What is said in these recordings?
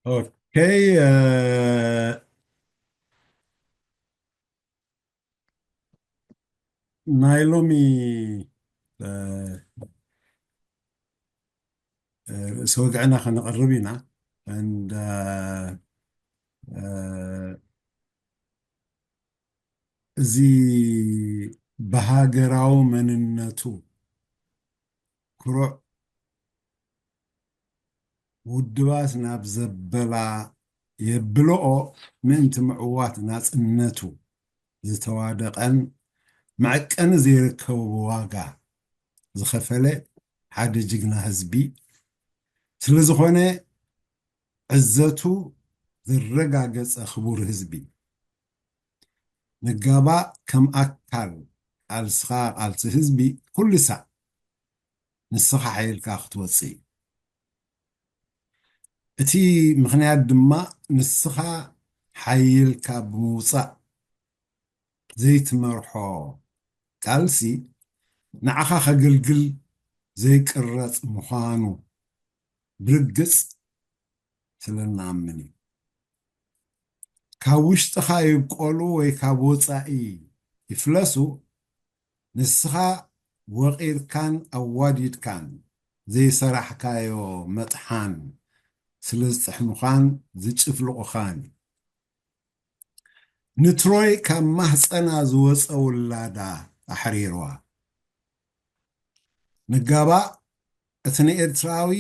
ኦኬ፣ እ፣ ናይ ሎሚ፣ እ፣ እ፣ ርእሰ ወግዕና ከነቕርብ ኢና። And፣ እ፣ እ፣ እዚ ብሃገራዊ መንነቱ ክሩዕ ውድባት ናብ ዘበላ የብልኦ ምእንቲ ምዕዋት ናጽነቱ ዝተዋደቐን መዐቀኒ ዘይርከቦ ዋጋ ዝኸፈለ ሓደ ጅግና ህዝቢ ስለ ዝኾነ ዕዘቱ ዘረጋገጸ ክቡር ህዝቢ። ንጋባእ ከም ኣካል ቃልስኻ ቃልሲ ህዝቢ ኩሉ ሳዕ ንስኻ ሓይልካ ክትወጽእ እዩ። እቲ ምኽንያት ድማ ንስኻ ሓይልካ ብምውጻእ ዘይትመርሖ ቃልሲ ንዓኻ ከገልግል ዘይቅረጽ ምዃኑ ብርግጽ ስለ እንኣምን እዩ። ካብ ውሽጥኻ ይብቆሉ ወይ ካብ ወጻኢ ይፍለሱ፣ ንስኻ ወቒርካን ኣዋዲድካን ዘይሰራሕካዮ መጥሓን ስለ ዝጥሕሙኻን ዝጭፍልቑኻን እዩ። ንትሮይ ካብ ማህጸና ዝወጸ ውላዳ ኣሕሪርዋ። ንጋባእ እቲ ንኤርትራዊ፣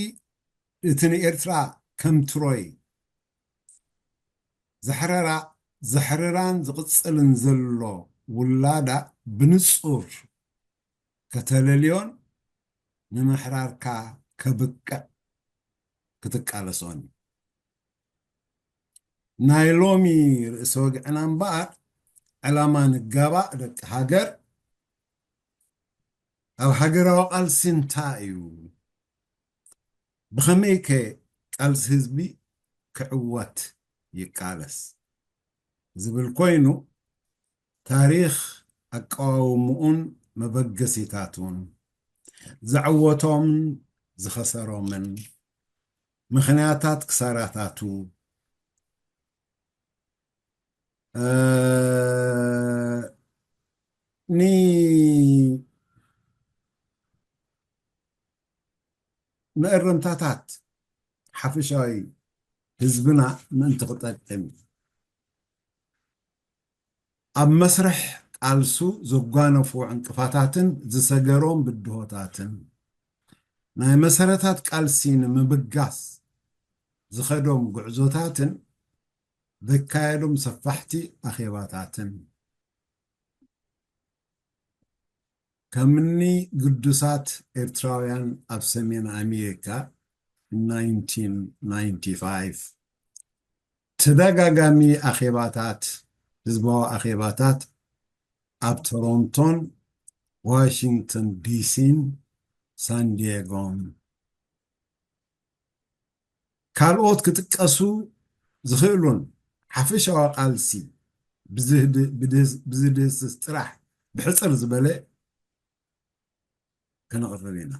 እቲ ንኤርትራ ከም ትሮይ ዘሕረራ፣ ዘሕርራን ዝቕጽልን ዘሎ ውላዳ ብንጹር ከተለልዮን ንምሕራርካ ከብቅዕ ክትቃለሶን እዩ። ናይ ሎሚ ርእሰ ወግዕና እምበኣር ዕላማ ንጋባእ ደቂ ሃገር ኣብ ሃገራዊ ቃልሲ እንታይ እዩ? ብኸመይ ከ ቃልሲ ህዝቢ ክዕወት ይቃለስ? ዝብል ኮይኑ ታሪኽ ኣቀዋውምኡን መበገሲታቱን ዘዕወቶምን ዝኸሰሮምን ምኽንያታት ክሳራታቱ እ፣ ኒ መእረምታታት ሓፈሻዊ ህዝብና ምእንቲ ክጠቅም ኣብ መስርሕ ቃልሱ ዘጓነፉ ዕንቅፋታትን ዝሰገሮም ብድሆታትን ናይ መሰረታት ቃልሲ ንምብጋስ ዝኸዶም ጉዕዞታትን ዘካየዶም ሰፋሕቲ ኣኼባታትን ከምኒ ግዱሳት ኤርትራውያን ኣብ ሰሜን ኣሜሪካ ናይንቲን ናይንቲ ፋይቭ ተደጋጋሚ ኣኼባታት፣ ህዝባዊ ኣኼባታት ኣብ ቶሮንቶን ዋሽንግተን ዲሲን ሳንዲየጎን ካልኦት ክጥቀሱ ዝኽእሉን ሓፈሻዊ ቃልሲ ብዝህድ-፣ ብድህስ-፣ ብዝድህስስ ጥራሕ ብሕጽር ዝበለ ከነቕርብ ኢና።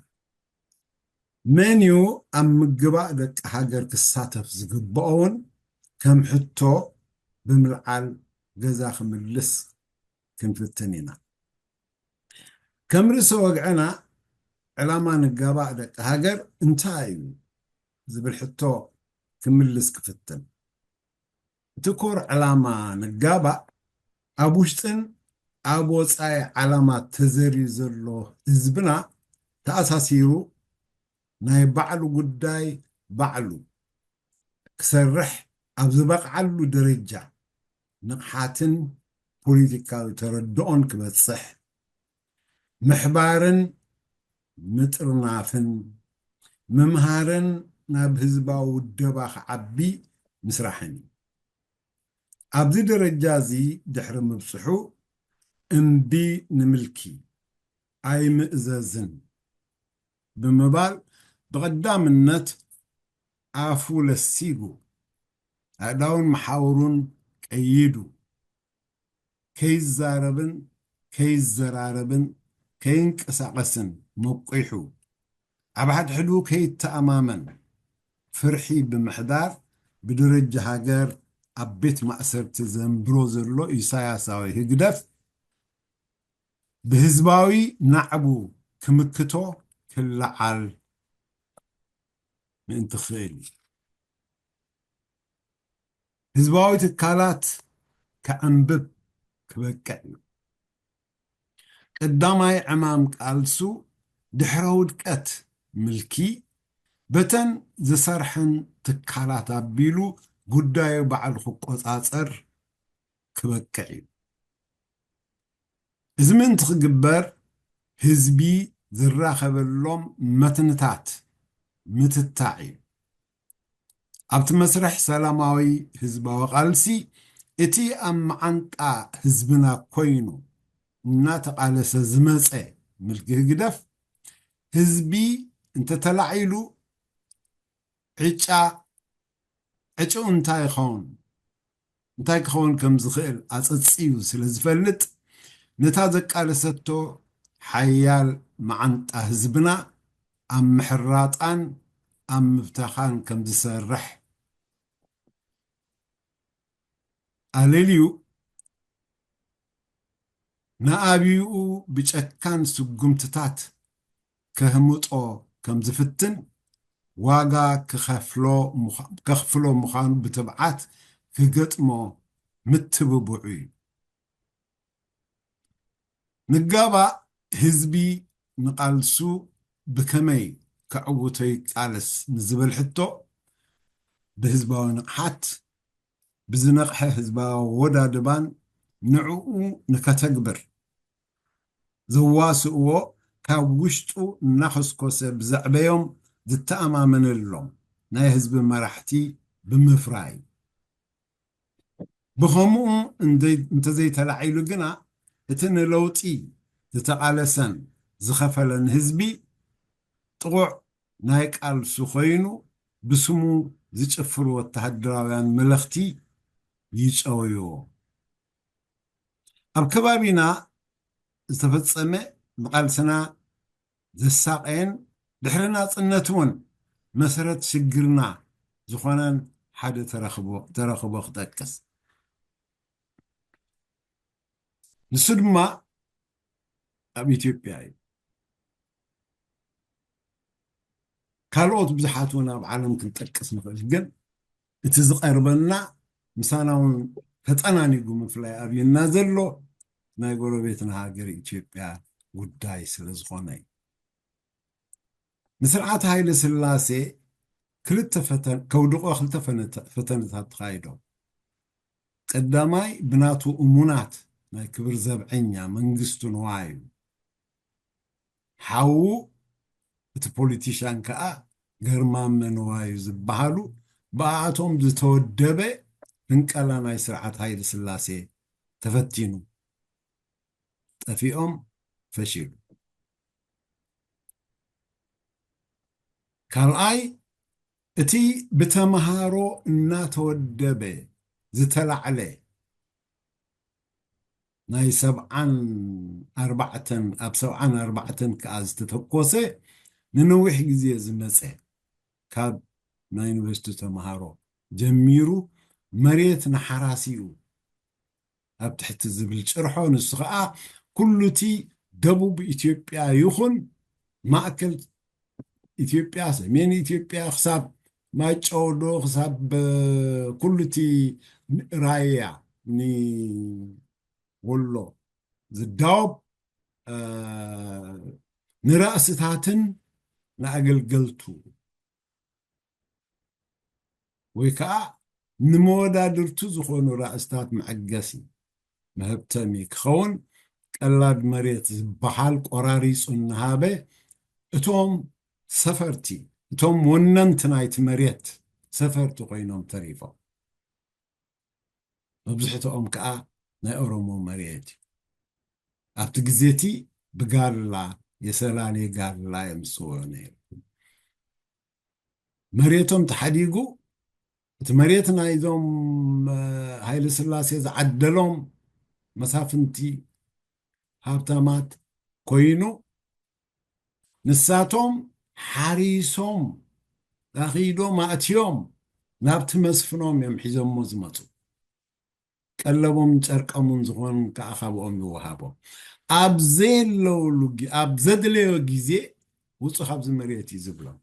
መን እዩ ኣብ ምግባእ ደቂ ሃገር ክሳተፍ ዝግብኦ እውን ከም ሕቶ ብምልዓል ገዛ ክምልስ ክንፍትን ኢና። ከም ርእሰ ወግዕና ዕላማ ንጋባእ ደቂ ሃገር እንታይ እዩ ዝብል ሕቶ ክምልስ ክፍትን። እቲ ኮር ዕላማ ንጋባእ ኣብ ውሽጥን ኣብ ወጻኢ ዓላማት ተዘርዩ ዘሎ ህዝብና ተኣሳሲሩ ናይ ባዕሉ ጉዳይ ባዕሉ ክሰርሕ ኣብ ዝበቕዓሉ ደረጃ ንቕሓትን ፖለቲካዊ ተረድኦን ክበጽሕ ምሕባርን ምጥርናፍን ምምሃርን ናብ ህዝባዊ ውደባ ክዓቢ ምስራሕን እዩ። ኣብዚ ደረጃ እዚ ድሕሪ ምብጽሑ እምቢ ንምልኪ ኣይምእዘዝን ብምባል ብቐዳምነት ኣፉ ለሲጉ ኣእዳውን መሓውሩን ቀይዱ ከይዛረብን ከይዘራረብን ከይንቀሳቐስን መቂሑ ኣብ ሓድሕዱ ከይተኣማመን ፍርሒ ብምሕዳር ብደረጃ ሃገር ኣብ ቤት ማእሰርቲ ዘንብሮ ዘሎ ኢሳያሳዊ ህግደፍ ብህዝባዊ ናዕቡ ክምክቶ ክለዓል ምእንቲ ክኽእል እዩ። ህዝባዊ ትካላት ከዕንብብ ክበቅዕ እዩ። ቀዳማይ ዕማም ቃልሱ ድሕረ ውድቀት ምልኪ በተን ዝሰርሐን ትካላት ኣቢሉ ጉዳዩ ባዕሉ ክቆጻጸር ክበቅዕ እዩ። እዚ ምእንቲ ክግበር ህዝቢ ዝራኸበሎም መትንታት ምትታዕ እዩ። ኣብቲ መስርሕ ሰላማዊ ህዝባዊ ቃልሲ እቲ ኣብ መዓንጣ ህዝብና ኮይኑ እናተቓለሰ ዝመፀ ምልኪ ህግደፍ ህዝቢ እንተተላዒሉ ዕጫ ዕጭኡ እንታይ ይኸውን እንታይ ክኸውን ከም ዝኽእል ኣፀፅዩ ስለ ዝፈልጥ ነታ ዘቃለሰቶ ሓያል መዓንጣ ህዝብና ኣብ ምሕራጣን ኣብ ምብታኻን ከም ዝሰርሕ ኣለልዩ ንኣቢኡ ብጨካን ስጉምትታት ከህምጦ ከም ዝፍትን ዋጋ ከኽፍሎ ምዃኑ ብትብዓት ክገጥሞ ምትብብዑ እዩ። ንጋባእ ህዝቢ ንቓልሱ ብከመይ ከዕውቶ ይቃለስ ንዝብል ሕቶ ብህዝባዊ ንቕሓት ብዝነቕሐ ህዝባዊ ኣወዳድባን ንዕኡ ንከተግብር ዘዋስእዎ ካብ ውሽጡ እናኸስኮሰ ብዘዕበዮም ዝተኣማመነሎም ናይ ህዝቢ መራሕቲ ብምፍራይ ብኸምኡ እንተዘይተላዒሉ ግና እቲ ንለውጢ ዝተቓለሰን ዝኸፈለን ህዝቢ ጥቑዕ ናይ ቃልሱ ኮይኑ ብስሙ ዝጭፍሩ ወተሃደራውያን መለኽቲ ይጨውይዎ። ኣብ ከባቢና ዝተፈጸመ ንቓልስና ዘሳቐየን ድሕሪ ናጽነት እውን መሰረት ሽግርና ዝኾነን ሓደ ተረኽቦ ክጠቅስ። ንሱ ድማ ኣብ ኢትዮጵያ እዩ። ካልኦት ብዙሓት እውን ኣብ ዓለም ክንጠቅስ ንኽእል፣ ግን እቲ ዝቐርበና ምሳና እውን ተጠናኒጉ ምፍላይ ኣብዩና ዘሎ ናይ ጎረቤትና ሃገር ኢትዮጵያ ጉዳይ ስለ ዝኾነ እዩ። ንስርዓት ሃይለ ስላሴ ክልተ ፈተን ከውድቆ ክልተ ፈተነታት ተኻይዶም። ቀዳማይ ብናቱ እሙናት ናይ ክብር ዘብዐኛ መንግስቱ ንዋዩ ሓዉ እቲ ፖሊቲሻን ከዓ ገርማመ ንዋዩ ዝበሃሉ ብኣቶም ዝተወደበ ፍንቀላ ናይ ስርዓት ሃይለ ስላሴ ተፈቲኑ ጠፊኦም ፈሺሉ። ካልኣይ እቲ ብተምሃሮ እናተወደበ ዝተላዕለ ናይ ሰብዓን ኣርባዕተን ኣብ ሰብዓን ኣርባዕተን ከዓ ዝተተኮሰ ንነዊሕ ግዜ ዝመፀ ካብ ናይ ዩኒቨርሲቲ ተምሃሮ ጀሚሩ መሬት ንሓራሲኡ ኣብ ትሕቲ ዝብል ጭርሖ ንሱ ከዓ ኩሉ እቲ ደቡብ ኢትዮጵያ ይኹን ማእከል ኢትዮጵያ ሰሜን ኢትዮጵያ ክሳብ ማይጨው ዶ ክሳብ ኩሉ እቲ ራያ ንወሎ ዝዳወብ ንራእስታትን ንኣገልገልቱ ወይ ከዓ ንመወዳድርቱ ዝኾኑ ራእስታት መዐገሲ መህብተሚ ክኸውን ቀላድ መሬት ዝበሃል ቆራሪፁ እናሃበ እቶም ሰፈርቲ እቶም ወነንቲ ናይቲ መሬት ሰፈርቲ ኮይኖም ተሪፎም። መብዝሕትኦም ከዓ ናይ ኦሮሞ መሬት እዩ። ኣብቲ ግዜ እቲ ብጋላ የሰላሌ ጋላ እዮም ዝፅውዑ ነይሩ። መሬቶም ተሓዲጉ እቲ መሬት ናይዞም ሃይለ ስላሴ ዝዓደሎም መሳፍንቲ ሃብታማት ኮይኑ ንሳቶም ሓሪሶም ኣኺዶም ኣእትዮም ናብቲ መስፍኖም እዮም ሒዞሞ ዝመፁ። ቀለቦም ጨርቀሙን ዝኾን ከዓ ካብኦም ይወሃቦም። ኣብ ዘየለውሉ ጊ- ኣብ ዘድለዮ ግዜ ውፁ ካብዚ መሬት እዩ ዝብሎም።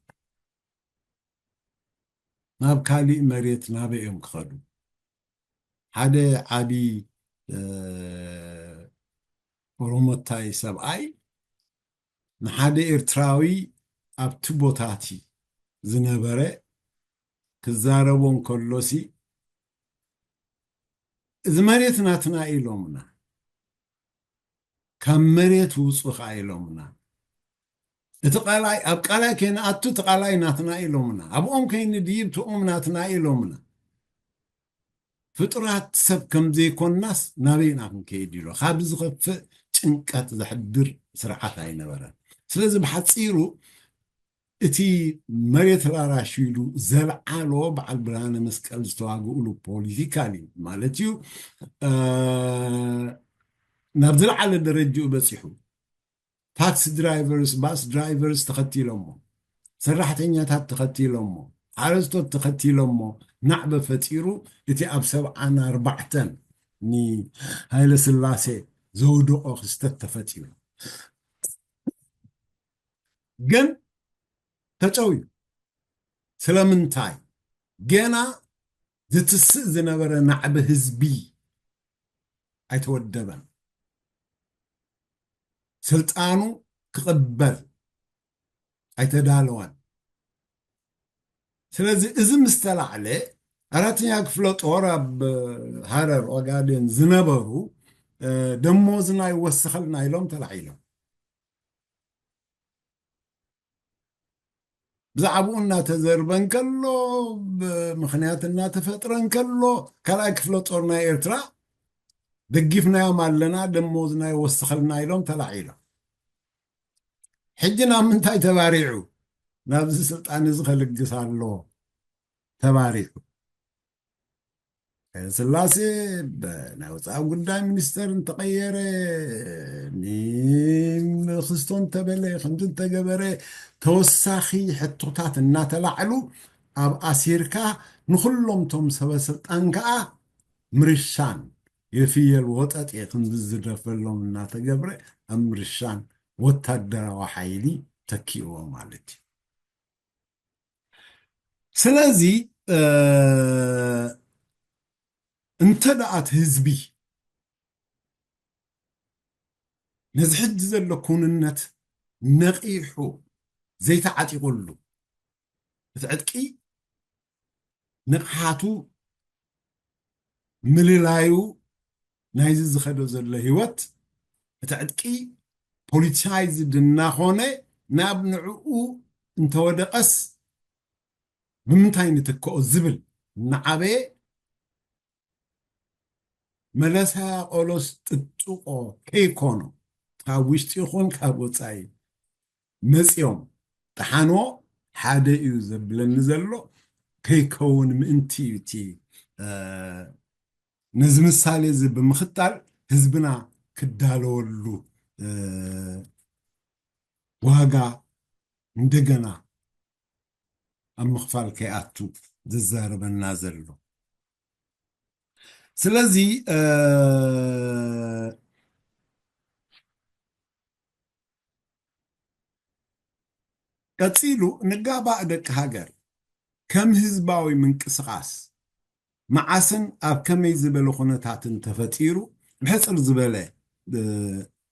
ናብ ካሊእ መሬት ናበይ እዮም ክኸዱ? ሓደ ዓቢ ኦሮሞታይ ሰብኣይ ንሓደ ኤርትራዊ ኣብቲ ቦታቲ ዝነበረ ክዛረቦ እንከሎሲ፣ እዚ መሬት ናትና ኢሎምና፣ ካብ መሬት ውፁ ከዓ ኢሎምና። እቲ ቃላይ ኣብ ቃላይ ከይንኣቱ እቲ ቃላይ ናትና ኢሎምና፣ ኣብኦም ከይንድይብ ትኦም ናትና ኢሎምና። ፍጡራት ሰብ ከም ዘይኮንናስ ናበይ ኢና ክንከይድ ኢሎ ካብ ዝኸፍእ ጭንቀት ዘሕድር ስርዓት ኣይነበረን። ስለዚ ብሓፂሩ እቲ መሬት ላራሽ ኢሉ ዘልዓሎ በዓል ብርሃነ መስቀል ዝተዋግእሉ ፖለቲካሊ ማለት እዩ ናብ ዝለዓለ ደረጅኡ በፂሑ። ታክሲ ድራይቨርስ፣ ባስ ድራይቨርስ ተኸቲሎሞ፣ ሰራሕተኛታት ተኸቲሎሞ፣ ሓረስቶት ተኸቲሎሞ ናዕበ ፈጢሩ። እቲ ኣብ ሰብዓን ኣርባዕተን ንሃይለ ስላሴ ዘውደቆ ክስተት ተፈጢሩ። ግን ተጨውዩ። ስለምንታይ? ገና ዝትስእ ዝነበረ ናዕቢ ህዝቢ ኣይተወደበን። ስልጣኑ ክቕበል ኣይተዳለወን። ስለዚ እዚ ምስ ተላዕለ ኣራተኛ ክፍለ ጦር ኣብ ሃረር ኦጋዴን ዝነበሩ ደሞዝና ይወስኸልና ኢሎም ተላዒሎም። ብዛዕባኡ እናተዘርበ እንከሎ፣ ምኽንያት እናተፈጥረ እንከሎ፣ ካልኣይ ክፍለ ጦር ናይ ኤርትራ ደጊፍናዮም ኣለና፣ ደሞዝና ይወስኸልና ኢሎም ተላዒሎም። ሕጂ ናብ ምንታይ ተባሪዑ? ናብዚ ስልጣን እዚ ከልግስ ኣሎ ተባሪዑ። ስላሴ ናይ ወፃኢ ጉዳይ ሚኒስተር እንተቐየረ፣ ንክስቶ እንተበለ፣ ከምዚ እንተገበረ፣ ተወሳኺ ሕቶታት እናተላዕሉ ኣብ ኣሲርካ ንኩሎም ቶም ሰበ ስልጣን ከዓ ምርሻን የፍየል ወጠጤ ክንዲ ዝደፈሎም እናተገብረ ኣብ ምርሻን ወታደራዊ ሓይሊ ተኪእዎ ማለት እዩ። ስለዚ እንተ ደኣ እቲ ህዝቢ ነዚ ሕጂ ዘሎ ኩንነት ነቒሑ ዘይተዓጢቑሉ፣ እቲ ዕጥቂ ንቕሓቱ ምልላዩ ናይዚ ዝኸዶ ዘሎ ህይወት፣ እቲ ዕጥቂ ፖሊቲሳይዝድ እናኾነ ናብ ንዕኡ እንተወደቐስ ብምንታይ ንትክኦ ዝብል እናዓበየ መለሳ ቆሎስ ጥጥቆ ከይኮኖ ካብ ውሽጢ ይኹን ካብ ወፃኢ መፂኦም ጠሓንዎ ሓደ እዩ ዘብለኒ ዘሎ ከይከውን ምእንቲ እዩ እቲ ነዚ ምሳሌ እዚ ብምኽታል ህዝብና ክዳለወሉ ዋጋ እንደገና ኣብ ምኽፋል ከይኣቱ ዝዛረበና ዘሎ። ስለዚ ቀጺሉ ንጋባእ ደቂ ሃገር ከም ህዝባዊ ምንቅስቓስ መዓስን ኣብ ከመይ ዝበለ ኩነታትን ተፈጢሩ ብሕጽር ዝበለ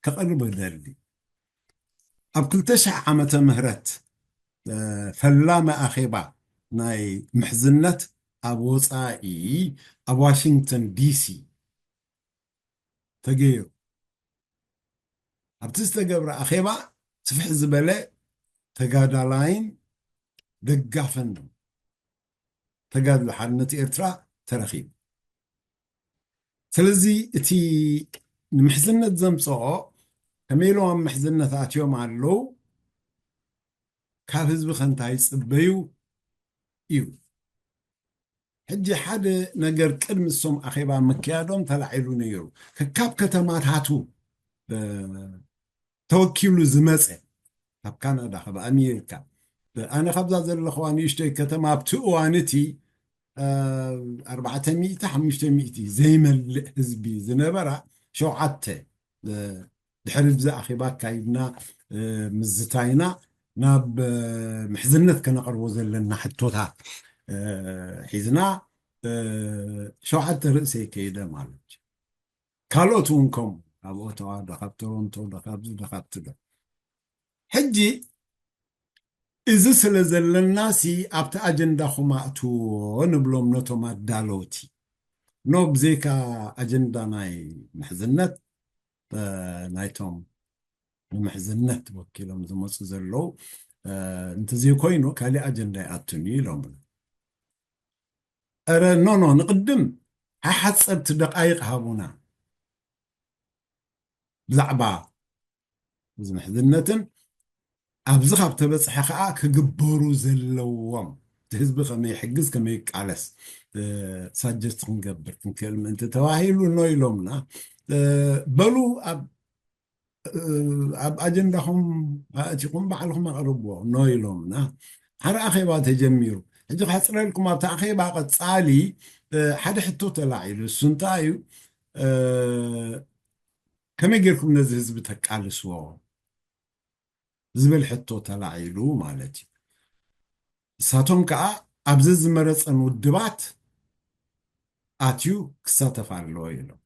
ከቕርብ እደሊ። ኣብ ክልተ ሺሕ ዓመተ ምህረት ፈላሚ ኣኼባ ናይ ምሕዝነት ኣብ ወጻኢ ኣብ ዋሽንግተን ዲሲ ተገይሩ። ኣብቲ ዝተገብረ ኣኼባ ስፍሕ ዝበለ ተጋዳላይን ደጋፍን ተጋድሎ ሓርነት ኤርትራ ተረኺቡ። ስለዚ እቲ ንምሕዝነት ዘምፅኦ ከመይ ኢሎም ኣብ ምሕዝነት ኣትዮም ኣለዉ፣ ካብ ህዝቢ ከ እንታይ ይፅበዩ እዩ። ሕጂ ሓደ ነገር ቅድሚ እሶም ኣኼባ ምክያዶም ተላዒሉ ነይሩ። ከካብ ከተማታቱ ተወኪሉ ዝመፀ ካብ ካናዳ ካብ ኣሜሪካ ኣነ ካብዛ ዘለኹዋ ንእሽተይ ከተማ ኣብቲ እዋን እቲ ኣርባዕተ ሚእቲ ሓሙሽተ ሚእቲ ዘይመልእ ህዝቢ ዝነበራ ሸውዓተ ድሕሪ ብዚ ኣኼባ ኣካይድና ምዝታይና ናብ ምሕዝነት ከነቕርቦ ዘለና ሕቶታት ሒዝና ሸውዓተ ርእሰይ ከይደ ማለት እዩ። ካልኦት እውን ከምኡ ካብ ኦተዋ ዶ ካብ ቶሮንቶ ዶ ካብዚ ዶ ካብቲ ዶ ሕጂ እዚ ስለ ዘለናሲ ኣብቲ ኣጀንዳኹም ኣእትዎ ንብሎም ነቶም ኣዳለውቲ። ኖ ብዘይካ ኣጀንዳ ናይ ምሕዝነት ናይቶም ንምሕዝነት ወኪሎም ዝመፁ ዘለዉ እንተዘይኮይኑ ካሊእ ኣጀንዳ ይኣቱን እዩ ኢሎም። ረ ኖ ኖ ንቅድም ሓሓፀብቲ ደቃይቅ ሃቡና ብዛዕባ እዚ ምሕዝነትን ኣብዚ ካብ ተበፅሐ ከዓ ክግበሩ ዘለዎም እቲ ህዝቢ ከመይ ሕግዝ ከመይ ይቃለስ ሳጀስት ክንገብር ክንክእል ምእንቲ ተባሂሉ ኖ ኢሎምና። በሉ ኣብ ኣብ ኣጀንዳኹም ኣእቲኹም ባዕልኹም ኣቕርብዎ ኖ ኢሎምና። ሓደ ኣኼባ ተጀሚሩ። ሕጂ ከሕፅረልኩም ኣብቲ ኣኼባ ቀፃሊ ሓደ ሕቶ ተላዒሉ እሱ እንታይ እዩ? ከመይ ጌርኩም ነዚ ህዝቢ ተቃልስዎ ዝብል ሕቶ ተላዒሉ ማለት እዩ። እሳቶም ከዓ ኣብዚ ዝመረፀን ውድባት ኣትዩ ክሳተፍ ኣለዎ ኢሎም።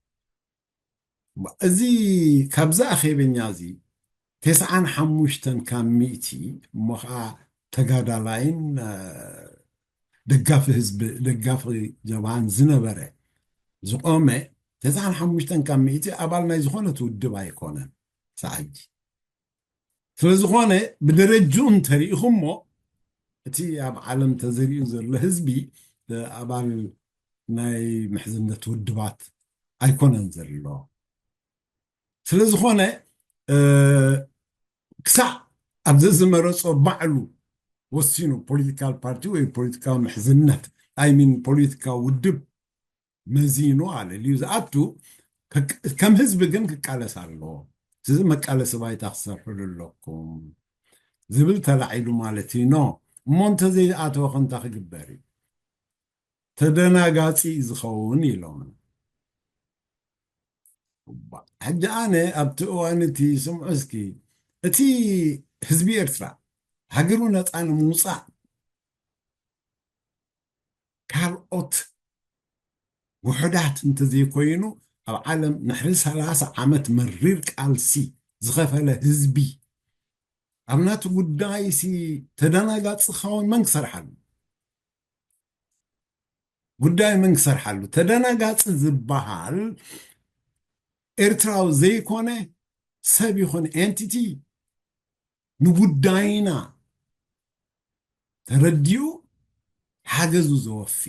እዚ ካብዚ ኣኼበኛ እዚ ተስዓን ሓሙሽተን ካብ ሚእቲ እሞ ከዓ ተጋዳላይን ደጋፊ ህዝቢ ደጋፊ ጀብሃን ዝነበረ ዝቆመ ተስዓን ሓሙሽተን ካብ ሚእቲ ኣባል ናይ ዝኾነት ውድብ ኣይኮነን። ሰዓጂ ስለ ዝኾነ ብደረጅኡ እንተሪኢኹሞ እቲ ኣብ ዓለም ተዘሪኡ ዘሎ ህዝቢ ኣባል ናይ ምሕዝነት ውድባት ኣይኮነን ዘሎ። ስለ ዝኾነ ክሳዕ ኣብዚ ዝመረፆ ባዕሉ ወሲኑ ፖለቲካል ፓርቲ ወይ ፖለቲካዊ ምሕዝነት ኣይሚን ፖለቲካዊ ውድብ መዚኑ ኣለልዩ ዝኣቱ ከም ህዝቢ ግን ክቃለስ ኣለዎ። እዚ መቃለሲ ባይታ ክሰርሕሉ ኣለኩም ዝብል ተላዒሉ ማለት እዩ። ኖ እሞ እንተዘይኣተወ ከንታ ክግበር እዩ ተደናጋፂ ዝኸውን ኢሎም። ሕጂ ኣነ ኣብቲ እዋን እቲ ስምዑ እስኪ እቲ ህዝቢ ኤርትራ ሃገሩ ነፃ ንምውፃእ ካልኦት ውሑዳት እንተዘይኮይኑ ኣብ ዓለም ንሕሪ ሰላሳ ዓመት መሪር ቃልሲ ዝኸፈለ ህዝቢ ኣብ ናቲ ጉዳይ ሲ ተደናጋፂ ክኸውን መን ክሰርሓሉ? ጉዳይ መን ክሰርሓሉ? ተደናጋፂ ዝበሃል ኤርትራዊ ዘይኮነ ሰብ ይኹን ኤንቲቲ ንጉዳይና ተረዲኡ ሓገዙ ዘወፊ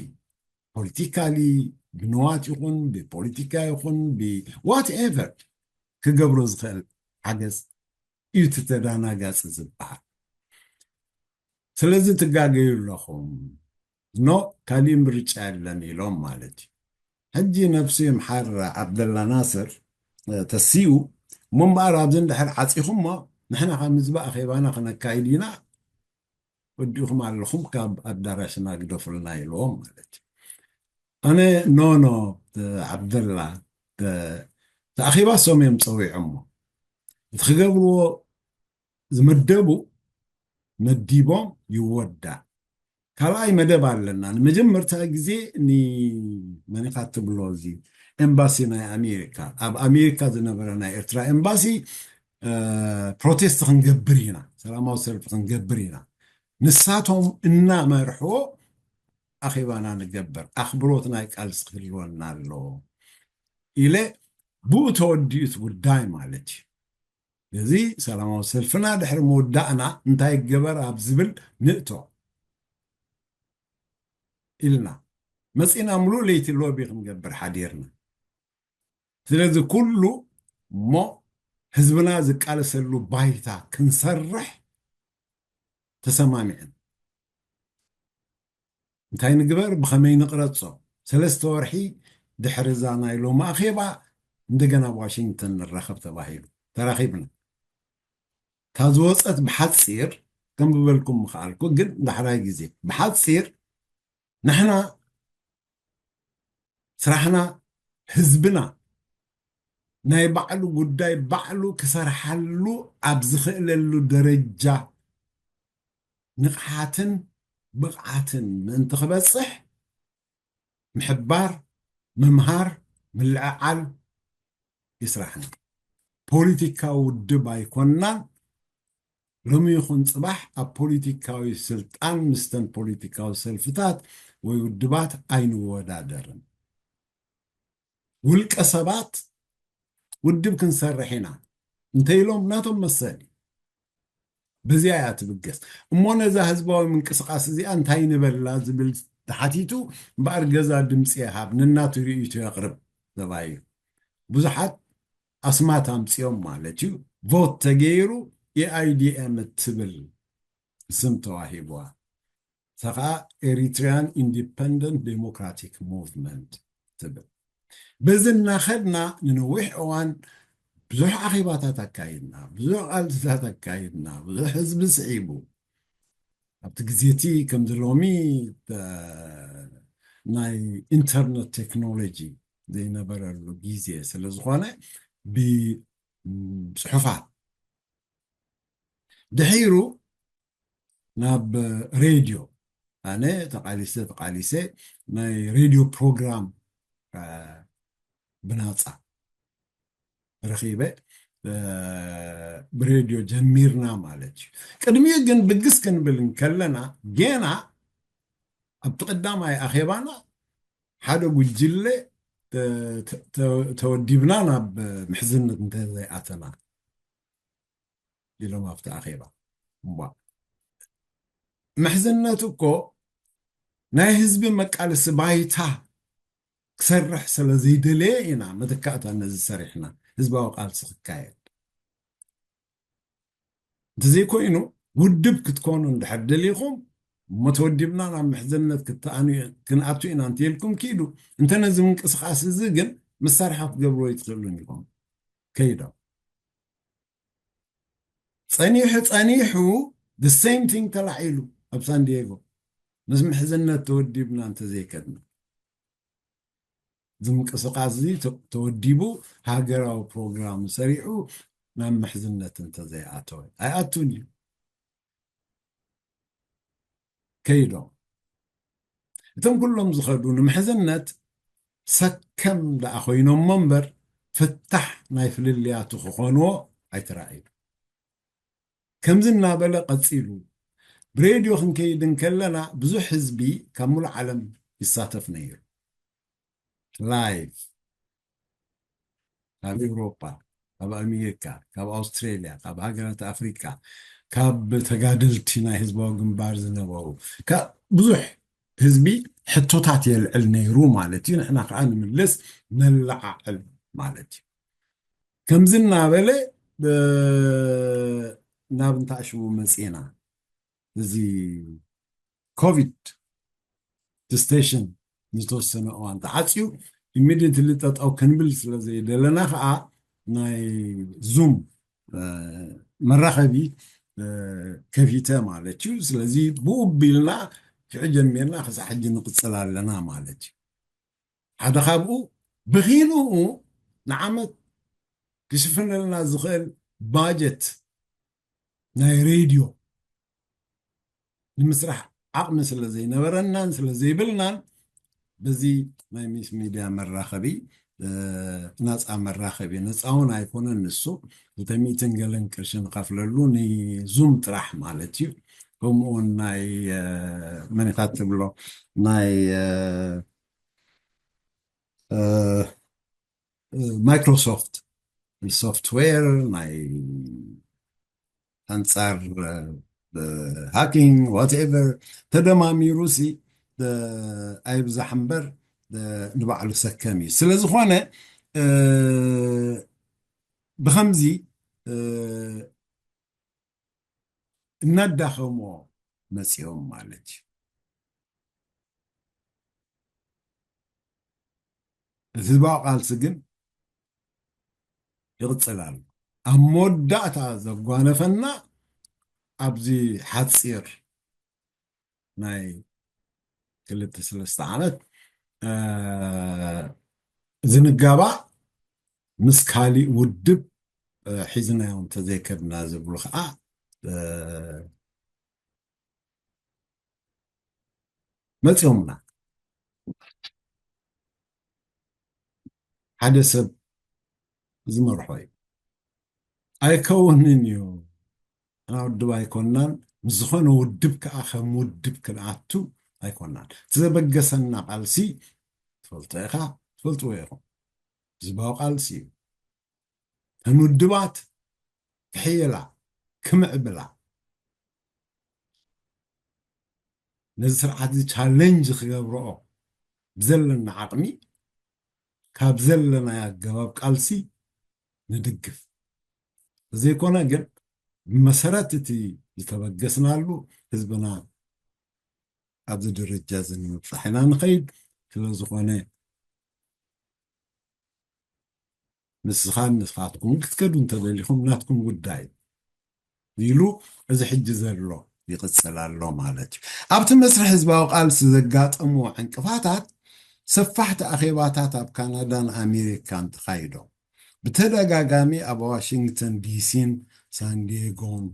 ፖለቲካሊ ብንዋት ይኹን ብፖለቲካ ይኹን ብዋት ኤቨር ክገብሮ ዝኽእል ሓገዝ እዩ እቲ ተዳናጋፂ ዝበሃል። ስለዚ ትጋገዩ ኣለኹም። ኖ ካሊእ ምርጫ የለን ኢሎም ማለት እዩ። ሕጂ ነፍሱ ይምሓር ዓብደላ ናስር ተሲኡ እሞ እምበኣር ኣብዚ እንድሕር ዓፂኹሞ ንሕና ካብ ምዝባ ኣኼባና ክነካይድ ኢና ወዲኹም ኣለኹም ካብ ኣዳራሽና ግደፉልና ኢልዎም ማለት እዩ። ኣነ ኖ ኖ ዓብደላ ተኣኺባ ሶም እዮም ፀዊዖሞ እቲ ክገብርዎ ዝመደቡ መዲቦም ይወዳ ካልኣይ መደብ ኣለና ንመጀመርታ ግዜ ንመኒኻ ትብሎ እዚ ኤምባሲ ናይ ኣሜሪካ ኣብ ኣሜሪካ ዝነበረ ናይ ኤርትራ ኤምባሲ ፕሮቴስት ክንገብር ኢና ሰላማዊ ሰልፊ ክንገብር ኢና ንሳቶም እናመርሕዎ ኣኼባና ንገብር ኣኽብሮት ናይ ቃልሲ ክህልወና ኣለዎ ኢለ ብኡ ተወዲኡ እቲ ጉዳይ ማለት እዩ እዚ ሰላማዊ ሰልፍና ድሕሪ ምውዳእና እንታይ ይገበር ኣብ ዝብል ንእቶ ኢልና መፂና ምሉእ ለይቲ ሎቢ ክንገብር ሓዲርና ስለዚ ኩሉ እሞ ህዝብና ዝቃለሰሉ ባይታ ክንሰርሕ ተሰማሚዕን እንታይ ንግበር ብኸመይ ንቕረፆ ሰለስተ ወርሒ ድሕሪ እዛ ናይ ሎሚ ኣኼባ እንደገና ኣብ ዋሽንግተን ንራኸብ ተባሂሉ ተራኺብና እታ ዝወፀት ብሓፂር ከም ዝበልኩም ምኽኣልኩ ግን ዳሕራይ ግዜ ብሓፂር ንሕና ስራሕና ህዝብና ናይ ባዕሉ ጉዳይ ባዕሉ ክሰርሓሉ ኣብ ዝኽእለሉ ደረጃ ንቕሓትን ብቕዓትን ምእንቲ ክበጽሕ ምሕባር፣ ምምሃር፣ ምልዕዓል ይስራሕና። ፖለቲካዊ ውድብ ኣይኮንናን። ሎሚ ይኹን ጽባሕ ኣብ ፖለቲካዊ ስልጣን ምስተን ፖለቲካዊ ሰልፍታት ወይ ውድባት ኣይንወዳደርን። ውልቀ ሰባት ውድብ ክንሰርሕ ኢና እንተ ኢሎም ናቶም መሰል እዩ። በዚኣ እያ ትብገስ። እሞ ነዛ ህዝባዊ ምንቅስቃስ እዚኣ እንታይ ንበላ ዝብል ተሓቲቱ እምበኣር ገዛ ድምፂ ይሃብ፣ ንናቱ ርእይቶ የቕርብ ሰብኣይ እዩ። ብዙሓት ኣስማት ኣምፅኦም ማለት እዩ። ቮት ተገይሩ ኤኣይዲኤም እትብል ስም ተዋሂብዋ። እሳ ኸዓ ኤሪትሪያን ኢንዲፐንደንት ዴሞክራቲክ ሙቭመንት ትብል። በዚ እናኸድና ንነዊሕ እዋን ብዙሕ ኣኼባታት ኣካይድና፣ ብዙሕ ቃልስታት ኣካይድና፣ ብዙሕ ህዝቢ ስዒቡ። ኣብቲ ግዜ እቲ ከምዚ ሎሚ፣ እ፣ ናይ ኢንተርነት ቴክኖሎጂ ዘይነበረሉ ግዜ ስለ ዝኾነ ብጽሑፋት ድሒሩ ናብ ሬድዮ ኣነ ተቓሊሰ ተቓሊሰ ናይ ሬድዮ ፕሮግራም፣ እ፣ ብናጻ ረኺበ፣ እ፣ ብሬድዮ ጀሚርና ማለት እዩ። ቅድሚኡ ግን ብግስ ክንብል እንከለና ገና ኣብቲ ቀዳማይ ኣኼባና ሓደ ጉጅለ፣ እ፣ ተ-፣ ተ-፣ ተወዲብና ናብ ምሕዝነት እንተዘይኣተና ኢሎም ኣብቲ ኣኼባ። እምቧ፣ ምሕዝነት እኮ ናይ ህዝቢ መቃለሲ ባይታ ክሰርሕ ስለ ዘይደለየ ኢና መተካእታ ነዚ ሰሪሕና ህዝባዊ ቃልሲ ክካየድ። እንተዘይኮይኑ ውድብ ክትኮኑ እንድሕር ደሊኹም እሞ ተወዲብና ናብ ምሕዝነት ክትኣኑ-፣ ክንኣቱ ኢና እንተኢልኩም ኪዱ። እንተ ነዚ ምንቅስቃስ እዚ ግን መሳርሒ ክትገብርዎ ኣይትኽእሉን ኢኹም። ከይዶም። ጸኒሑ ጸኒሑ the same thing ተላዒሉ ኣብ ሳን ዲየጎ ምስ ምሕዝነት ተወዲብና እንተዘይከድና። እዚ ምንቅስቃስ እዚ ተ-፣ ተወዲቡ ሃገራዊ ፕሮግራም ሰሪዑ ናብ ምሕዝነት እንተዘይኣተወ ኣይኣቱን እዩ። ከይዶም። እቶም ኩሎም ዝኸዱ ንምሕዝነት ሰከም ደኣ ኮይኖሞ እምበር ፍታሕ ናይ ፍልልያቱ ክኾንዎ ኣይተራእዩ። ከምዚ እናበለ ቀጺሉ። ብሬድዮ ክንከይድ እንከለና ብዙሕ ህዝቢ ካብ ሙሉእ ዓለም ይሳተፍ ነይሩ። ላይቭ ካብ ኤውሮጳ፣ ካብ ኣሜሪካ፣ ካብ ኣውስትሬልያ፣ ካብ ሃገራት ኣፍሪቃ፣ ካብ ተጋደልቲ ናይ ህዝባዊ ግንባር ዝነበሩ፣ ካብ ብዙሕ ህዝቢ ሕቶታት የልዕል ነይሩ ማለት እዩ። ንሕና ከዓ ንምልስ፣ ነለዓዕል ማለት እዩ። ከምዚ እናበለ፣ እ፣ ናብ እንታሽሙ መፂና። እዚ ኮቪድ እቲ ስቴሽን ንዝተወሰነ እዋን ተዓፅዩ፣ ኢሚድየትሊ ጠጠው ክንብል ስለ ዘይደለና ከዓ ናይ ዙም፣ እ፣ መራኸቢ፣ እ፣ ከፊተ ማለት እዩ። ስለዚ ብኡ ቢልና ሽዑ ጀሚርና ክሳዕ ሕጂ ንቕፅል ኣለና ማለት እዩ። ሓደ ካብኡ ብኺንኡ ንዓመት ክሽፍነልና ዝኽእል ባጀት ናይ ሬድዮ ንምስራሕ ዓቕሚ ስለ ዘይነበረናን ስለ ዘይብልናን፣ በዚ ናይ ሚስ ሚድያ መራኸቢ፣ እ፣ ናፃ መራኸቢ፣ ነፃ እውን ኣይኮነን ንሱ፣ ክልተ ሚእትን ገለን ቅርሺ ንኸፍለሉ ንዙም ጥራሕ ማለት እዩ። ከምኡ እውን ናይ፣ እ፣ መን ኢኻ ትብሎ፣ ናይ፣ እ፣ እ፣ እ፣ ማይክሮሶፍት ሶፍትዌር ናይ ኣንጻር፣ እ፣ ሃኪንግ ዋትኤቨር ተደማሚሩ ሲ፣ እ፣ ኣይብዛሕ እምበር፣ እ፣ ንባዕሉ ሰከም እዩ። ስለ ዝኾነ፣ እ፣ ብኸምዚ፣ እ፣ እናዳኸምዎ መጺኦም ማለት እዩ። እቲ ህዝባዊ ቃልሲ ግን ይቕጽል ኣሎ። ኣብ መወዳእታ ዘጓነፈና ኣብዚ ሓጺር ናይ ክልተ ሰለስተ ዓመት እ፣ ዝንጋባእ ምስ ካሊእ ውድብ፣ እ፣ ሒዝናዮ እንተዘይከድና ዝብሉ ከዓ፣ እ፣ መፂኦምና። ሓደ ሰብ ዝመርሖ እዩ። ኣይከውንን እዩ። ኣና ውድብ ኣይኮናን፣ ምስ ዝኾነ ውድብ ከዓ ከም ውድብ ክንኣቱ ኣይኮናን። እቲ ዘበገሰና ቃልሲ ትፈልጦ ኢኻ፣ ትፈልጥዎ ኢኹም። ህዝባዊ ቃልሲ እዩ። እተን ውድባት ክሕየላ፣ ክምዕብላ፣ ነዚ ስርዓት እዚ ቻሌንጅ ክገብርኦ ብዘለና ዓቕሚ፣ ካብ ዘለናይ ኣገባብ ቃልሲ ንድግፍ። ዘይኮነ ግን፣ ብመሰረት እቲ ዝተበገስናሉ ህዝብና ኣብዚ ደረጃ እዚ ንምብጻሕ ኢና ንኸይድ። ስለ ዝኾነ፣ ንስኻን ንስኻትኩምን ክትከዱ እንተደሊኹም ናትኩም ጉዳይ ኢሉ፣ እዚ ሕጂ ዘሎ ይቕጽል ኣሎ ማለት እዩ። ኣብቲ መስርሕ ህዝባዊ ቃልሲ ዘጋጠሙ ዕንቅፋታት፣ ሰፋሕቲ ኣኼባታት ኣብ ካናዳን ኣሜሪካን ተኻይዶም። ብተደጋጋሚ ኣብ ዋሽንግተን ዲሲን ሳንዲየጎን፣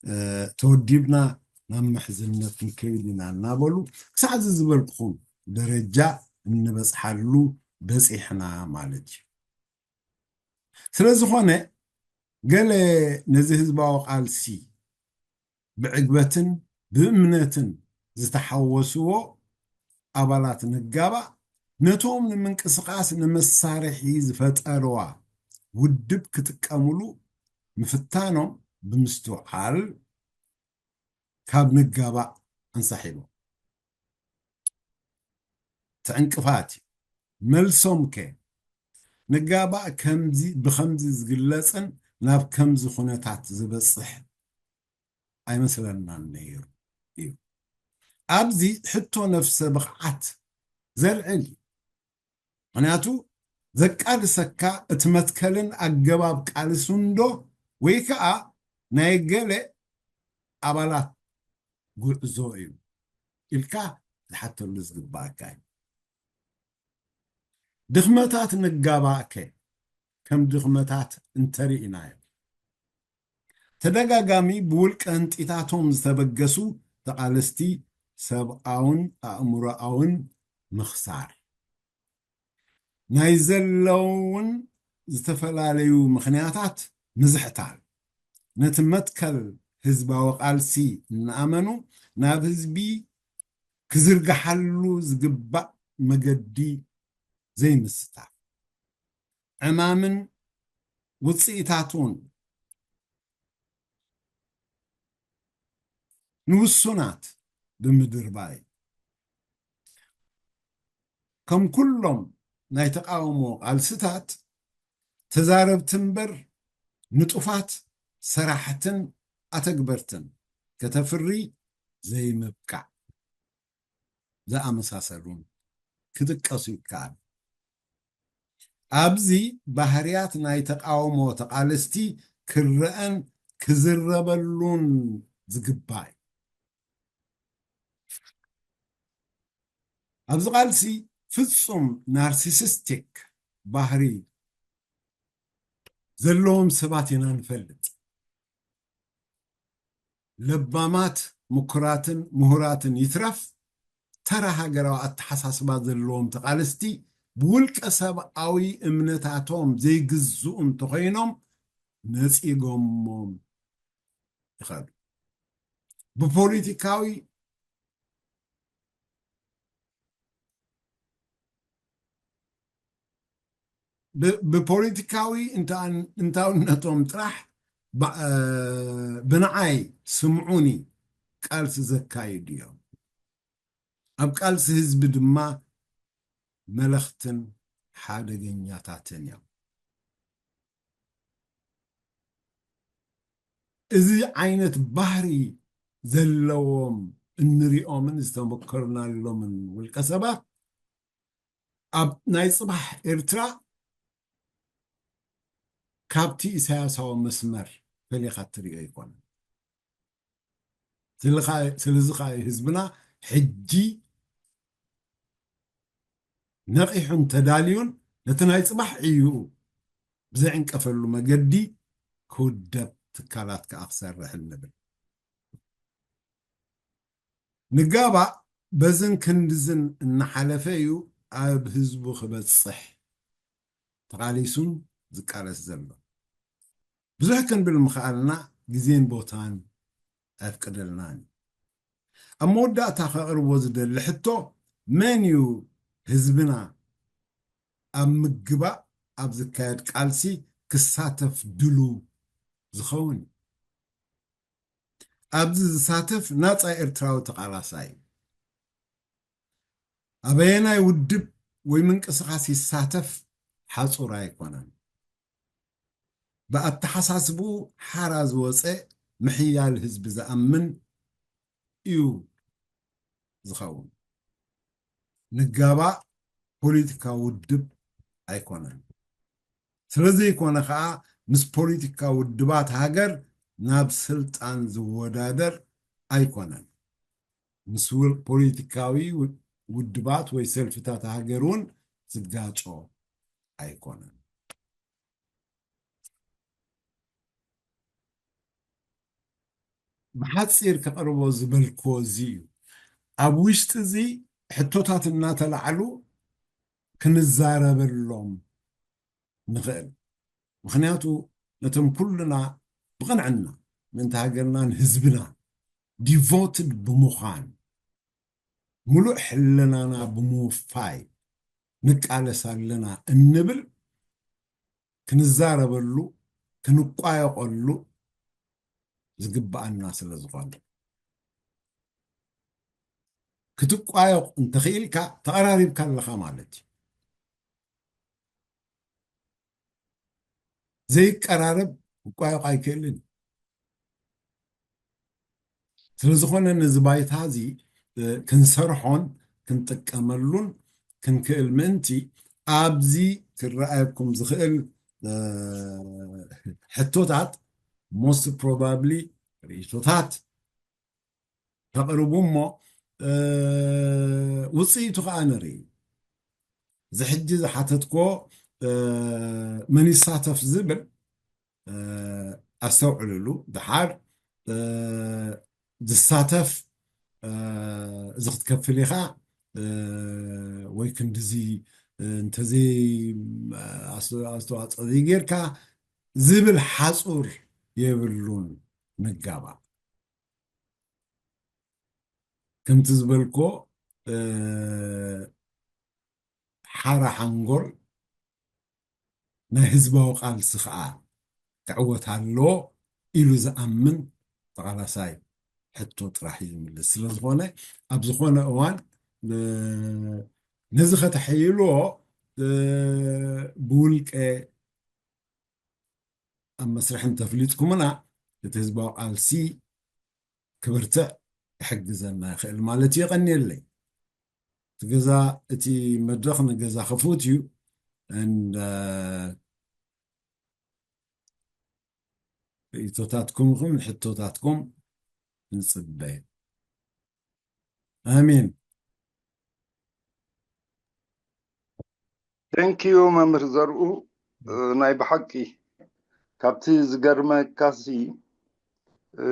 እ፣ ተወዲብና ናብ ምሕዝነት ክንከይድ ኢና እናበሉ፣ ክሳዕ እዚ ዝበልኩኹም ደረጃ እንበጽሓሉ በጺሕና ማለት እዩ። ስለ ዝኾነ፣ ገለ ነዚ ህዝባዊ ቃልሲ ብዕግበትን ብእምነትን ዝተሓወስዎ ኣባላት ንጋባእ፣ ነቶም ንምንቅስቓስ ንመሳርሒ ዝፈጠርዋ ውድብ ክጥቀምሉ ምፍታኖም ብምስትውዓል፣ ካብ ንጋባእ ኣንሳሒቦም። እቲ ዕንቅፋት እዩ። መልሶም ከ? ንጋባእ ከምዚ፣ ብኸምዚ ዝግለጽን ናብ ከምዚ ኩነታት ዝበጽሕ ኣይመስለናን ነይሩ እዩ። ኣብዚ ሕቶ ነፍሰ ብቕዓት ዘልዕል እዩ። ምኽንያቱ፣ ዘቃልሰካ እቲ መትከልን ኣገባብ ቃልሱን ዶ፣ ወይ ከኣ ናይ ገለ ኣባላት ጉዕዞ እዩ ኢልካ ክትሓተሉ ዝግባኣካ እዩ። ድኽመታት ንጋባእ ከ ከም ድኽመታት እንተርኢናዮ፣ ተደጋጋሚ ብውልቀ ህንጢታቶም ዝተበገሱ ተቓለስቲ ሰብኣውን ኣእምሮኣውን ምኽሳር፣ ናይ ዘለውን ዝተፈላለዩ ምኽንያታት ምዝሕታል፣ ነቲ መትከል ህዝባዊ ቃልሲ እናኣመኑ ናብ ህዝቢ ክዝርግሓሉ ዝግባእ መገዲ ዘይምስታፍ፣ ዕማምን ውፅኢታቱን ንውሱናት ብምድርባይ፣ ከም ኩሎም ናይ ተቃውሞ ቃልስታት፣ ተዛረብቲ እምበር ንጡፋት ሰራሕትን ኣተግበርትን ከተፍሪ ዘይምብቃዕ ዝኣመሳሰሉን ክጥቀሱ ይከኣል። ኣብዚ ባህርያት ናይ ተቃውሞ ተቓለስቲ ክረኣን ክዝረበሉን ዝግባእ እዩ። ኣብዚ ቃልሲ ፍጹም ናርሲሲስቲክ ባህሪ ዘለዎም ሰባት ኢና ንፈልጥ። ለባማት፣ ምኩራትን ምሁራትን ይትረፍ፣ ተራ ሃገራዊ ኣተሓሳስባ ዘለዎም ተቓለስቲ ብውልቀ ሰብኣዊ እምነታቶም ዘይግዝኡ እንተኾይኖም ነጺጎሞም ይኸዱ። ብፖለቲካዊ ብ-፣ ብፖለቲካዊ እንታ-፣ እንታውነቶም ጥራሕ ባ-፣ እ፣ ብንዓይ ስምዑኒ ቃልሲ ዘካይዱ እዮም። ኣብ ቃልሲ ህዝቢ ድማ መለኽትን ሓደገኛታትን እዮም። እዚ ዓይነት ባህሪ ዘለዎም እንሪኦምን ዝተመከርናሎምን ውልቀ ሰባት ኣብ ናይ ጽባሕ ኤርትራ ካብቲ ኢሳያሳዊ መስመር ፈሊኻ እትሪኦ ኣይኮነን። ስለዚ ኸኣ፣ ስለዚ ኸኣ እዩ ህዝብና ሕጂ ነቒሑን ተዳልዩን ነቲ ናይ ጽባሕ ዕዩኡ ብዘይዕንቀፈሉ መገዲ ክውደብ ትካላት ከኣ ክሰርሕ ንብል። ንጋባእ በዝን ክንድዝን እናሓለፈ እዩ ኣብ ህዝቡ ክበጽሕ ተቓሊሱን ዝቃለስ ዘሎ። ብዙሕ ክንብል ምኽኣልና ግዜን ቦታን ኣየፍቅደልናን እዩ። ኣብ መወዳእታ ከቕርቦ ዝደሊ ሕቶ፣ መን እዩ ህዝብና ኣብ ምግባእ ኣብ ዝካየድ ቃልሲ ክሳተፍ ድሉ ዝኸውን? ኣብዚ ዝሳተፍ ናጻ ኤርትራዊ ተቓላሳይ እዩ። ኣበየናይ ውድብ ወይ ምንቅስቓስ ይሳተፍ ሓጹር ኣይኮነን። ብኣተሓሳስብኡ ሓራ ዝወጸ ምሕያል ህዝቢ ዝኣምን እዩ ዝኸውን። ንጋባእ ፖለቲካዊ ውድብ ኣይኮነን። ስለ ዘይኮነ ኸኣ ምስ ፖለቲካ ውድባት ሃገር ናብ ስልጣን ዝወዳደር ኣይኮነን። ምስ ውል-፣ ፖለቲካዊ ውድ-፣ ውድባት ወይ ሰልፍታት ሃገር እውን ዝጋጮ ኣይኮነን። ብሓጺር ከቕርቦ ዝበልክዎ እዚ እዩ። ኣብ ውሽጢ እዚ ሕቶታት እናተላዕሉ ክንዛረበሎም ንኽእል። ምኽንያቱ ነቶም ኩልና ብቕንዕና ምእንቲ ሃገርናን ህዝብና ዲቮትድ ብምዃን፣ ምሉእ ሕልናና ብምውፋይ ንቃለስ ኣለና እንብል፣ ክንዛረበሉ፣ ክንቋየቐሉ ዝግብኣና ስለ ዝኾነ። ክትቋየቕ እንተኽኢልካ፣ ተቐራሪብካ ኣለኻ ማለት እዩ። ዘይቀራረብ ክቋየቕ ኣይክእልን። ስለ ዝኾነ ነዚ ባይታ እዚ፣ እ፣ ክንሰርሖን ክንጥቀመሉን ክንክእል ምእንቲ፣ ኣብዚ ክረኣየኩም ዝኽእል፣ እ፣ ሕቶታት፣ most probably ርእይቶታት ተቕርቡ እሞ፣ እ፣ ውጽኢቱ ከኣ ንርኢ። እዚ ሕጂ ዝሓተትክዎ፣ እ፣ መን ይሳተፍ ዝብል፣ እ፣ ኣስተውዕልሉ። ድሓር፣ እ፣ ዝሳተፍ፣ እ፣ እዚ ክትከፍል ኢኻ፣ እ፣ ወይ ክንድዚ፣ እ፣ እንተዘይ፣ እ፣ ኣስ-፣ ኣስተዋጽኦ ዘይጌርካ ዝብል ሓጹር የብሉን። ንጋባእ። ከምቲ ዝበልኮ፣ እ፣ ሓራ ሓንጎል ናይ ህዝባዊ ቃልሲ ኸኣ ክዕወት ኣለዎ ኢሉ ዝኣምን ተቓላሳይ ሕቶ ጥራሕ እዩ ዝምልስ። ስለ ዝኾነ፣ ኣብ ዝኾነ እዋን፣ እ፣ ነዚ ከተሐይልዎ፣ እ፣ ብውልቀ ኣብ መስርሕ እንተፍሊጥኩምና፣ እቲ ህዝባዊ ቃልሲ ክብርትዕ ክሕግዘና ይኽእል ማለት እዩ። የቐንየለይ። እቲ ገዛ፣ እቲ መድረኽ ንገዛ ክፉት እዩ። And፣ እ፣ ርእይቶታትኩም ይኹን ሕቶታትኩም ንጽበ። ኣሜን። Thank you መምህር ዘርኡ። እ፣ ናይ ብሓቂ ካብቲ ዝገርመካሲ፣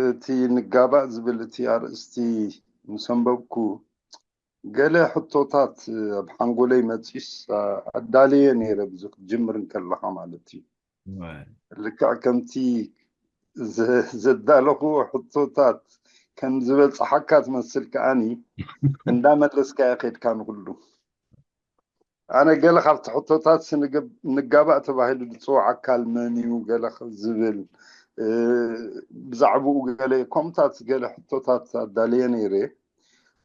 እቲ ንጋባእ ዝብል እቲ ኣርእስቲ ምስ ኣንበብኩ፣ ገለ ሕቶታት ኣብ ሓንጎለይ መጺስ፣ ኣ-፣ ኣዳልየ ነይረ፣ ብዙ ክትጅምር እንከለኻ ማለት እዩ። ልክዕ ከምቲ ዘ-፣ ዘዳለኽዎ ሕቶታት ከም ዝበጽሓካ ትመስል ከኣኒ፣ እንዳመለስካዮ ኸድካ ንኹሉ። ኣነ ገለ ካብቲ ሕቶታት ንገብ-፣ ንጋባእ ተባሂሉ ዝጽዋዕ ኣካል መን እዩ ገለ ኸ-፣ ዝብል፣ እ፣ ብዛዕባኡ ገለ ከምታት ገለ ሕቶታት ኣዳልየ ነይረ።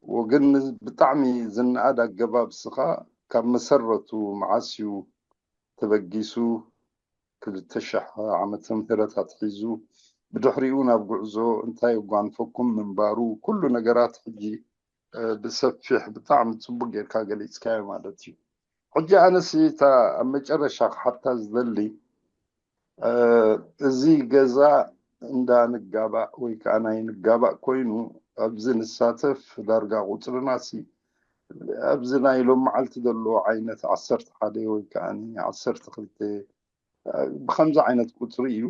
ወግን ብጣዕሚ ዝነኣድ ኣገባብ ስኻ ካብ መሰረቱ መዓስ እዩ ተበጊሱ፣ ክልተ ሺሕ ዓመተ ምህረት ኣትሒዙ፣ ብድሕሪኡ ናብ ጉዕዞ እንታይ የጓንፈኩም ምንባሩ፣ ኩሉ ነገራት ሕጂ፣ እ፣ ብሰፊሕ ብጣዕሚ ጽቡቅ ጌርካ ገሊጽካዮ ማለት እዩ። ሕጂ ኣነሲ እታ ኣብ መጨረሻ ክሓታ ዝደሊ፣ እ፣ እዚ ገዛ እንዳ ንጋባእ ወይ ከዓ ናይ ንጋባእ ኮይኑ ኣብዚ ንሳተፍ ዳርጋ ቁጽርናሲ ኣብዚ ናይ ሎም መዓልቲ ዘሎ ዓይነት ዓሰርተ ሓደ ወይ ከዓ ዓሰርተ ክልተ ብከምዚ ዓይነት ቁፅሪ እዩ።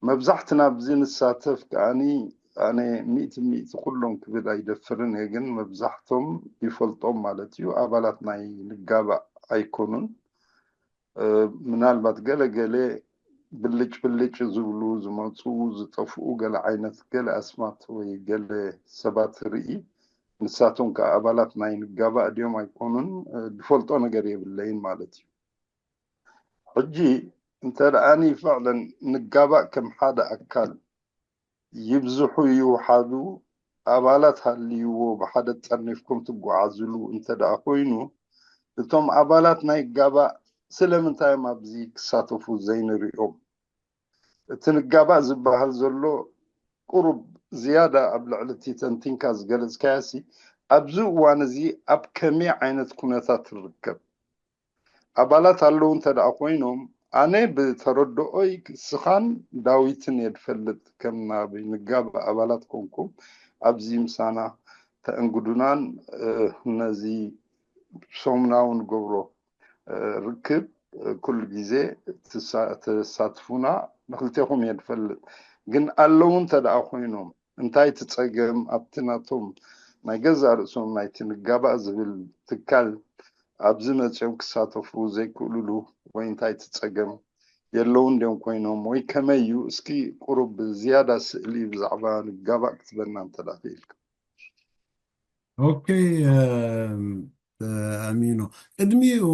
መብዛሕትና ኣብዚ ንሳተፍ ከዓኒ ኣነ ሚእቲ ሚእቲ ኩሎም ክብል ኣይደፍርን እየ፣ ግን መብዛሕቶም ይፈልጦም ማለት እዩ። ኣባላት ናይ ንጋባእ ኣይኮኑን። ምናልባት ገለ ገለ ብልጭ ብልጭ ዝብሉ ዝመፁ ዝጠፍኡ ገለ ዓይነት ገለ ኣስማት ወይ ገለ ሰባት ርኢ። ንሳቶም ከዓ ኣባላት ናይ ንጋባእ ድዮም ኣይኮኑን ዝፈልጦ ነገር የብለይን ማለት እዩ። ሕጂ እንተ ደኣኒ ፍዕለን ንጋባእ ከም ሓደ ኣካል ይብዝሑ ይውሓዱ ኣባላት ሃልይዎ ብሓደ ጠርኒፍኩም ትጓዓዝሉ እንተ ደኣ ኮይኑ፣ እቶም ኣባላት ናይ ጋባእ ስለምንታይ እዮም ኣብዚ ክሳተፉ ዘይንሪኦም? እቲ ንጋባእ ዝበሃል ዘሎ ቁሩብ ዝያዳ ኣብ ልዕሊ እቲ ተንቲንካ ዝገለጽካያሲ ኣብዚ እዋን እዚ ኣብ ከመይ ዓይነት ኩነታት ትርከብ? ኣባላት ኣለዉ እንተ ደኣ ኮይኖም፣ ኣነ ብተረድኦይ ስኻን ዳዊትን እየ ዝፈልጥ ከም ናብ ንጋብ ኣባላት ኮንኩም ኣብዚ ምሳና ተእንግዱናን ነዚ ሰሙናዊ ንገብሮ ርክብ ኩሉ ግዜ ተሳትፉና ንክልቴኹም እየ ዝፈልጥ። ግን ኣለዉ እንተ ደኣ ኮይኖም እንታይ እቲ ጸገም ኣብቲ ናቶም ናይ ገዛእ ርእሶም ናይቲ ንጋባእ ዝብል ትካል ኣብዚ መጺኦም ክሳተፉ ዘይክእሉሉ ወይ እንታይ እቲ ጸገም የለውን ድዮም ኮይኖም ወይ ከመይ እዩ? እስኪ ቁሩብ ዝያዳ ስእሊ ብዛዕባ ንጋባእ ክትበና እንተ ደኣ ክኢልካ። ኦኬ ኣሚኖ፣ ቅድሚኡ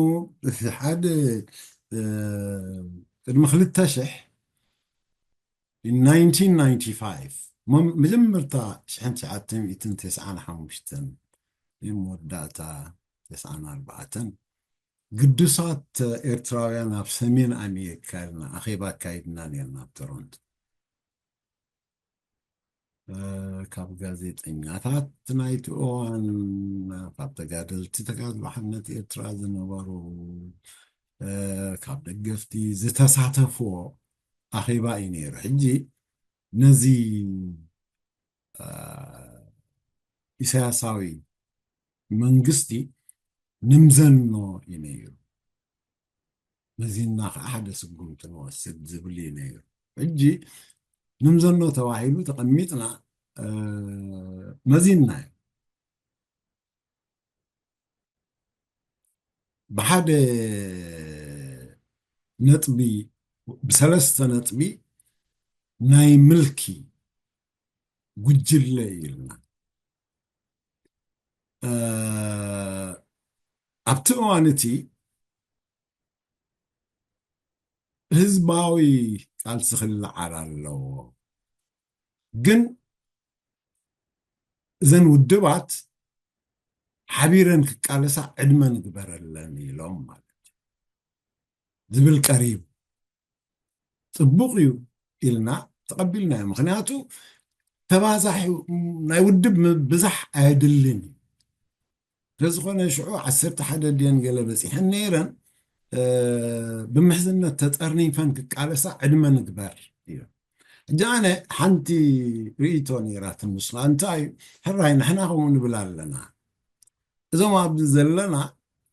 ሓደ ቅድሚ ክልተ ሽሕ ናይንቲን ናይንቲ ፋይቭ መጀመርታ ሽሕን ትሽዓተ ሚእትን ተስዓን ሓሙሽተን መወዳእታ ተስዓን ኣርባዕተን ግዱሳት ኤርትራውያን ኣብ ሰሜን ኣሜሪካ ኢልና ኣኼባ ኣካይድና ነርና ኣብ ቶሮንቶ። ካብ ጋዜጠኛታት ናይቲ እዋን፣ ካብ ተጋደልቲ ተጋድሎ ሓርነት ኤርትራ ዝነበሩ፣ ካብ ደገፍቲ ዝተሳተፍዎ ኣኼባ እዩ ነይሩ። ሕጂ ነዚ ኢሳያሳዊ መንግስቲ ንምዘኖ እዩ ነይሩ። መዚንና ከዓ ሓደ ስጉምቲ ንወስድ ዝብል እዩ ነይሩ። ሕጂ ንምዘኖ ተባሂሉ ተቐሚጥና መዚንና እዩ። ብሓደ ነጥቢ ብሰለስተ ነጥቢ ናይ ምልኪ ጉጅለ ኢልና ኣብቲ እዋን እቲ ህዝባዊ ቃልሲ ክለዓል ኣለዎ። ግን እዘን ውድባት ሓቢረን ክቃለሳ ዕድመ ንግበረለን ኢሎም ማለት እዩ ዝብል ቀሪቡ። ጽቡቕ እዩ ኢልና ተቐቢልናዮ። ምኽንያቱ ተባዛሒ ናይ ውድብ ምብዛሕ ኣየድልን እዩ። ስለዝኾነ ሽዑ ዓሰርተ ሓደ ድየን ገለ በፂሐን ነይረን ብምሕዝነት ተጠርኒፈን ክቃለሳ ዕድመ ንግበር እዩ። ሕጂ ኣነ ሓንቲ ርእይቶ ነይራትኒ ንስኻ እንታይ ሕራይ ንሕና ከምኡ ንብል ኣለና። እዞም ኣብዚ ዘለና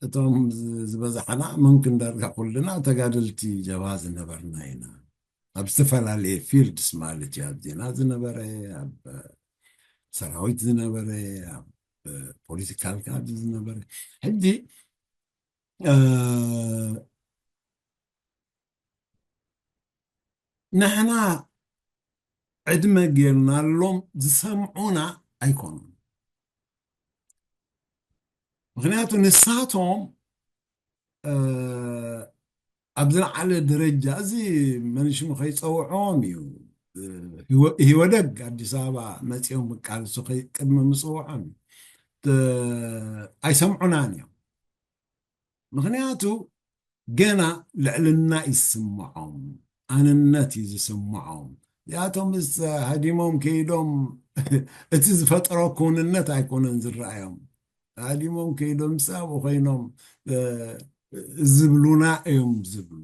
እቶም ዝበዛሕና ምምክን ዳርጋ ኩልና ተጋደልቲ ጀብሃ ዝነበርና ኢና። ኣብ ዝተፈላለየ ፊልድስ ማለት እዩ ኣብ ዜና ዝነበረ ኣብ ሰራዊት ዝነበረ ኣብ ፖለቲካል ካድሪ ዝነበረ ሕጂ ንሕና ዕድመ ጌርናሎም ዝሰምዑና ኣይኮኑን። ምክንያቱ ንሳቶም ኣብ ዝለዓለ ደረጃ እዚ መንሽሙ ከይፀውዖም እዩ። ህወደግ ኣዲስ ኣበባ መፂኦም ምቃልሱ ቅድሚ ምፅውዖም ኣይሰምዑናን እዮም። ምክንያቱ ገና ልዕልና ይስምዖም፣ ኣነነት እዩ ዝስምዖም። እዚኣቶምስ ሃዲሞም ከይዶም እቲ ዝፈጠሮ ክውንነት ኣይኮነን ዝረኣዮም። ሃዲሞም ከይዶም ምስ ኣብኡ ኮይኖም ዝብሉና እዮም ዝብሉ።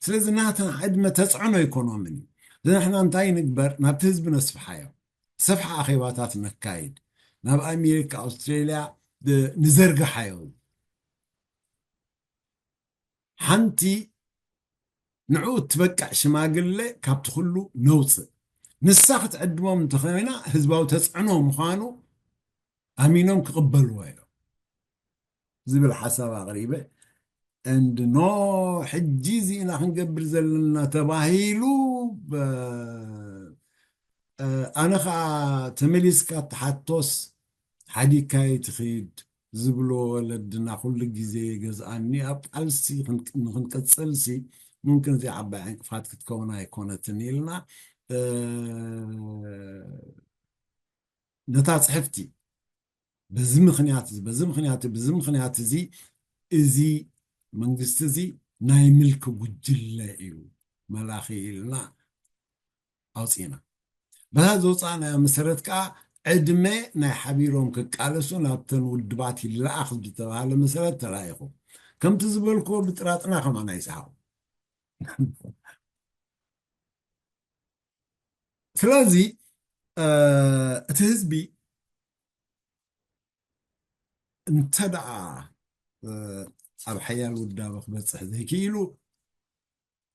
ስለዚ ናትና ዕድመ ተፅዕኖ ኣይኮኖምን እዩ። ንሕና እንታይ ንግበር? ናብቲ ህዝቢ ነስፍሓዮ። ሰፍሓ ኣኼባታት ነካይድ። ናብ ኣሜሪካ፣ ኣውስትሬልያ፣ ንዘርግሓዮ። ሓንቲ ንዕኡ እትበቅዕ ሽማግሌ ካብቲ ኩሉ ነውፅእ። ንሳ ክትዕድሞም እንተኾይና ህዝባዊ ተፅዕኖ ምዃኑ ኣሚኖም ክቕበልዎ እዮም ዝብል ሓሳብ ኣቕሪበ። And no፣ ሕጂ እዚ ኢና ክንገብር ዘለና ተባሂሉ። ኣነ ከዓ ተመሊስካ ትሓቶስ ሓዲካይ ትኽድ ዝብሎ ወለድና ኩሉ ግዜ ገዝኣኒ። ኣብ ቃልሲ ንክንቀፅልሲ ምምክን እዚኣ ዓባይ ዕንቅፋት ክትከውን ኣይኮነትን ኢልና ነታ ፅሕፍቲ በዚ ምኽንያት እዚ በዚ ምኽንያት በዚ ምኽንያት እዚ እዚ መንግስቲ እዚ ናይ ምልኪ ጉጅለ እዩ መላኺ ኢልና ኣውፂና። በታ ዘውፃእናዮ መሰረት ከዓ ዕድመ ናይ ሓቢሮም ክቃለሱ ናብተን ውድባት ይለኣኽ ዝተባሃለ መሰረት ተላኢኹ። ከምቲ ዝበልክዎ ብጥራጥና ከማን ኣይሰሓቑ። ስለዚ እቲ ህዝቢ እንተ ደኣ ኣብ ሓያል ውዳበ ክበፅሕ ዘይክኢሉ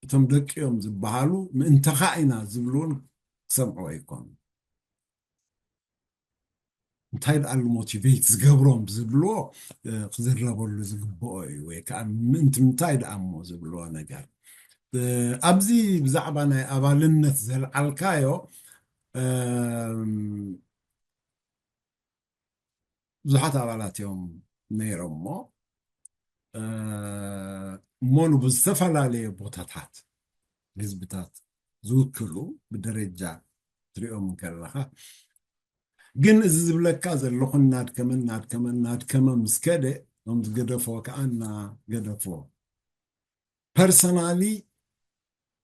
እቶም ደቂኦም ዝበሃሉ ምእንተኻ ኢና ዝብሉ እውን ክሰምዑ ኣይኮኑ። እንታይ ደኣሉ ሞቲቬት ዝገብሮም ዝብልዎ ክዝረበሉ ዝግብኦ እዩ። ወይ ከዓ ምእንቲ ምንታይ ደኣ እሞ ዝብልዎ ነገር ኣብዚ ብዛዕባ ናይ ኣባልነት ዘልዓልካዮ ብዙሓት ኣባላት እዮም ነይሮሞ እሞ ብዝተፈላለየ ቦታታት ህዝብታት ዝውክሉ ብደረጃ ትሪኦም እንከለኻ ግን እዚ ዝብለካ ዘለኹ እናድከመ እናድከመ እናድከመ ምስ ከደ ከም ዝገደፎ ከዓ እናገደፎ ፐርሰናሊ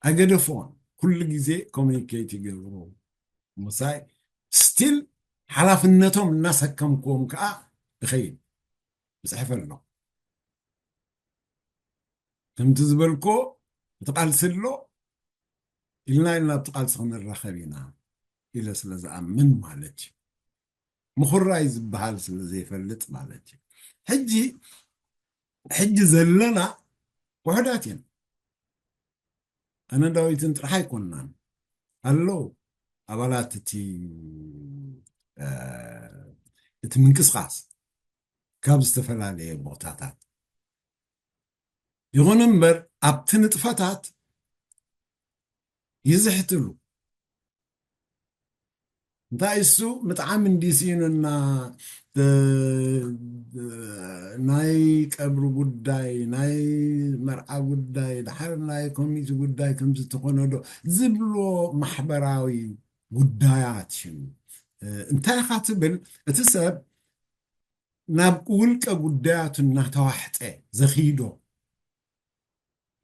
ኣገደፎን ኩሉ ግዜ ኮሚኒኬት ይገብሩ ምሳይ ስቲል ሓላፍነቶም እናሰከምክዎም ከዓ እኸይድ እፅሕፈ ኣሎ ከምቲ ዝበልኮ እቲ ቃልሲ ኣሎ ኢልና ኢልና ኣብቲ ቃልሲ ክንራኸብ ኢና ኢለ ስለ ዝኣምን ማለት እዩ ምኹራይ ዝበሃል ስለ ዘይፈልጥ ማለት እዩ ሕጂ ሕጂ ዘለና ውሕዳት እዮም ኣነ ዳዊትን ጥራሕ ኣይኮንናን ኣለዉ ኣባላት እቲ እቲ ምንቅስቃስ ካብ ዝተፈላለየ ቦታታት ይኹን እምበር ኣብቲ ንጥፈታት ይዝሕትሉ እንታይ እሱ ምጥዓም እንዲስኢኑና ናይ ቀብሪ ጉዳይ ናይ መርዓ ጉዳይ ድሓር ናይ ኮሚቲ ጉዳይ ከምዚ ተኾነ ዶ ዝብሎ ማሕበራዊ ጉዳያት እዩ እንታይ ኢኻ ትብል እቲ ሰብ ናብ ውልቀ ጉዳያቱ እናተዋሕጠ ዘኺዶ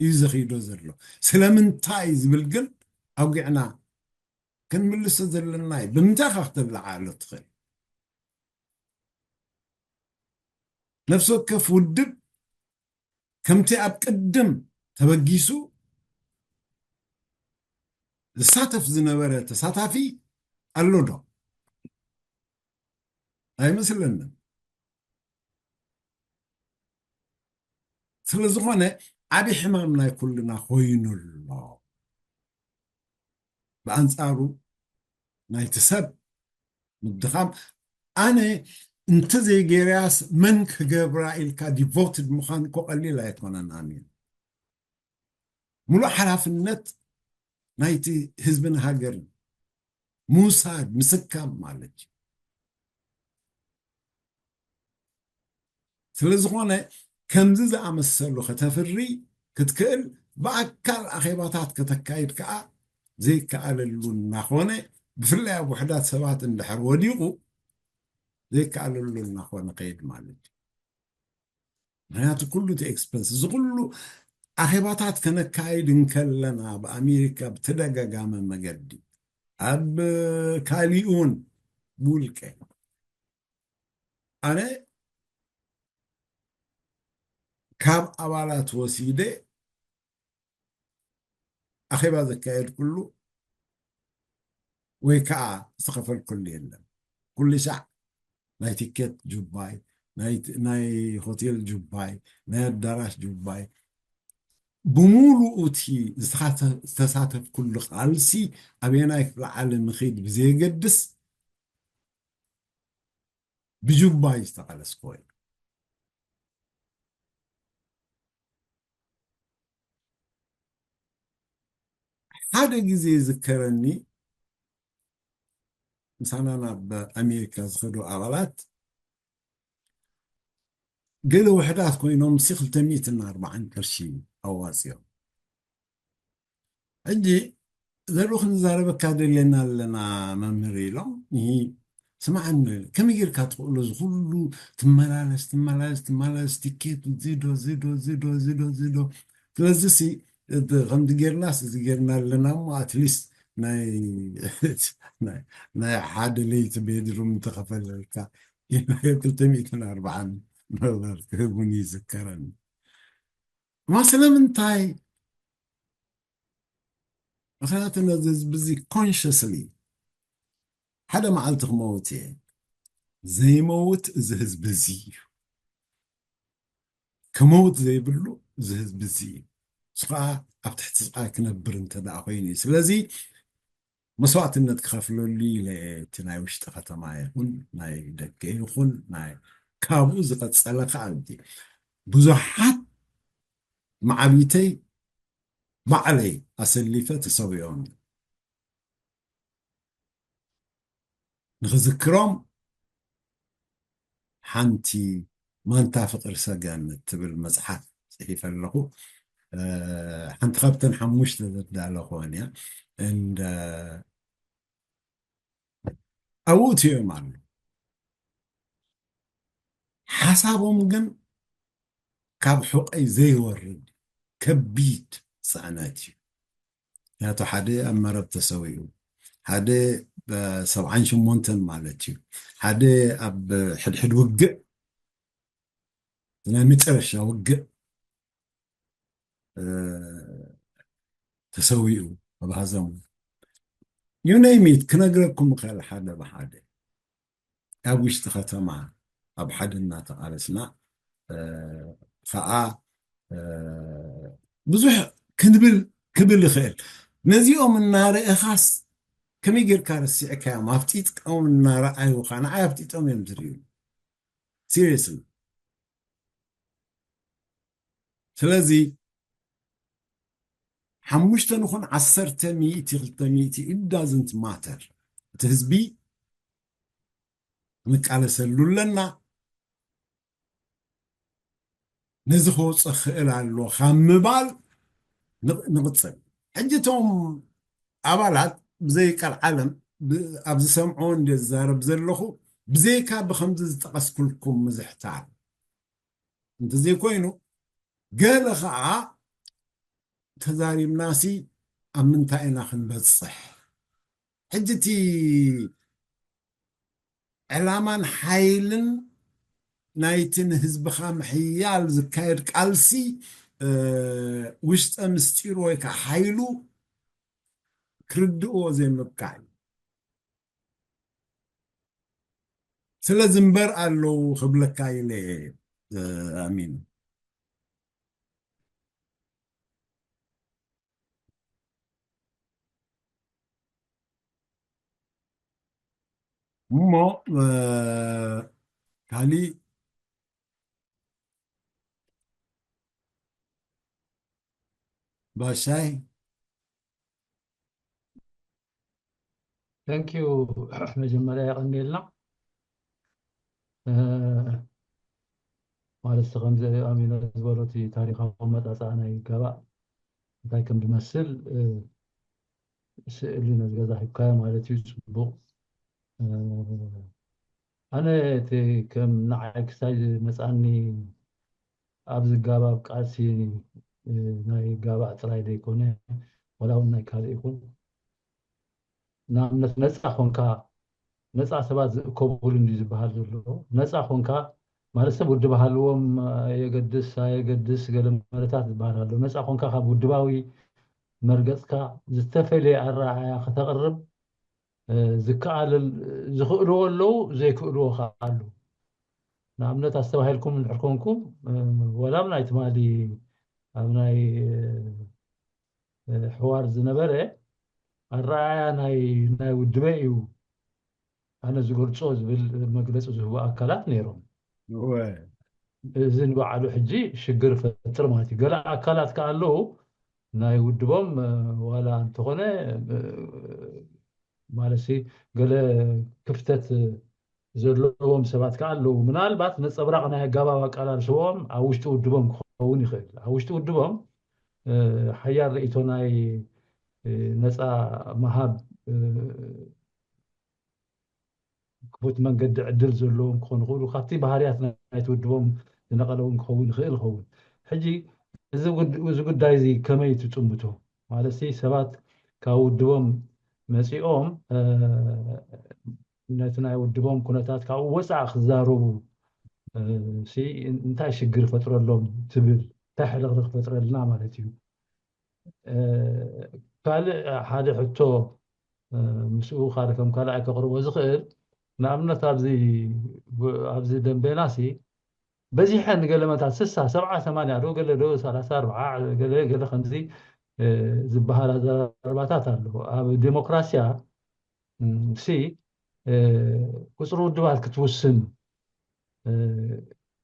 እዩ ዘኺዶ ዘሎ ስለምንታይ ዝብል ግን ኣውጊዕና ክንምልሶ ዘለና እዩ ብምንታይ ካ ክተለዓዕሎ ትኽእል ነፍሲ ወከፍ ውድብ ከምቲ ኣብ ቅድም ተበጊሱ ዝሳተፍ ዝነበረ ተሳታፊ ኣሎ ዶ ኣይመስለንን ስለ ዝኾነ ዓቢ ሕማም ናይ ኩልና ኮይኑ ኣሎ ብኣንጻሩ ናይቲ ሰብ ምድኻም ኣነ እንተዘይገይረያስ መን ክገብራ ኢልካ ዲቮትድ ምዃን እኮ ቀሊል ኣይኮነን ኣሚን ሙሉእ ሓላፍነት ናይቲ ህዝብን ሃገርን ምውሳድ ምስካም ማለት እዩ ስለ ዝኾነ ከምዚ ዝኣመሰሉ ከተፍሪ ክትክእል ብኣካል ኣኼባታት ከተካይድ ከዓ ዘይከኣለሉ እናኾነ ብፍላይ ኣብ ውሕዳት ሰባት እንድሕር ወዲቑ ዘይከኣለሉ እናኾነ ከይድ ማለት እዩ ምክንያቱ ኩሉ እቲ ኤክስፐንስ እዚ ኩሉ ኣኼባታት ከነካይድ እንከለና ብኣሜሪካ ብተደጋጋሚ መገዲ ኣብ ካሊኡን ብውልቀ ኣነ ካብ ኣባላት ወሲደ ኣኼባ ዘካየድኩሉ ወይ ከዓ ዝተኸፈልኩሉ የለን ኩሉ ሻዕ ናይ ቲኬት ጁባይ ናይ ሆቴል ጁባይ፣ ናይ ኣዳራሽ ጁባይ፣ ብምሉኡ እቲ ዝተሳተፍኩሉ ቃልሲ ኣበየናይ ክፍለ ዓለም ይኸይድ ብዘየገድስ ብጁባይ ዝተቓለስክዎ እዩ። ሓደ ግዜ ይዝከረኒ፣ ምሳና ናብ ኣሜሪካ ዝኸዱ ኣባላት ገለ ውሕዳት ኮይኖም ሲ ክልተ ሚእትን ኣርባዓን ቅርሺ ኣዋፅኦም። ሕጂ ዘርኡ ክንዛረበካ ደልየና ኣለና መምህር ኢሎም። ስማዕኒ፣ ከመይ ጌርካ ትኽእሎ እዚ ኩሉ ትመላለስ ትመላለስ ትመላለስ፣ ትኬት ዝዶ ዝዶ ዝዶ ዝዶ ዝዶ። ስለዚ ሲ ከምዚ ጌርናስ እዚ ጌርና ኣለና እሞ ኣትሊስት ናይ ሓደ ለይቲ ቤድሩም እንተኸፈለልካ ክልተ ሚእትን ኣርባዓን ዶላር ክህቡን ይዝከረኒ። እማ ስለምንታይ? ምክንያቱ ነዚ ህዝቢ እዚ ኮንሽስሊ ሓደ መዓልቲ ክመውት እየ። ዘይመውት እዚ ህዝቢ እዚ እዩ። ክመውት ዘይብሉ እዚ ህዝቢ እዚ እዩ። እሱ ከዓ ኣብ ትሕቲ ስቃይ ክነብር እንተ ደኣ ኮይኑ እዩ። ስለዚ መስዋእትነት ክኸፍለሉ ኢለ እቲ ናይ ውሽጢ ከተማ ይኹን ናይ ደገ ይኹን ናይ ካብኡ ዝቐጸለ ከዓ እዚ ብዙሓት ማዕቢተይ ባዕለይ ኣሰሊፈ ተሰዊኦም ንኽዝክሮም ሓንቲ ማንታ ፍቅር ሰገን እትብል መፅሓፍ ፅሒፈ ኣለኹ። ሓንቲ ካብተን ሓሙሽተ ዘዳለኽወን እያ። እንደ ኣብኡ እትዮም ኣሎ። ሓሳቦም ግን ካብ ሕቆይ ዘይወርድ ከቢድ ፅዕነት እዩ። ምክንያቱ ሓደ ኣብ መረብ ተሰዊኡ፣ ሓደ ሰብዓን ሸሞንተን ማለት እዩ፣ ሓደ ኣብ ሕድሕድ ውግእ ናይ መጨረሻ ውግእ ተሰዊኡ ኣብ ሃዘሙ ዩነይሚት ክነግረኩም እኽእል ሓደ ብሓደ ኣብ ውሽጢ ከተማ ኣብ ሓደ እናተቓለስና ከዓ ብዙሕ ክንብል ክብል ይኽእል። ነዚኦም እናርኢኻስ ከመይ ጌርካ ረሲዕካዮም? ኣፍጢጥቃዎም እናረኣዩኻ ንዓይ ኣፍጢጦም እዮም ዝርእዩ። ሲሪየስሊ ስለዚ ሓሙሽተ ንኹን ዓሰርተ ሚእቲ ክልተ ሚእቲ it doesn't matter። እቲ ህዝቢ ንቃለሰሉ ኣለና። ነዚ ክወፀ ክእል ኣሎ ካብ ምባል ንቕፅል። ሕጂ እቶም ኣባላት ብዘይ ቃል ዓለም ኣብ ዝሰምዖ እንደ ዝዛረብ ዘለኹ ብዘይካ ብከምዚ ዝጠቐስኩልኩም ምዝሕታል እንተዘይኮይኑ ገለ ከዓ ተዛሪብናሲ ኣብ ምንታይ ኢና ክንበፅሕ? ሕጂ እቲ ዕላማን ሓይልን ናይቲ ንህዝብኻ ምሕያል ዝካየድ ቃልሲ ውሽጠ ምስጢሩ ወይ ከዓ ሓይሉ ክርድእዎ ዘይምብቃዕ እዩ። ስለ ዝንበር ኣለዉ ክብለካ ኢለ ኣሚን። እሞ ካሊእ ባሻይ Thank you መጀመርያ የቐንየልና። ማለት ከምዚ ኣሚኖ ዝበሎ እቲ ታሪኻዊ መጻጻ ናይ ጋባእ እንታይ ከም ዝመስል ስእሊ ነዚ ገዛ ሂብካዮ ማለት እዩ። ጽቡቕ። ኣነ እቲ ከም ንዓይ ክሳይ ዝመጻኒ ኣብዚ ጋባእ ቃልሲ ናይ ጋባእ ጥራይ ዘይኮነ ዋላ እውን ናይ ካልእ ይኹን ንኣብነት ነፃ ኮንካ ነፃ ሰባት ዝእከቡሉ እንዲ ዝበሃል ዘሎ ነፃ ኮንካ ማለት ሰብ ውድብ ሃልዎም የገድስ ኣየገድስ ገለ መለታት ዝበሃል ኣሎ። ነፃ ኮንካ ካብ ውድባዊ መርገፅካ ዝተፈለየ ኣረኣእያ ከተቕርብ ዝከኣለል ዝኽእልዎ ኣለዉ ዘይክእልዎ ከዓ ኣለዉ። ንኣብነት ኣስተባሂልኩም እንድሕር ኮንኩም፣ እ፣ ወላ ኣብ ናይ ትማሊ ኣብ ናይ፣ እ፣ እ፣ ሕዋር ዝነበረ ኣረኣእያ ናይ ናይ ውድበ እዩ ኣነ ዝገልጾ ዝብል መግለጺ ዝህቡ ኣካላት ነይሮም። እወ። እዚ ንባዕሉ ሕጂ ሽግር ፈጥር ማለት እዩ። ገለ ኣካላት ከኣ ኣለዉ ናይ ውድቦም፣ እ፣ ዋላ እንተኾነ፣ እ፣ ማለት ሲ ገለ ክፍተት ዘለዎም ሰባት ከኣ ኣለዉ። ምናልባት ነጸብራቕ ናይ ኣገባብ ኣቀላልስኦም ኣብ ውሽጢ ውድቦም ክኸውን ይኽእል። ኣብ ውሽጢ ውድቦም፣ እ፣ ሓያል ርእይቶ ናይ፣ እ፣ ነጻ ምሃብ፣ እ፣ ክፉት መንገዲ ዕድል ዘለዎም ክኾኑ ይኽእሉ። ካብቲ ባህርያት ናይቲ ውድቦም ዝነቐለ እውን ክኸውን ይኽእል ይኸውን። ሕጂ እዚ ጉድ-፣ እዚ ጉዳይ እዚ ከመይ ትጽምቶ? ማለት ሲ ሰባት ካብ ውድቦም መጺኦም፣ እ፣ ነቲ ናይ ውድቦም ኩነታት ካብኡ ወጻኢ ክዛረቡ፣ እ፣ ሲ እንታይ ሽግር ይፈጥረሎም ትብል? እንታይ ሕልኽልኽ ይፈጥረልና ማለት እዩ? እ፣ ካልእ ሓደ ሕቶ፣ እ፣ ምስኡ ካልእ ከም ካልኣይ ከቕርቦ ዝኽእል፣ ንኣብነት ኣብዚ፣ ኣብዚ ደንቤና ሲ በዚሐን ገለ መታት ስሳ፣ ሰብዓ፣ ሰማንያ ዶ ገለ ዶ ሰላሳ ኣርባዓ ገለ ገለ ከምዚ፣ እ፣ ዝበሃል ኣዘራርባታት ኣሎ። ኣብ ዴሞክራሲያ፣ ም፣ ሲ፣ እ፣ ቁጽሪ ውድባት ክትውስን፣ እ፣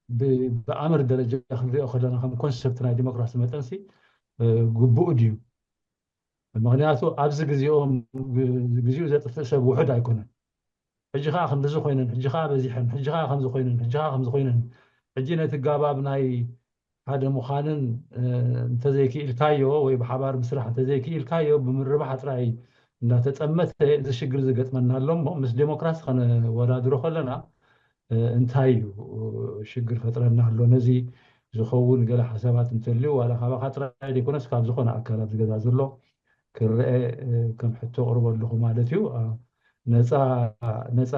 ብ-፣ ብኣምር ደረጃ ክንሪኦ ከለና ከም ኮንሰፕት ናይ ዲሞክራሲ መጠን ሲ፣ እ፣ ግቡእ ድዩ? ምክንያቱ ኣብዚ ግዜኦም ግ-፣ ግዜኡ ዘጥፍእ ሰብ ውሑድ ኣይኮነን። ሕጂ ኸዓ ክንድዚ ኮይነን፣ ሕጂ ኸዓ በዚሐን፣ ሕጂ ኸዓ ከምዚ ኮይነን፣ ሕጂ ኸዓ ከምዚ ኮይነን። ሕጂ ነቲ ጋባብ ናይ ሓደ ምዃንን፣ እ፣ እንተዘይክኢልካዮ ወይ ብሓባር ምስራሕ እንተዘይክኢልካዮ ብምርባሕ ጥራይ እንዳተጠመተ እዚ ሽግር ዝገጥመና ኣሎ እሞ ምስ ዴሞክራሲ ከነወዳድሮ ከለና፣ እ፣ እንታይ እዩ ሽግር ፈጥረና ኣሎ? ነዚ ዝኸውን ገለ ሓሳባት እንተልዩ ዋላ ካባኻ ጥራይ ዘይኮነስ ካብ ዝኾነ ኣካል ኣብዚ ገዛ ዘሎ ክረአ፣ እ፣ ከም ሕቶ ቅርቦ ኣለኹ ማለት እዩ። አ፣ ነፃ፣ ነፃ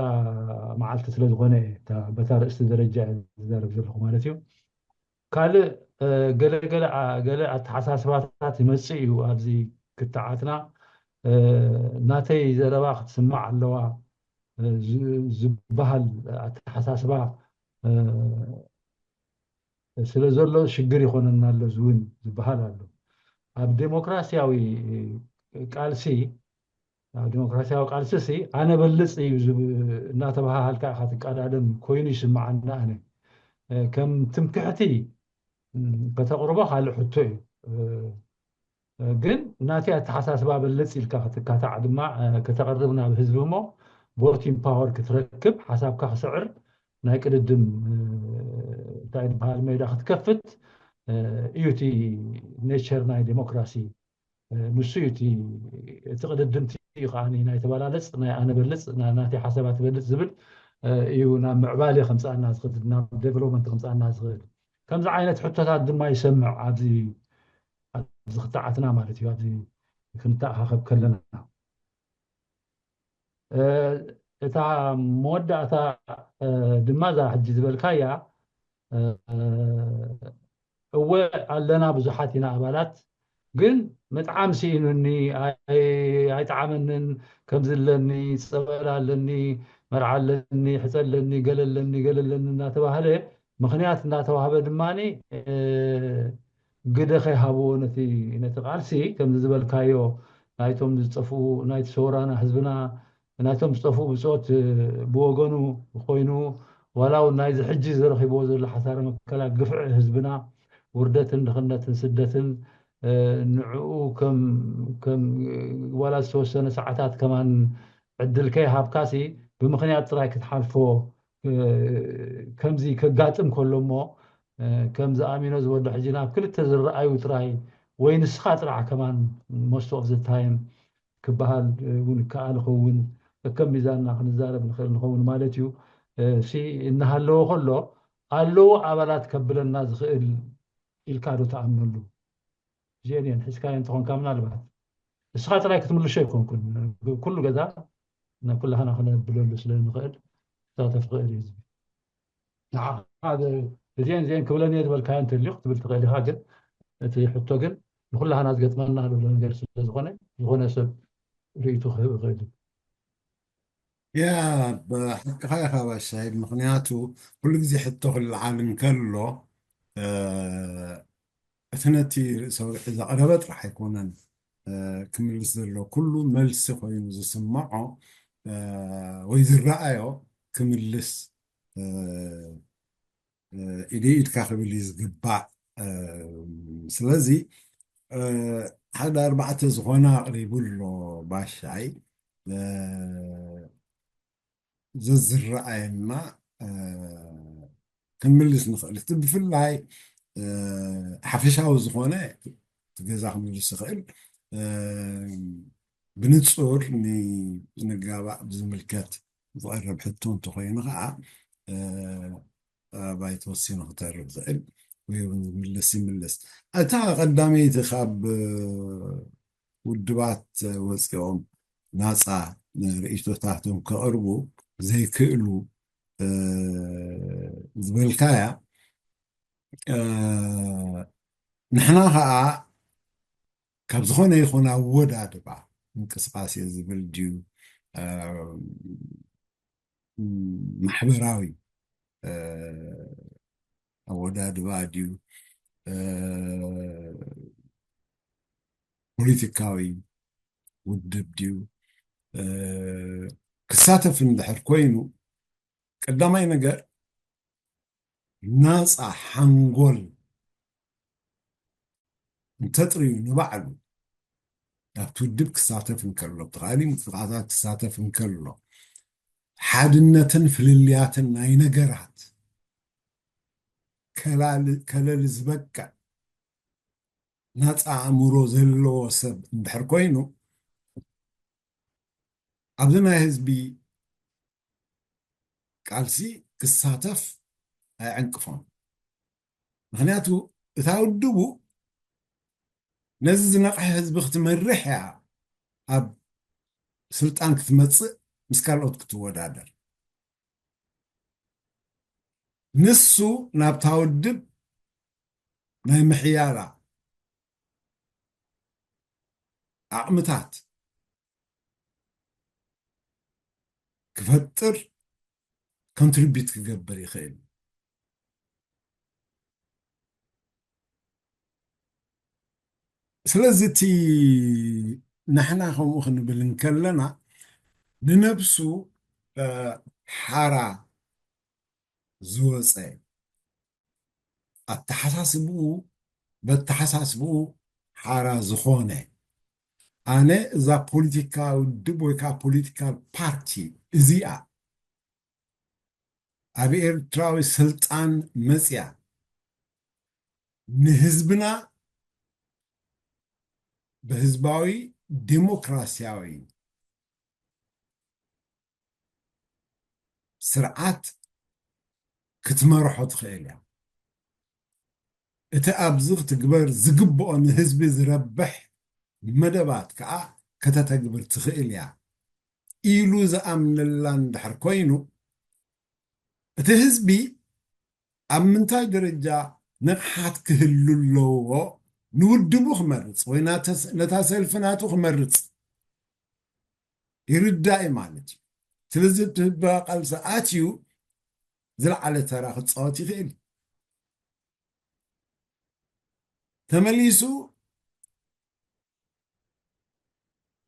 መዓልቲ ስለ ዝኾነ እየ እታ በታ ርእስቲ ደረጃ እየ ዝዛረብ ዘለኹ ማለት እዩ። ካልእ፣ እ፣ ገለ ገለ፣ አ፣ ገለ ኣተሓሳስባታት ይመጽእ እዩ ኣብዚ ክትዓትና፣ እ፣ ናተይ ዘረባ ክትስማዕ ኣለዋ፣ እ፣ ዝ-፣ ዝበሃል ኣተሓሳስባ፣ እ፣ ስለ ዘሎ ሽግር ይኾነና ኣሎ ዝውን ዝበሃል ኣሎ። ኣብ ዴሞክራሲያዊ ቃልሲ፣ ኣብ ዴሞክራሲያዊ ቃልሲ ሲ ኣነ በልጽ እዩ ዝብ-፣ እናተባሃሃልካ ኢኻ ትቀዳደም ኮይኑ ይስምዓና። ኣነ፣ እ፣ ከም ትምክሕቲ፣ ም፣ ከተቕርቦ ካልእ ሕቶ እዩ። እ፣ እ፣ ግን ናተይ ኣተሓሳስባ በልጽ ኢልካ ክትካታዕ ድማ፣ እ፣ ከተቕርብ ናብ ህዝቢ እሞ ቮቲንግ ፓወር ክትረክብ፣ ሓሳብካ ክስዕር፣ ናይ ቅድድም፣ እ፣ እንታይ ዝበሃል ሜዳ ክትከፍት፣ እ፣ እዩ እቲ ኔቸር ናይ ዴሞክራሲ። እ፣ ንሱ እዩ እቲ፣ እቲ ቅድድምቲ እዩ ከኣ ናይ ተበላለጽ፣ ናይ ኣነ በልጽ፣ ና-፣ ናተይ ሓሳባት በልጽ ዝብል፣ እ፣ እዩ ናብ ምዕባለ ከምጽኣና ዝኽእል፣ ናብ ዴቨሎፕመንት ከምጽኣና ዝኽእል። ከምዚ ዓይነት ሕቶታት ድማ ይሰምዕ ኣብዚ፣ ኣብዚ ክትዓትና ማለት እዩ፣ ኣብዚ ክንተኣኻኸብ ከለና። እ፣ እታ መወዳእታ፣ እ፣ ድማ እዛ ሕጂ ዝበልካያ፣ እ፣ እወ ኣለና ብዙሓት ኢና ኣባላት፣ ግን ምጥዓም ስኢኑኒ፣ ኣይ-፣ ኣይጠዓመንን፣ ከምዚ ኣለኒ፣ ጸበል ኣለኒ፣ መርዓ ኣለኒ፣ ሕጸ ኣለኒ፣ ገለ ኣለኒ፣ ገለ ኣለኒ እናተባህለ ምኽንያት እናተዋህበ ድማኒ፣ እ፣ ግደ ከይሃብዎ ነቲ፣ ነቲ ቃልሲ ከምዚ ዝበልካዮ ናይቶም ዝጠፍኡ፣ ናይቲ ሰውራና ህዝብና ናይቶም ዝጠፍኡ ብጾት፣ እ፣ ብወገኑ ኮይኑ ዋላ እውን ናይዚ ሕጂ ዝረኺብዎ ዘሎ ሓሳረ መከላ ግፍዒ ህዝብና ውርደትን ድኽነትን ስደትን፣ እ፣ ንዕኡ ከም፣ ከም ዋላ ዝተወሰነ ሰዓታት ከማን ዕድል ከይሃብካሲ ብምኽንያት ጥራይ ክትሓልፎ፣ እ፣ ከምዚ ከጋጥም ከሎ እሞ፣ እ፣ ከምዚ ኣሚኖ ዝበሎ ሕጂ ናብ ክልተ ዝረኣዩ ጥራይ ወይ ንስኻ ጥራሕ ከማን most of the time ክበሃል እውን ይከኣል ይኸውን። ከከም ሚዛንና ክንዛረብ ንኽእል ንኸውን ማለት እዩ። እ፣ ሲ እናሃለወ ከሎ ኣለዉ ኣባላት ከብለና ዝኽእል ኢልካ ዶ ትኣምነሉ? እዚአን እየን ሒዝካዮ እንተኾንካ ምናልባት ንስኻ ጥራይ ክትምልሾ ኣይኮንኩን። ኩሉ ገዛ ንኩላህና ክነብለሉ ስለ ንኽእል ክሳተፍ ክእል እዩ ህዝቢ። ንዓኻ ብ-፣ እዚአን እዚአን ክብለን እየ ዝበልካዮ እንተልዩ ክትብል ትኽእል ኢኻ፣ ግን እቲ ሕቶ ግን ንኩላህና ዝገጥመና ዘሎ ነገር ስለ ዝኾነ፣ ዝኾነ ሰብ ርእይቶ ክህብ ይኽእል እዩ። ያ፣ ብሓቅኻ ኢኻ ባሻይ። ምኽንያቱ ኩሉ ግዜ ሕቶ ክለዓል እንከሎ፣ እ፣ እቲ ነቲ ርእሰ ወግዒ ዘቕረበ ጥራሕ ኣይኮነን፣ እ፣ ክምልስ ዘሎ፣ ኩሉ መልሲ ኮይኑ ዝስምዖ፣ እ፣ ወይ ዝረኣዮ ክምልስ፣ እ፣ እ፣ ኢደ ኢድካ ክብል እዩ ዝግባእ። እ፣ ስለዚ፣ እ፣ ሓደ ኣርባዕተ ዝኾና ኣቕሪቡ ኣሎ ባሻይ። እ፣ ዘዝረኣየና፣ እ፣ ክንምልስ ንኽእል። እቲ ብፍላይ፣ እ፣ ሓፈሻዊ ዝኾነ እቲ ገዛ ክምልስ ይኽእል። እ፣ ብንጹር ን-፣ ንጋባእ ብዝምልከት ዝቐርብ ሕቶ እንተኾይኑ ኸዓ፣ እ፣ ኣባይ ተወሲኑ ክተርፍ ዝኽእል ወይ እውን ዝምልስ ይምልስ። እታ ቀዳመይቲ ካብ፣ እ፣ ውድባት ወፂኦም ናፃ ርእይቶታቶም ከቕርቡ ዘይክእሉ፣ እ፣ ዝበልካያ፣ እ፣ ንሕና ኸዓ ካብ ዝኾነ ይኹን ኣወዳድባ ምንቅስቃስ እየ ዝብል ድዩ፣ እ፣ ማሕበራዊ፣ እ፣ ኣወዳድባ ድዩ፣ እ፣ ፖለቲካዊ ውድብ ድዩ፣ እ፣ ክሳተፍ እንድሕር ኮይኑ፣ ቀዳማይ ነገር ናፃ ሓንጎል እንተጥርዩ ንባዕሉ ኣብቲ ውድብ ክሳተፍ እንከሎ፣ ኣብቲ ካልእ ምንቅስቃሳት ክሳተፍ እንከሎ፣ ሓድነትን ፍልልያትን ናይ ነገራት ከላል-፣ ከለሊ ዝበቅዕ ናፃ ኣእምሮ ዘለዎ ሰብ እንድሕር ኮይኑ፣ ኣብዚ ናይ ህዝቢ ቃልሲ ክሳተፍ ኣይዕንቅፎን። ምኽንያቱ እታ ውድቡ ነዚ ዝነቕሐ ህዝቢ ክትመርሕ እያ ኣብ ስልጣን ክትመጽእ ምስ ካልኦት ክትወዳደር። ንሱ ናብታ ውድብ ናይ ምሕያላ ዓቕምታት ክፈጥር፣ ኮንትሪቢዩት ክገብር ይኽእል። ስለዚ እቲ ንሕና ከምኡ ክንብል እንከለና፣ ንነብሱ፣ እ፣ ሓራ ዝወፀ፣ ኣተሓሳስብኡ፣ በተሓሳስብኡ ሓራ ዝኾነ፣ ኣነ እዛ ፖለቲካ ውድብ ወይ ከዓ ፖለቲካል ፓርቲ እዚኣ ኣብ ኤርትራዊ ስልጣን መጽያ፣ ንህዝብና ብህዝባዊ ዴሞክራሲያዊ ስርዓት ክትመርሖ ትኽእል እያ። እቲ ኣብዚ ክትግበር ዝግብኦ ንህዝቢ ዝረብሕ መደባት ከዓ ከተተግብር ትኽእል እያ ኢሉ ዝኣምነላ እንድሕር ኮይኑ፣ እቲ ህዝቢ ኣብ ምንታይ ደረጃ ንቕሓት ክህሉ ኣለዎ ንውድቡ ክመርጽ ወይ ናተ-፣ ነታ ሰልፊ ናቱ ክመርጽ ይርዳእ እዩ ማለት እዩ። ስለዚ እቲ ህዝባዊ ቃልሲ ኣትዩ ዝለዓለ ተራ ክጻወት ይኽእል እዩ። ተመሊሱ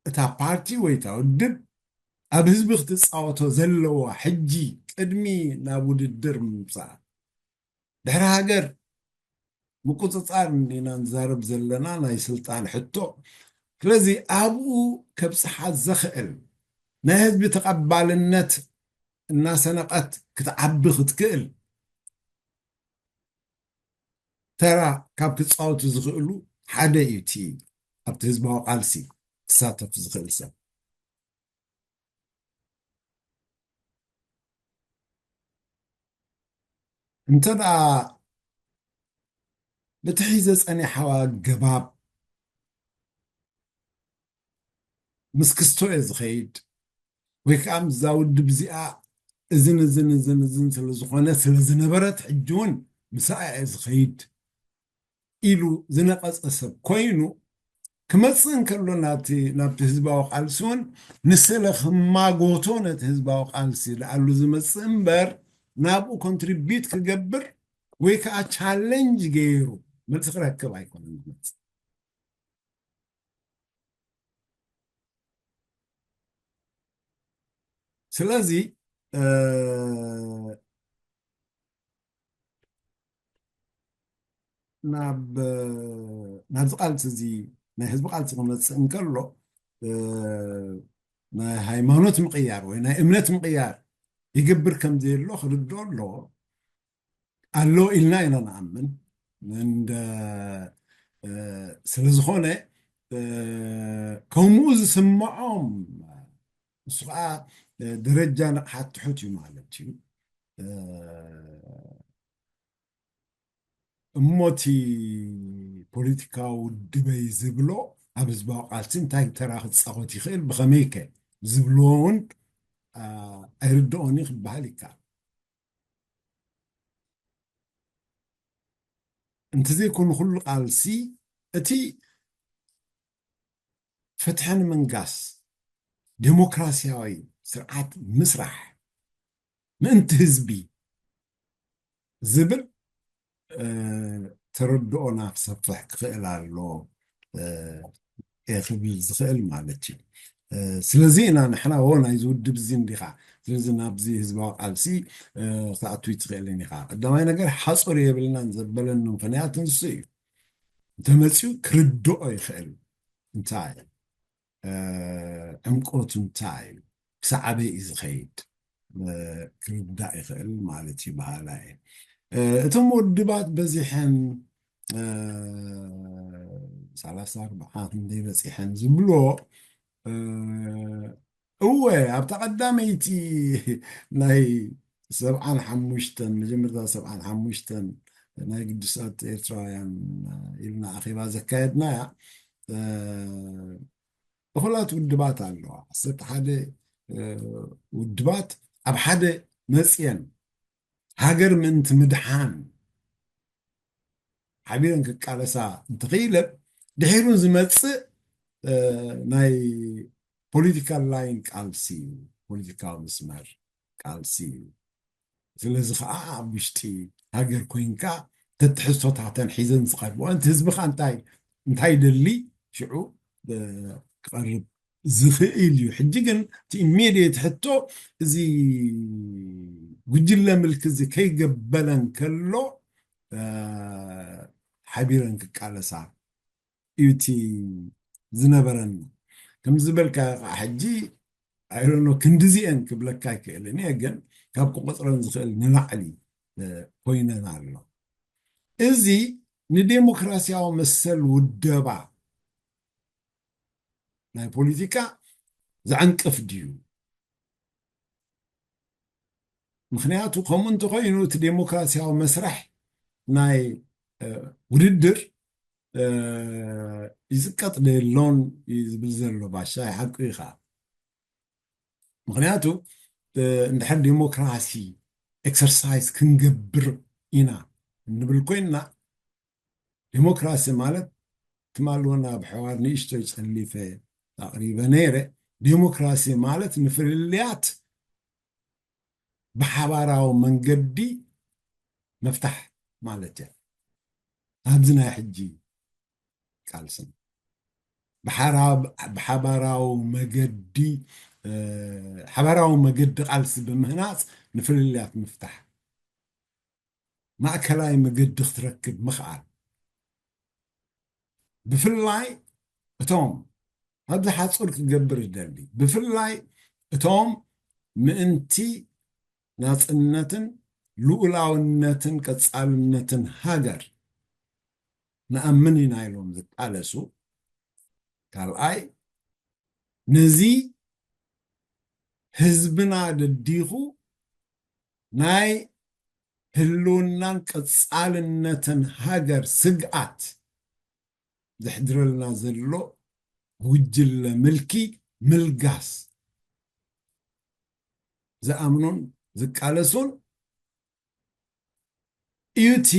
እታ ፓርቲ ወይ እታ ውድብ ኣብ ህዝቢ ክትጻወቶ ዘለዋ ሕጂ ቅድሚ ናብ ውድድር ምምጻእ ድሕሪ ሃገር ምቁጽጻር እንዲና ንዛረብ ዘለና ናይ ስልጣን ሕቶ። ስለዚ ኣብኡ ከብጽሓ ዘኽእል ናይ ህዝቢ ተቐባልነት እናሰነቐት ክትዓቢ ክትክእል ተራ ካብ ክጻወቱ ዝኽእሉ ሓደ እዩ እቲ ኣብቲ ህዝባዊ ቃልሲ ክሳተፍ ዝኽእል ሰብ። እንተ ደኣ በቲ ሒዘ ጸኒሓዋ ኣገባብ ምስ ክስቶ እየ ዝኸይድ፣ ወይ ከዓ ምስዛ ውድብ እዚኣ እዝን እዝን እዝን እዝን ስለ ዝኾነ ስለ ዝነበረት ሕጂ እውን ምሳኣ እየ ዝኸይድ ኢሉ ዝነቐጸ ሰብ ኮይኑ፣ ክመጽእ እንከሎ ናብቲ ናብቲ ህዝባዊ ቃልሲ እውን ንስለ ክማጎቶ ነቲ ህዝባዊ ቃልሲ ደኣሉ ዝመጽእ እምበር ናብኡ ኮንትሪቢዩት ክገብር ወይ ከዓ ቻለንጅ ገይሩ መልሲ ክረክብ ኣይኮነን ዝመጽእ። ስለዚ ናብ ናብዚ ቃልሲ እዚ ናይ ህዝቢ ቃልሲ ክመፅእ እንከሎ ናይ ሃይማኖት ምቕያር ወይ ናይ እምነት ምቕያር ይገብር ከም ዘየሎ ክርድኦ ኣለዎ። ኣሎ ኢልና ኢና ንኣምን። እንደ ስለዝኾነ ከምኡ ዝስምዖም ንሱ ከዓ ደረጃ ንቕሓት ትሑት እዩ ማለት እዩ። እሞቲ ፖለቲካዊ ውድበይ ዝብሎ ኣብ ህዝባዊ ቃልሲ እንታይ ተራ ክፃወት ይኽእል ብኸመይ ከ ዝብልዎ እውን ኣይርድኦን ክበሃል ይከኣል። እንተዘይኮኑ ኩሉ ቃልሲ እቲ ፍትሒ ንምንጋስ ዴሞክራሲያዊ ስርዓት ምስራሕ ምእንቲ ህዝቢ ዝብል ተረድኦና ክሰፍሕ ክኽእል ኣሎ ክብል ዝኽእል ማለት እዩ። ስለዚ ኢና ንሕና ዎ ናይዚ ውድብ እዚ እንዲኻ ስለዚ ናብዚ ህዝባዊ ቃልሲ ክትኣቱ ትኽእልን ኢኻ። ቀዳማይ ነገር ሓፁር የብልናን ዘበለኒ ምኽንያት ንሱ እዩ። እንተመፅኡ ክርድኦ ይኽእል እንታይ ዕምቆቱ እንታይ እዩ፣ ክሳብ ኣበይ እዩ ዝኸይድ ክርዳእ ይኽእል ማለት እዩ በሃላ እየ። እቶም ውድባት በዚሐን ሰላሳ ኣርብዓ ክንደይ በፂሐን ዝብሎ እወ ኣብታ ቀዳመይቲ ናይ ሰብዓን ሓሙሽተን መጀመርታ ሰብዓን ሓሙሽተን ናይ ግዱሳት ኤርትራውያን ኢልና ኣኼባ ዘካየድናያ እኹላት ውድባት ኣለዋ። ዓሰርተ ሓደ ውድባት ኣብ ሓደ መፅየን ሃገር ምእንቲ ምድሓን ሓቢረን ክቃለሳ እንተኽኢለን ድሒሩ ዝመፅእ ናይ ፖለቲካል ላይን ቃልሲ እዩ። ፖለቲካዊ መስመር ቃልሲ እዩ። ስለዚ ከዓ ኣብ ውሽጢ ሃገር ኮይንካ ተትሕዝቶታተን ሒዘን ዝቐርብኦ እቲ ህዝቢ ከዓ እንታይ እንታይ ደሊ ሽዑ ክቐርብ ዝኽእል እዩ። ሕጂ ግን እቲ ኢሜድየት ሕቶ እዚ ጉጅለ ምልኪ እዚ ከይገበለን ከሎ ሓቢረን ክቃለሳ እዩ እቲ ዝነበረና። ከም ዝበልካ ከዓ ሕጂ ኣይሮኖ ክንድዚአን ክብለካ ኣይክእልን እየ፣ ግን ካብ ክቆፅረን ዝኽእል ንላዕሊ ኮይነን ኣሎ። እዚ ንዴሞክራሲያዊ መሰል ውደባ ናይ ፖለቲካ ዘዕንቅፍ ድዩ? ምኽንያቱ ከምኡ እንተኾይኑ እቲ ዴሞክራሲያዊ መስርሕ ናይ ውድድር ይዝቀጥ ዶ የሎን እዩ ዝብል ዘሎ ባሻ ሓቁ እዩ ከዓ። ምኽንያቱ እንድሕር ዴሞክራሲ ኤክሰርሳይዝ ክንገብር ኢና እንብል ኮይንና ዴሞክራሲ ማለት ትማሊ እውን ኣብ ሕዋር ንእሽቶይ ጸሊፈ ኣቕሪበ ነይረ። ዴሞክራሲ ማለት ንፍልልያት ብሓባራዊ መንገዲ ምፍታሕ ማለት እያ። ኣብዚ ናይ ሕጂ ቃልስና ብሓባራዊ መገዲ ሓባራዊ መገዲ ቃልሲ ብምህናፅ ንፍልልያት ምፍታሕ ማእከላይ መገዲ ክትረክብ ምኽኣል ብፍላይ እቶም ኣብዚ ሓፁር ክገብር ዝደሊ ብፍላይ እቶም ምእንቲ ናፅነትን ልኡላውነትን ቀፃልነትን ሃገር ንኣምን ኢና ኢሎም ዝቃለሱ ካልኣይ ነዚ ህዝብና ደዲኹ ናይ ህልውናን ቀፃልነትን ሃገር ስግኣት ዘሕድረልና ዘሎ ጉጅለ ምልኪ ምልጋስ ዝኣምኑን ዝቃለሱን እዩ እቲ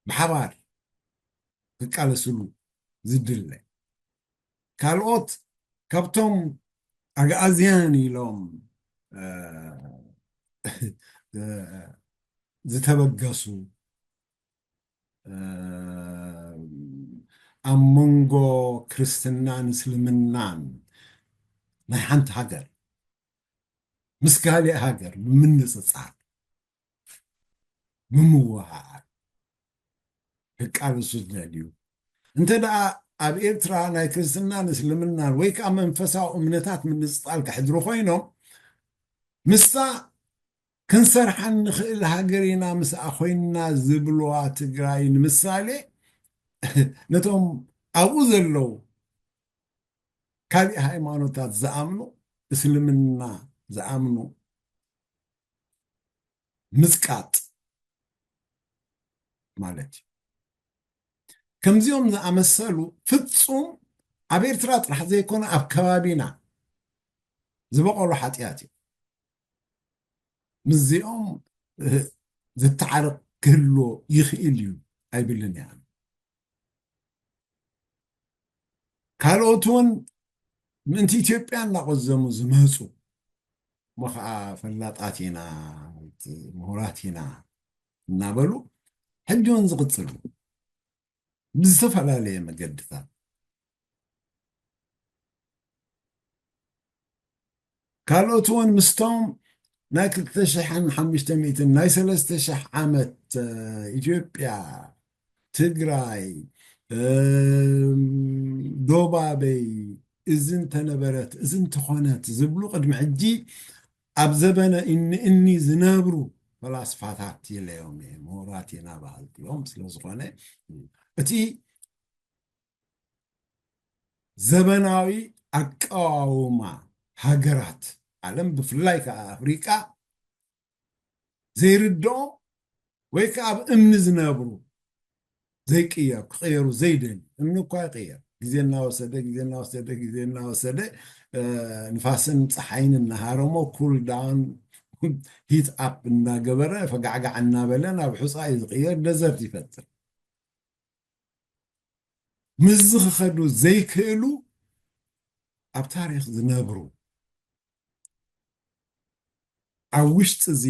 ብሓባር ክቃለስሉ ዝድለ። ካልኦት ካብቶም ኣግኣዝያን ኢሎም፣ እ፣ እ፣ ዝተበገሱ፣ እ፣ ኣብ መንጎ ክርስትናን እስልምናን ናይ ሓንቲ ሃገር ምስ ካልእ ሃገር ብምንጽጻር፣ ብምውሃሃድ ክቃለሱ ዝደልዩ፣ እንተ ደኣ ኣብ ኤርትራ ናይ ክርስትናን እስልምናን ወይ ከኣ መንፈሳዊ እምነታት ምንጽጻል ከሕድሩ ኮይኖም፣ ምስታ ክንሰርሓ ንኽእል ሃገር ኢና ምስኣ ኮይንና ዝብልዋ ትግራይ ንምሳሌ፣ ነቶም ኣብኡ ዘለዉ ካልእ ሃይማኖታት ዝኣምኑ፣ እስልምና ዝኣምኑ ምጽቃጥ ማለት እዩ። ከምዚኦም ዝኣመሰሉ ፍጹም ኣብ ኤርትራ ጥራሕ ዘይኮነ ኣብ ከባቢና ዝበቐሉ ሓጢኣት እዩ። ምስዚኦም፣ እ፣ ዝተዓርቕ ክህልዎ ይኽእል እዩ ኣይብልን እየ። ካልኦት እውን ምእንቲ ኢትዮጵያ እናቖዘሙ ዝመፁ፣ እሞ ኸዓ ፈላጣት ኢና፣ ምሁራት ኢና እናበሉ ሕጂ እውን ዝቕፅሉ ብዝተፈላለየ መገድታት። ካልኦት እውን ምስቶም ናይ ክልተ ሽሕን ሓሙሽተ ሚእትን ናይ ሰለስተ ሽሕ ዓመት፣ እ፣ ኢትዮጵያ፣ ትግራይ፣ እም፣ ዶባበይ፣ እዚ እንተነበረት፣ እዚ እንተኾነት ዝብሉ ቅድሚ ሕጂ ኣብ ዘበነ እኒ እኒ ዝነብሩ ፈላስፋታት ኢለዮም እየ፣ ምሁራት ኢና በሃልቲ እዮም። ስለ ዝኾነ እቲ ዘበናዊ ኣቀዋውማ ሃገራት ዓለም፣ ብፍላይ ከኣ ኣፍሪቃ፣ ዘይርድኦም ወይ ከኣ ኣብ እምኒ ዝነብሩ፣ ዘይቅየሩ፣ ክቕየሩ ዘይደልዩ፣ እምኒ እኳ ይቕየር፣ ግዜ እናወሰደ፣ ግዜ እናወሰደ፣ ግዜ እናወሰደ፣ እ፣ ንፋስን ጸሓይን እናሃረሞ፣ ኩል ዳውን፣ ሂት ኣፕ እናገበረ፣ ፈጋዕጋዕ እናበለ ናብ ሑጻ እዩ ዝቕየር፣ ደዘርት ይፈጥር። ምስዚ ክኸዱ ዘይክእሉ፣ ኣብ ታሪኽ ዝነብሩ፣ ኣብ ውሽጢ እዚ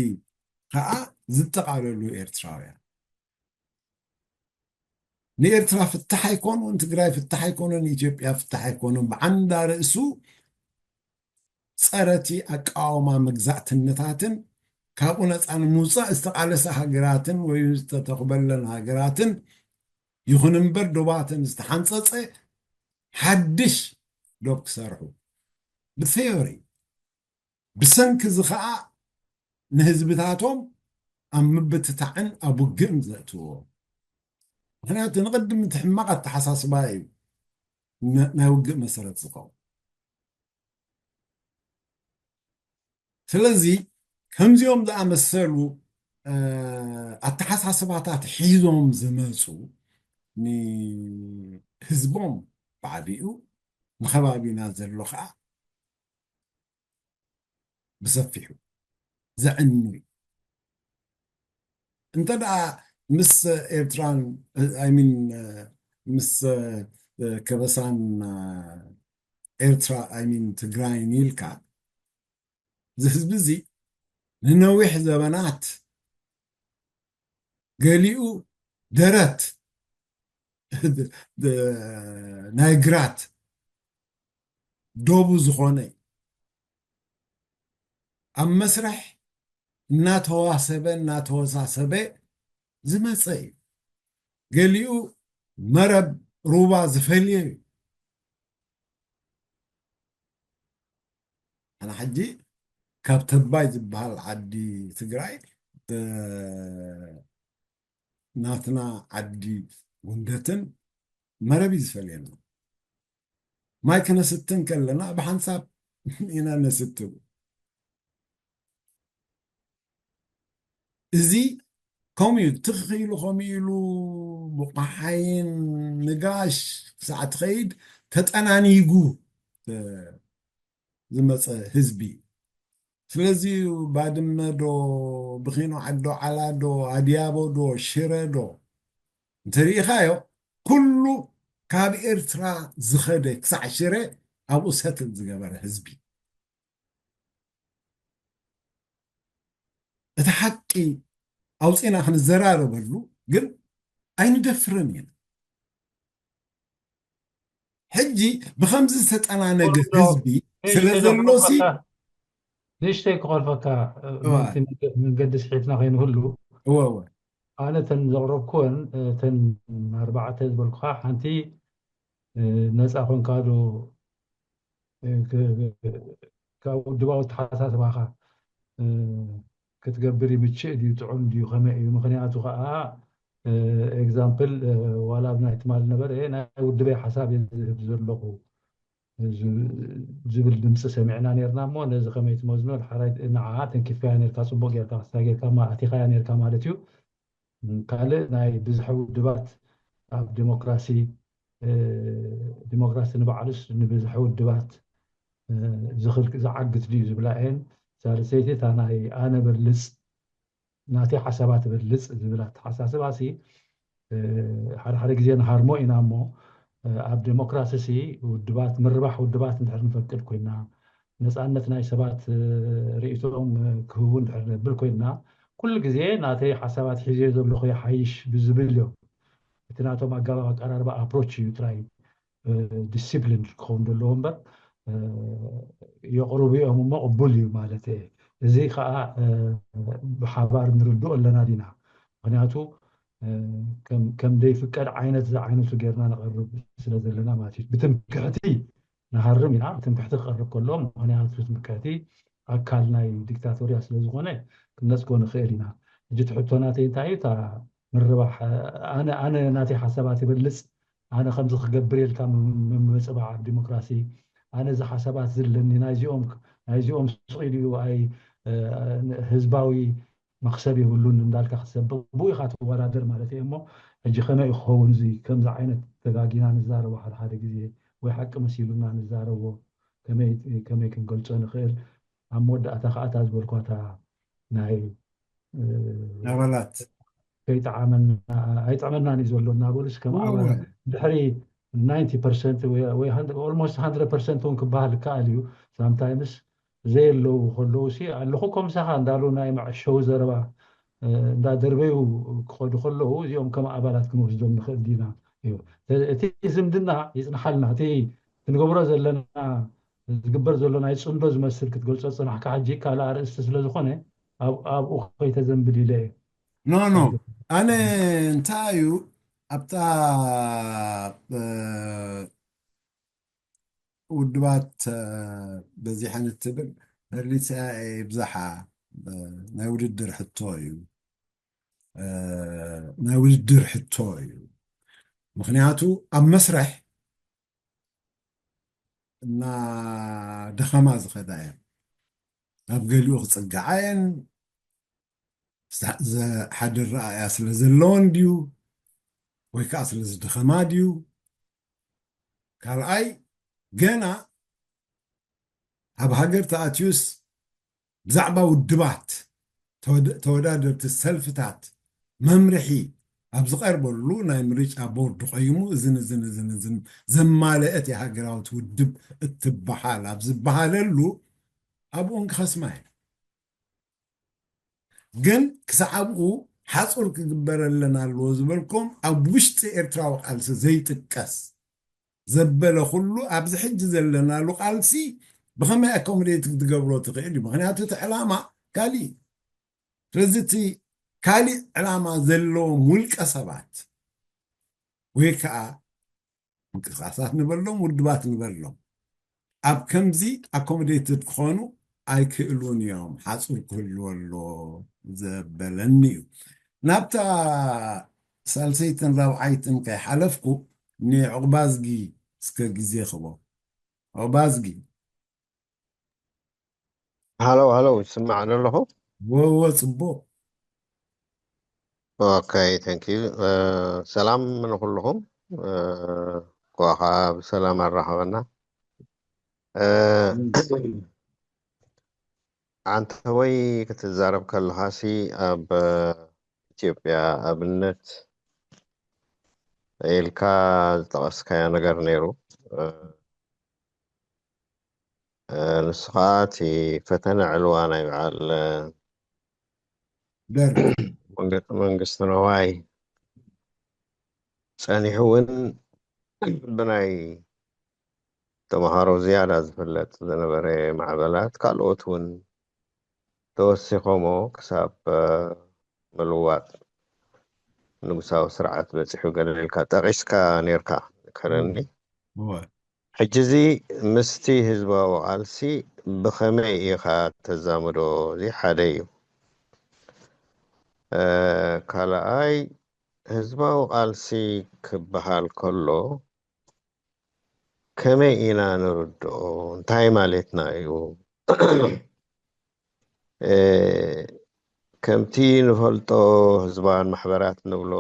ከኣ ዝጠቓለሉ ኤርትራውያን፣ ንኤርትራ ፍታሕ ኣይኮኑን፣ ትግራይ ፍታሕ ኣይኮኑን፣ ኢትዮጵያ ፍታሕ ኣይኮኑን። ብዓንዳ ርእሱ ጸረ እቲ ኣቃውማ መግዛእትነታትን ካብኡ ነጻ ንምውጻእ ዝተቓለሰ ሃገራትን ወይ ዝተተኽበለን ሃገራትን ይኹን እምበር፣ ዶባትን ዝተሓንጸጸ ሓድሽ ዶብ ክሰርሑ ብቴዮሪ፣ ብሰንኪ እዚ ኸኣ ንህዝብታቶም ኣብ ምብትታዕን ኣብ ውግእን ዘእትዎ። ምኽንያቱ ንቕድም እቲ ሕማቕ ኣተሓሳስባ እዩ ን-፣ ናይ ውግእ መሰረት ዝኸውን። ስለዚ ከምዚኦም ዝኣመሰሉ፣ እ፣ ኣተሓሳስባታት ሒዞም ዝመጹ ንህዝቦም ብዓቢኡ፣ ንኸባቢና ዘሎ ኸኣ ብሰፊሑ ዘዕኑ እዩ። እንተ ደኣ ምስ ኤርትራን፣ I mean፣ ምስ ከበሳን ኤርትራ፣ I mean፣ ትግራይን ኢልካ፣ እዚ ህዝቢ እዚ ንነዊሕ ዘበናት ገሊኡ ደረት ናይ ግራት ዶቡ ዝኾነ እዩ። ኣብ መስርሕ እናተዋሰበ እናተወሳሰበ ዝመጸ እዩ። ገሊኡ መረብ ሩባ ዝፈልየ እዩ። ኣነ ሕጂ ካብ ተባይ ዝበሃል ዓዲ ትግራይ፣ እ፣ ናትና ዓዲ ጉንደትን መረብ እዩ ዝፈልየና። ማይ ክነስትን ከለና ብሓንሳብ ኢና ነስትሉ። እዚ ከምኡ እዩ፣ ትኽ ኢሉ ከምኡ ኢሉ ብቋሓይን ንጋሽ ክሳዕ ትኸይድ ተጠናኒጉ፣ እ፣ ዝመጸ ህዝቢ። ስለዚ ባድመ ዶ፣ ብኺኖ ዓዶ ዓላ ዶ፣ ኣድያቦ ዶ፣ ሽረ ዶ እንተሪኢኻዮ፣ ኩሉ ካብ ኤርትራ ዝኸደ ክሳዕ ሽረ ኣብኡ ሰትል ዝገበረ ህዝቢ። እቲ ሓቂ ኣውፂና ክንዘራረበሉ ግን ኣይንደፍርን ኢና። ሕጂ ብኸምዚ ዝተጠናነገ ህዝቢ ስለ ዘሎሲ ንእሽተይ ክኸልፈካ፣ ምእንቲ መንገዲ ስሒትና ከይንህሉ፣ እወ እወ ኣነ ተን ዘቕረብኩወን፣ ተን ኣርባዕተ ዝበልኩኻ፣ ሓንቲ ነፃ ኮንካ ዶ ካብ ውድባዊ ኣተሓሳስባኻ ክትገብር ይምችእ ድዩ፣ ጥዑም ድዩ፣ ከመይ እዩ? ምኽንያቱ ከዓ ኤግዛምፕል ዋላ ኣብ ናይ ትማል ነበረ ናይ ውድበይ ሓሳብ እየ ዝህብ ዘለኹ ዝብል ድምፂ ሰሚዕና ነርና እሞ ነዚ ከመይ ትመዝኖ? ሓራይ ንዓ ተንኪፍካያ ነርካ፣ ፅቡቅ ጌርካ ክስታ ጌርካ ኣቲኻያ ነርካ ማለት እዩ። ካልእ ናይ ብዝሐ ውድባት ኣብ ዲሞክራሲ ዲሞክራሲ ንባዕሉስ ንብዝሐ ውድባት ዝዓግት ድዩ ዝብላ እየን። ሳልሰይቲ እታ ናይ ኣነ በልፅ ናተይ ሓሳባት እበልፅ ዝብል ኣተሓሳስባ ሲ ሓደ ሓደ ግዜ ንሃርሞ ኢና እሞ ኣብ ዴሞክራሲ ሲ ውድባት ምርባሕ ውድባት እንድሕር ንፈቅድ ኮይና ነፃነት ናይ ሰባት ርእይቶኦም ክህቡ እንድሕር ነብል ኮይና ኩሉ ግዜ ናተይ ሓሳባት ሒዘ ዘለኹ ይሓይሽ ብዝብል እዮም። እቲ ናቶም ኣገባብ ኣቀራርባ ኣፕሮች እዩ ጥራይ ዲሲፕሊን ክኸውን ዘለዎ እምበር የቕርቡ እዮም እሞ ቅቡል እዩ ማለት እየ። እዚ ከዓ ብሓባር ንርድኦ ኣለና ዲና? ምክንያቱ ከም ደይፍቀድ ዓይነት ዝዓይነቱ ጌርና ነቐርብ ስለ ዘለና ማለት እዩ። ብትምክሕቲ ንሃርም ኢና። ብትምክሕቲ ክቐርብ ከሎ ምክንያቱ ትምክሕቲ ኣካል ናይ ዲክታቶርያ ስለ ዝኾነ ክንነፅጎ ንኽእል ኢና። ሕጂ ትሕቶ ናተይ እንታይ እዩ? እታ ምርባሕ ኣነ ኣነ ናተይ ሓሳባት ይበልፅ ኣነ ከምዚ ክገብር ኢልካ ምምፅባዕ ኣብ ዲሞክራሲ ኣነ እዚ ሓሳባት ዝለኒ ናይዚኦም ናይዚኦም ስቕ ኢሉ እዩ ኣይ ህዝባዊ መክሰብ የብሉን እንዳልካ ክትሰብቕ ብኡ ኢኻ ትወዳደር ማለት እየ እሞ ሕጂ ከመይ ክኸውን እዚ ከምዚ ዓይነት ተጋጊና ንዛረቦ ሓደ ሓደ ግዜ ወይ ሓቂ መሲሉና ንዛረቦ ከመይ ክንገልፆ ንኽእል ኣብ መወዳእታ ከዓ እታ ዝበልኳታ ናይ ኣባላት ከይጠዓመና ኣይጥዕመናን እዩ ዘሎ እናበሉስ ከም ኣባላት ድሕሪ ናይንቲ ፐርሰንት ወይ ኦልሞስት ሃንድረድ ፐርሰንት እውን ክበሃል ይከኣል እዩ። ሳምታይምስ ዘየለዉ ከለዉ ሲ ኣለኹ ከምሳኻ እንዳሉ ናይ መዐሸዊ ዘረባ እንዳደርበዩ ክኸዱ ከለዉ እዚኦም ከም ኣባላት ክንወስዶም ንኽእል ዲና እዩ። እቲ ዝምድና ይፅንሓልና እቲ ክንገብሮ ዘለና ዝግበር ዘሎ ናይ ፅምዶ ዝመስል ክትገልፆ ዝፅናሕካ ሕጂ ካልእ ኣርእስቲ ስለ ዝኾነ ኣብኡ ከይተዘንብል ኢለ እየ። ኖ ኖ ኣነ እንታይ እዩ ኣብታ ውድባት በዚሐን እትብል መግሊፂኣ ይብዛሓ ናይ ውድድር ሕቶ እዩ ናይ ውድድር ሕቶ እዩ። ምክንያቱ ኣብ መስርሕ እና ደኸማ ዝኸዳ እየን። ኣብ ገሊኡ ክፅግዓ እየን። ዝሓድር ረኣያ ስለ ዘለወን ድዩ ወይ ከዓ ስለ ዝደኸማ ድዩ? ካልኣይ ገና ኣብ ሃገር ተኣትዩስ ብዛዕባ ውድባት ተወዳደርቲ ሰልፍታት መምርሒ ኣብ ዝቐርበሉ ናይ ምርጫ ቦርድ ቆይሙ እዝን እዝን እዝን እዝን ዘማለአት የሃገራዊት ውድብ እትበሃል ኣብ ዝበሃለሉ ኣብኡን ክኸስማ እየ። ግን ክሳዕ ኣብኡ ሓፁር ክግበረለን ኣለዎ ዝበልኩም ኣብ ውሽጢ ኤርትራዊ ቃልሲ ዘይጥቀስ ዘበለ ኩሉ ኣብዚ ሕጂ ዘለናሉ ቃልሲ ብኸመይ ኣኮሞዴት ክትገብሮ ትኽእል እዩ? ምክንያቱ እቲ ዕላማ ካሊእ እዩ። ስለዚ እቲ ካሊእ ዕላማ ዘለዎም ውልቀ ሰባት ወይ ከዓ ምንቅስቃሳት ንበሎም ውድባት ንበሎም ኣብ ከምዚ ኣኮሞዴትድ ክኾኑ ኣይክእሉን እዮም። ሓፁር ክህልዎ ኣሎ ዘበለኒ እዩ። ናብታ ሳልሰይትን ራብዓይትን ከይሓለፍኩ ንዕቑባዝጊ እስከ ግዜ ክቦ። ዕቑባዝጊ ሃሎ ሃሎ ይስማዕ ዶ ኣለኹ? ወወ ፅቡቅ። ኦኬ፣ thank you። ሰላም ንኩልኹም። እንኳ ብሰላም ኣራኸበና። ኣንተ ወይ ክትዛረብ ከለኻሲ ኣብ ኢትዮጵያ ኣብነት ኢልካ ዝጠቐስካዮ ነገር ነይሩ። እ፣ እ፣ ንሱ ኸዓ እቲ ፈተነ ዕልዋ ናይ በዓል፣ እ፣ ደርግ። መንግ-፣ መንግስቲ ነዋይ ጸኒሑ እውን ብናይ ተምሃሮ ዝያዳ ዝፍለጥ ዝነበረ ማዕበላት ካልኦት እውን ተወሲኾሞ ክሳብ፣ እ፣ ምልዋጥ ንጉሳዊ ስርዓት በጺሑ ገለ ኢልካ ጠቒስካ ነይርካ ከረኒ። እወ። ሕጂ እዚ ምስቲ ህዝባዊ ቃልሲ ብኸመይ ኢኻ ተዛምዶ? እዚ ሓደ እዩ። እ፣ ካልኣይ ህዝባዊ ቃልሲ ክበሃል ከሎ ከመይ ኢና ንርድኦ? እንታይ ማለትና እዩ? እ፣ ከምቲ ንፈልጦ ህዝባውያን ማሕበራት ንብሎ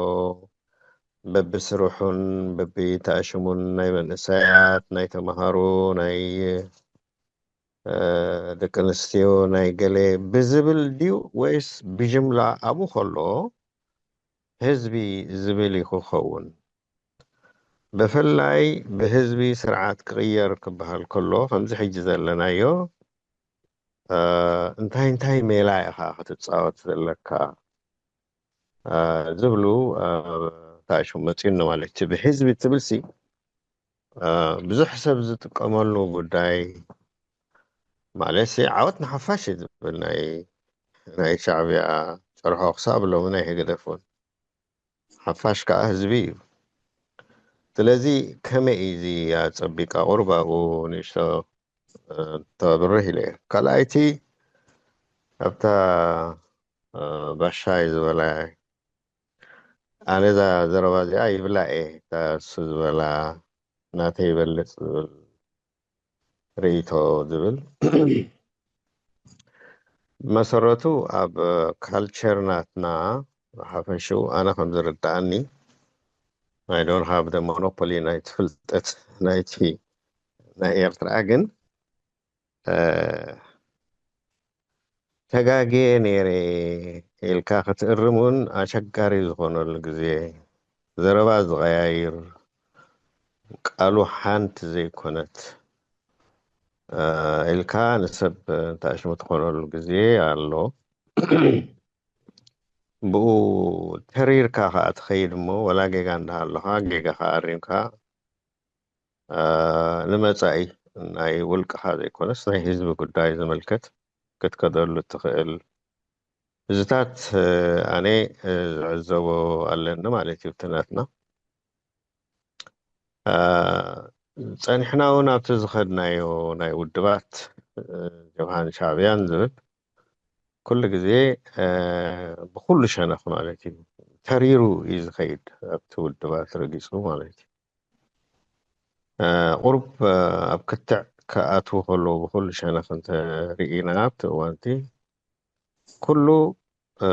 በብስርሑን በብተኣሽሙን ናይ መንእሰያት፣ ናይ ተምሃሮ፣ ናይ፣ እ፣ ደቂ ኣንስትዮ፣ ናይ ገለ ብዝብል ድዩ ወይስ ብጅምላ ኣብኡ ከሎ ህዝቢ ዝብል እዩ ክኸውን? ብፍላይ ብህዝቢ ስርዓት ክቕየር ክበሃል ከሎ ከምዚ ሕጂ ዘለናዮ፣ እ፣ እንታይ እንታይ ሜላ ኢኻ ክትጻወት ዘለካ፣ እ፣ ዝብሉ፣ እ፣ ታሽሙ መጺኡኒ ማለት እዩ። ብህዝቢ ትብልሲ፣ እ፣ ብዙሕ ሰብ ዝጥቀመሉ ጉዳይ ማለት ሲ ዓወት ንሓፋሽ እዩ ዝብል ናይ፣ ናይ ሻዕቢያ ጭርሖ ክሳብ ሎሚ ናይ ህግደፍ እውን ሓፋሽ ከዓ ህዝቢ እዩ። ስለዚ ከመይ እዩ እዚ ኣጸቢቃ ቁሩብ ኣብኡ ንእሽቶ፣ እ፣ ተብርህ ኢለ እየ። ካልኣይቲ ኣብታ፣ እ፣ ባሻይ ዝበላ፣ ኣነ እዛ ዘረባ እዚኣ ይብላ እየ፣ እታ እሱ ዝበላ ናተይ ይበልጽ ዝብል ርእይቶ ዝብል መሰረቱ ኣብ ካልቸር ናትና ብሓፈሽኡ ኣነ ከም ዝርድኣኒ፣ I don't have the monopoly ናይቲ ፍልጠት ናይቲ ናይ ኤርትራ፣ ግን፣ እ፣ ተጋግየ ነይረ ኢልካ ክትእርም እውን ኣሸጋሪ ዝኾነሉ ግዜ፣ ዘረባ ዝቐያይር፣ ቃሉ ሓንቲ ዘይኮነት፣ እ፣ ኢልካ ንሰብ ታሽሙ ትኾነሉ ግዜ ኣሎ። ብኡ ተሪርካ ኸዓ ትኸይድ እሞ፣ ወላ ጌጋ እንዳሃለኻ ጌጋኻ ኣሪምካ፣ እ፣ ንመጻኢ ናይ ውልቅኻ ዘይኮነስ ናይ ህዝቢ ጉዳይ ዝምልከት ክትከደሉ ትኽእል። እዚታት፣ እ፣ ኣነ፣ እ፣ ዝዕዘቦ ኣለኒ ማለት እዩ። እቲ ናትና፣ እ፣ ጸኒሕና እውን ኣብቲ ዝኸድናዮ ናይ ውድባት፣ እ፣ ጀብሃን ሻዕብያን ዝብል ኩሉ ግዜ፣ እ፣ ብኩሉ ሸነኽ ማለት እዩ ተሪሩ እዩ ዝኸይድ፣ ኣብቲ ውድባት ረጊጹ ማለት እዩ። እ፣ ቁሩብ፣ እ፣ ኣብ ክትዕ ክኣትዉ ከለዉ ብኩሉ ሸነኽ እንተርኢና ኣብቲ እዋንቲ ኩሉ፣ እ፣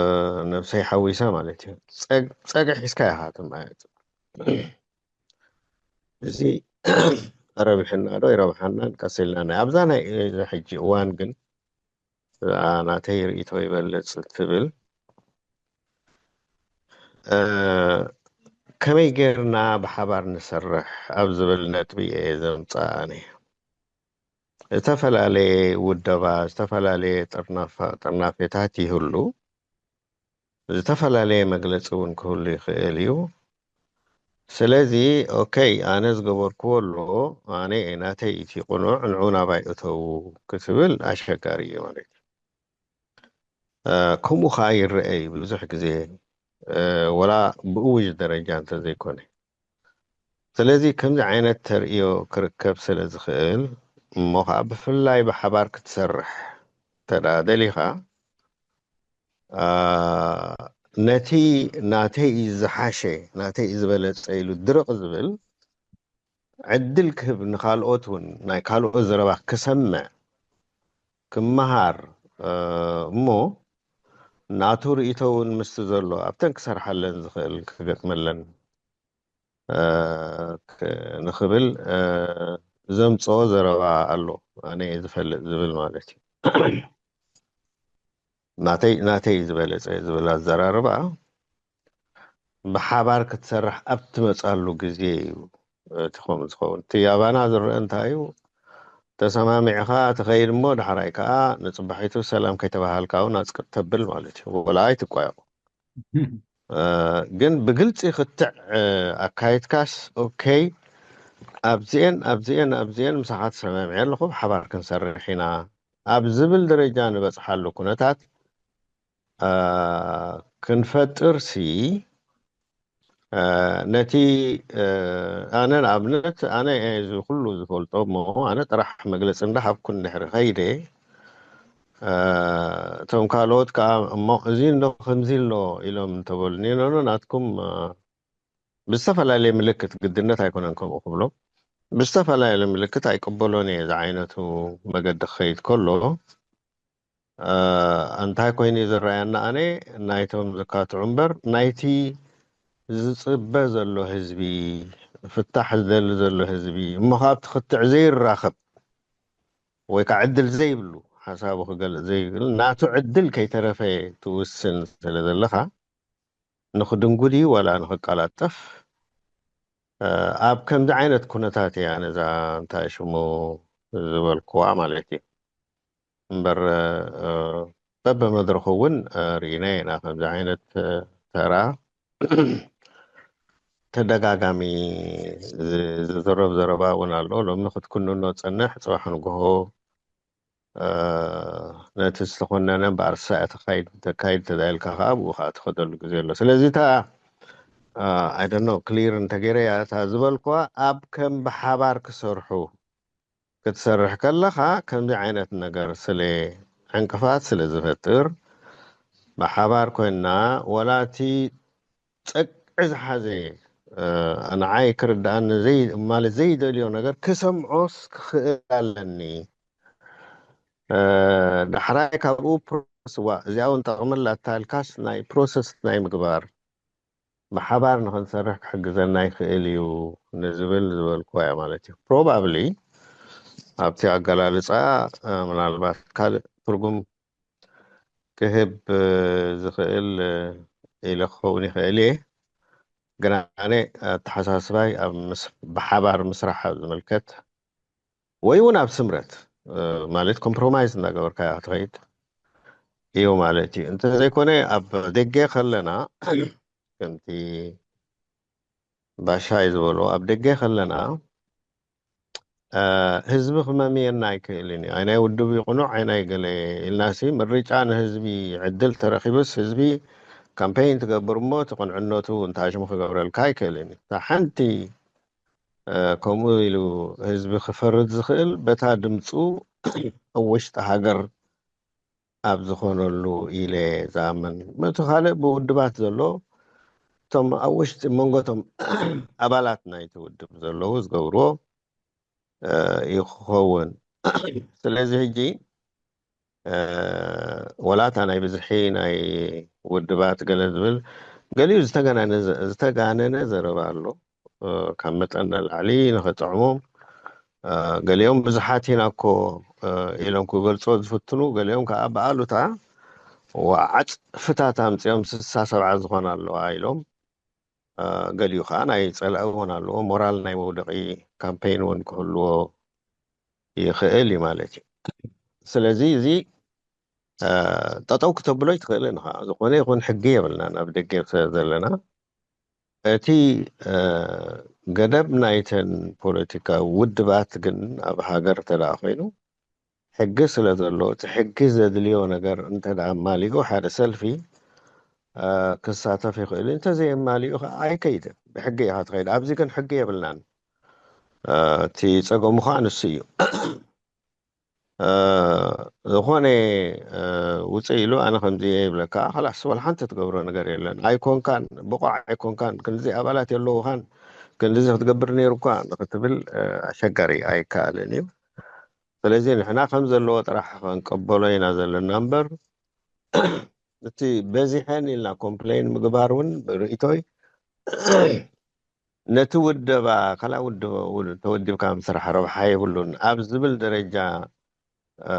ነብሰይ ሓዊሰ ማለት እዩ። ጸግ-፣ ጸግዒ ሒዝካ ኢኻ ትመያየጥ። እዚ ረቢሕና ዶ ይረብሓናን ቀስ ኢልና ናይ ኣብዛ ናይ እዚ ሕጂ እዋን ግን እዛ ናተይ ርእይቶ ይበልጽ እትብል፣ እ፣ ከመይ ጌርና ብሓባር ንሰርሕ ኣብ ዝብል ነጥቢ እየ ዘምጽኣ ኣነ። ዝተፈላለየ ውደባ፣ ዝተፈላለየ ጥርናፋ-፣ ጥርናፌታት ይህሉ፣ ዝተፈላለየ መግለጺ እውን ክህሉ ይኽእል እዩ። ስለዚ፣ ኦኬ፣ ኣነ ዝገበርክዎ ኣሎ፣ ኣነ ናተይ እቲ ቅኑዕ፣ ንዑ ናባይ እተዉ ክትብል ኣሸጋሪ እዩ ማለት እዩ። እ፣ ከምኡ ኸዓ ይረአ እዩ ብዙሕ ግዜ፣ እ፣ ወላ ብእውጅ ደረጃ እንተዘይኮነ። ስለዚ ከምዚ ዓይነት ተርእዮ ክርከብ ስለ ዝኽእል፣ እሞ ኸዓ ብፍላይ ብሓባር ክትሰርሕ እንተ ደኣ ደሊኻ፣ አ፣ ነቲ ናተይ እዩ ዝሓሸ፣ ናተይ እዩ ዝበለጸ ኢሉ ድርቕ ዝብል ዕድል ክህብ፣ ንኻልኦት እውን ናይ ካልኦት ዘረባ ክሰምዕ፣ ክመሃር፣ እ፣ እሞ ናቱ ርእይቶ እውን ምስቲ ዘሎ ኣብተን ክሰርሓለን ዝኽእል ክገጥመለን፣ እ፣ ክ-፣ ንኽብል፣ እ፣ ዘምጽኦ ዘረባ ኣሎ። ኣነ እየ ዝፈልጥ ዝብል ማለት እዩ። ናተይ፣ ናተይ ዝበለጸ ዝብል ኣዘራርባ ብሓባር ክትሰርሕ ኣብ ትመጻሉ ግዜ እዩ እቲ ከምኡ ዝኸውን። እቲ ኣባና ዝረአ እንታይ እዩ? ተሰማሚዕኻ ትኸይድ እሞ ዳሕራይ ከኣ ንጽባሒቱ ሰላም ከይተባሃልካ እውን ኣጽቅጥ ተብል ማለት እዩ። ወላ ኣይትቋየቑ። እ፣ ግን ብግልጺ ክትዕ፣ እ፣ ኣካይድካስ፣ ኦኬ፣ ኣብዚኤን፣ ኣብዚኤን፣ ኣብዚኤን ምሳኻ ተሰማሚዐ ኣለኹ፣ ብሓባር ክንሰርሕ ኢና ኣብ ዝብል ደረጃ ንበጽሓሉ ኩነታት፣ እ፣ ክንፈጥርሲ፣ እ፣ ነቲ፣ እ፣ ኣነ ንኣብነት፣ ኣነ እየ እዚ ኩሉ ዝፈልጦ እሞ፣ ኣነ ጥራሕ መግለጺ እንዳሃብኩ እንድሕሪ ከይደ፣ እ፣ እቶም ካልኦት ከኣ፣ "እሞ እዚ እንዶ ከምዚ ኣሎ" ኢሎም እንተበሉኒ፣ ኖ፣ ኖ፣ ናትኩም፣ እ፣ ብዝተፈላለየ ምልክት፣ ግድነት ኣይኮነን ከምኡ ክብሎ፣ ብዝተፈላለየ ምልክት ኣይቅበሎን እየ፣ እዚ ዓይነቱ መገዲ ክኸይድ ከሎ። እ፣ እንታይ ኮይኑ እዩ ዝረኣየና? ኣነ ናይቶም ዝካትዑ እምበር ናይቲ ዝጽበ ዘሎ ህዝቢ፣ ፍታሕ ዝደሊ ዘሎ ህዝቢ፣ እሞ ካብቲ ክትዕ ዘይራኸብ ወይ ከዓ ዕድል ዘይብሉ፣ ሓሳቡ ክገልጽ ዘይብል፣ ናቱ ዕድል ከይተረፈ ትውስን ስለ ዘለኻ፣ ንኽድንጉድ እዩ ዋላ ንኽቀላጠፍ፣ እ፣ ኣብ ከምዚ ዓይነት ኩነታት እያ ነዛ እንታይ ሽሙ ዝበልኩዋ ማለት እዩ። እምበር፣ እ፣ በብመድረኹ እውን፣ እ፣ ርኢና ኢና ከምዚ ዓይነት፣ እ፣ ተራ ተደጋጋሚ ዝ-፣ ዝዝረብ ዘረባ እውን ኣሎ። ሎሚ ክትኩንኖ ጸንሕ፣ ጽባሕ ንግሆ፣ እ፣ ነቲ ዝተኾነነ ብኣርሳኢ ተካይድ፣ ተካይድ ተዳይልካ ከኣ ብኡ ከኣ ትኸደሉ ግዜ ኣሎ። ስለዚ እታ፣ እ፣ I don't know፣ ክሊር እንተገይረያ እታ ዝበልኩዋ ኣብ ከም ብሓባር ክሰርሑ ክትሰርሕ ከለኻ ከምዚ ዓይነት ነገር ስለ ዕንቅፋት ስለ ዝፈጥር ብሓባር ኮይንና ወላ እቲ ጸቅዒ ዝሓዘ፣ እ፣ ንዓይ ክርድኣኒ ዘይ-፣ ማለት ዘይደልዮ ነገር ክሰምዖስ ክኽእል ኣለኒ። እ፣ ዳሕራይ ካብኡ ፕሮሰስ፣ ዋ፣ እዚኣ እውን ጠቕሚ ኣላታ ኢልካስ ናይ ፕሮሰስ ናይ ምግባር ብሓባር ንኽንሰርሕ ክሕግዘና ይኽእል እዩ ንዝብል ዝበልኩዋ እያ ማለት እዩ። ፕሮባብሊ ኣብቲ ኣገላልጻ፣ እ፣ ምናልባት ካልእ ትርጉም ክህብ፣ እ፣ ዝኽእል፣ እ፣ ኢለ ክኸውን ይኽእል እየ። ግን ኣነ ኣተሓሳስባይ ኣብ ምስ-፣ ብሓባር ምስራሕ ኣብ ዝምልከት ወይ እውን ኣብ ስምረት፣ እ፣ ማለት ኮምፕሮማይዝ እናገበርካ ክትኸይድ እዩ ማለት እዩ። እንተዘይኮነ ኣብ ደገ ከለና ከምቲ ባሻይ ዝበሎ ኣብ ደገ ከለና፣ እ፣ ህዝቢ ክመምየና ኣይክእልን እዩ። ኣይ ናይ ውድብ እዩ ቅኑዕ፣ ኣይ ናይ ገለ ኢልናሲ ምርጫ ንህዝቢ ዕድል ተረኺቡስ ህዝቢ ካምፔይን ትገብር እሞ እቲ ቅንዕነቱ እንታይ ሽሙ ክገብረልካ ኣይክእልን እዩ። እታ ሓንቲ፣ እ፣ ከምኡ ኢሉ ህዝቢ ክፈርድ ዝኽእል በታ ድምፁ ኣብ ውሽጢ ሃገር ኣብ ዝኾነሉ ኢለ ዝኣምን። እቲ ካልእ ብውድባት ዘሎ እቶም ኣብ ውሽጢ መንጎ እቶም ኣባላት ናይቲ ውድብ ዘለዉ ዝገብርዎ፣ እ፣ እዩ ክኸውን። ስለዚ ሕጂ፣ እ፣ ወላ እታ ናይ ብዝሒ ናይ ውድባት ገለ ዝብል ገሊኡ ዝተጋነነ ዘ-፣ ዝተጋነነ ዘረባ ኣሎ። እ፣ ካብ መጠን ንላዕሊ ንኽጥዕሞም፣ እ፣ ገሊኦም ብዙሓት ኢና እኮ፣ እ፣ ኢሎም ክገልጾ ዝፍትኑ፣ ገሊኦም ከኣ ብኣሉታ፣ ዋ፣ ዓጽፍታት ኣምጺኦም ስሳ ሰብዓ ዝኾና ኣለዋ ኢሎም፣ እ፣ ገሊኡ ከኣ ናይ ጸላኢ እውን ኣለዎ፣ ሞራል ናይ መውደቒ ካምፔይን እውን ክህልዎ ይኽእል እዩ ማለት እዩ። ስለዚ እዚ፣ እ፣ ጠጠው ክተብሎ ኣይትኽእልን ኢኻ። ዝኾነ ይኹን ሕጊ የብልናን ኣብ ደገ ዘለና። እቲ፣ እ፣ ገደብ ናይተን ፖለቲካዊ ውድባት ግን ኣብ ሃገር እንተ ደኣ ኮይኑ ሕጊ ስለ ዘሎ፣ እቲ ሕጊ ዘድልዮ ነገር እንተ ደኣ ኣማሊኡ ሓደ ሰልፊ፣ እ፣ ክሳተፍ ይኽእል እዩ። እንተዘየማሊኡ ኸዓ ኣይከይድን። ብሕጊ ኢኻ ትኸይድ። ኣብዚ ግን ሕጊ የብልናን። እ፣ እቲ ጸገሙ ኸዓ ንሱ እዩ። እ፣ ዝኾነ፣ እ፣ ውፅእ ኢሉ ኣነ ከምዚ እየ ይብለካ፣ ኸላስ ወላ ሓንቲ ትገብሮ ነገር የለን። ኣይኮንካን፣ ብቑዕ ኣይኮንካን፣ ክንዚ ኣባላት የለውኻን፣ ክንዚ ክትገብር ነይሩካ ንክትብል፣ እ፣ ኣሸጋሪ ኣይከኣልን እዩ። ስለዚ ንሕና ከም ዘለዎ ጥራሕ ክንቀበሎ ኢና ዘለና እምበር፣ እቲ በዚሐን ኢልና ኮምፕሌን ምግባር እውን ብርእይቶይ ነቲ ውደባ፣ ካልኣ ውደባ፣ ውድ-፣ ተወዲብካ ምስራሕ ረብሓ የብሉን ኣብ ዝብል ደረጃ፣ እ፣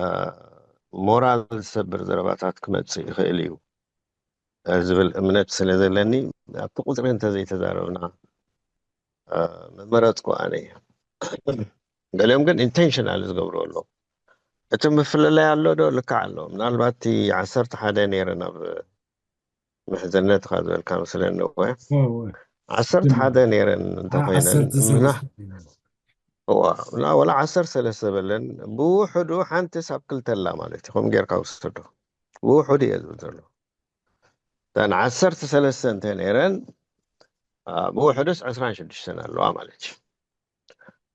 ሞራል ዝሰብር ዘረባታት ክመጽእ ይኽእል እዩ። ዝብል እምነት ስለ ዘለኒ ኣብቲ ቁፅሪ እንተዘይተዛረብና ምመረፅኩ ኣነ። ገሊኦም ግን ኢንቴንሽናል ዝገብሩ ኣለዉ። እቲ ምፍልላይ ኣሎ ዶ? ልክዕ ኣሎ። ምናልባት እቲ ዓሰርተ ሓደ ነይረን ኣብ ምሕዝነትካ ዝበልካ መስለኒ እኮ። ዓሰርተ ሓደ ነይረን እንተኮይነን ወላ ዓሰርተ ሰለስተ በለን ብውሕዱ ሓንቲ ሳብ ክልተ ኣላ ማለት እዩ። ከም ጌርካ ውስዶ ብውሕዱ እየ ዝብል ዘሎ። እተን ዓሰርተ ሰለስተ እንተ ነይረን ብውሕዱስ ዕስራን ሽዱሽተን ኣለዋ ማለት እዩ።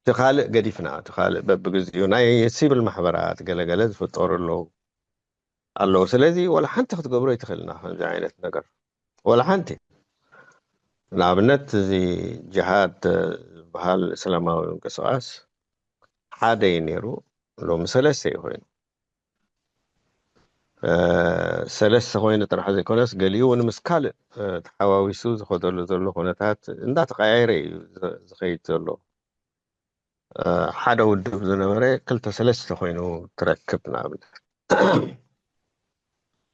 እቲ ካልእ ገዲፍና እቲ ካልእ በብግዚኡ ናይ ሲቪል ማሕበራት ገለገለ ዝፍጠሩ ኣለዉ ኣለዉ። ስለዚ ወላ ሓንቲ ክትገብሮ ይትኽእልና ከምዚ ዓይነት ነገር ወላ ሓንቲ። ንኣብነት እዚ ጅሃድ ዝበሃል እስላማዊ ምንቅስቃስ ሓደ እዩ ነይሩ፣ ሎሚ ሰለስተ እዩ ኮይኑ። ሰለስተ ኮይኑ ጥራሕ ዘይኮነስ ገሊኡ እውን ምስ ካልእ ተሓዋዊሱ ዝኸደሉ ዘሎ ኩነታት እንዳተቀያየረ እዩ ዝኸይድ ዘሎ። ሓደ ውድብ ዝነበረ ክልተ ሰለስተ ኮይኑ ትረክብ ንኣብነት።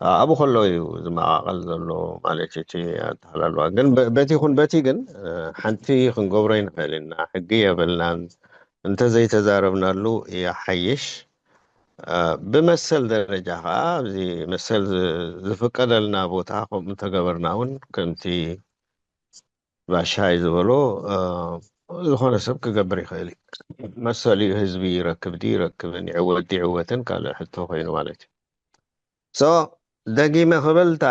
ኣብኡ ከሎ እዩ ዝመቃቀል ዘሎ ማለት እቲ ኣተሃላልዋ። ግን በቲ ይኹን በቲ ግን ሓንቲ ክንገብሮ ይንኽእል ኢና። ሕጊ የብልናን። እንተዘይተዛረብናሉ ይሓይሽ። ብመሰል ደረጃ ከዓ ኣብዚ መሰል ዝፍቀደልና ቦታ ከምኡ እንተገበርና እውን ከምቲ ባሻይ ዝበሎ ዝኾነ ሰብ ክገብር ይኽእል እዩ። መሰል እዩ። ህዝቢ ይረክብ ድዩ ይረክብን ይዕወት ድዩ ይዕወትን ካልእ ሕቶ ኮይኑ ማለት እዩ። ሶ ደጊመ ክብል እታ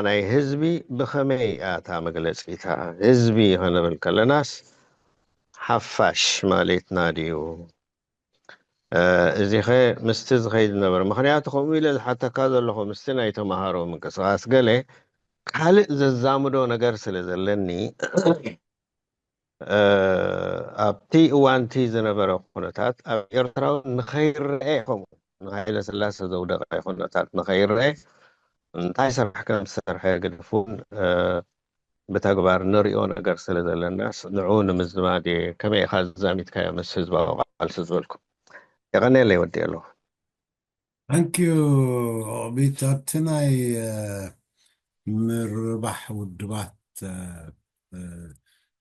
ናይ ህዝቢ ብኸመይ እያ እታ መግለፂ እታ ህዝቢ ክንብል ከለናስ ሓፋሽ ማለትና ድዩ? እዚኸ ምስቲ ዝኸይድ ዝነበረ ምክንያቱ ከምኡ ኢለ ዝሓተካ ዘለኹ ምስቲ ናይ ተምሃሮ ምንቅስቃስ ገለ ካልእ ዘዛምዶ ነገር ስለ ዘለኒ ኣብቲ እዋንቲ ዝነበረ ኩነታት ኣብ ኤርትራዊ ንኸይረአ ከምኡ ንሃይለ ስላሰ ዘውደቀ ኩነታት ንኸይረአ እንታይ ስራሕ ከም ዝሰርሐ ግደፉን ብተግባር ንሪኦ ነገር ስለ ዘለና ንዑ ንምዝማድ እየ። ከመይ ኢኻ ዛሚትካዮ ምስ ህዝባዊ ቃልሲ ዝበልኩ? የቐንየለይ ወዲ ኣለኹ። ታንኪዩ ኦቢት ኣብቲ ናይ ምርባሕ ውድባት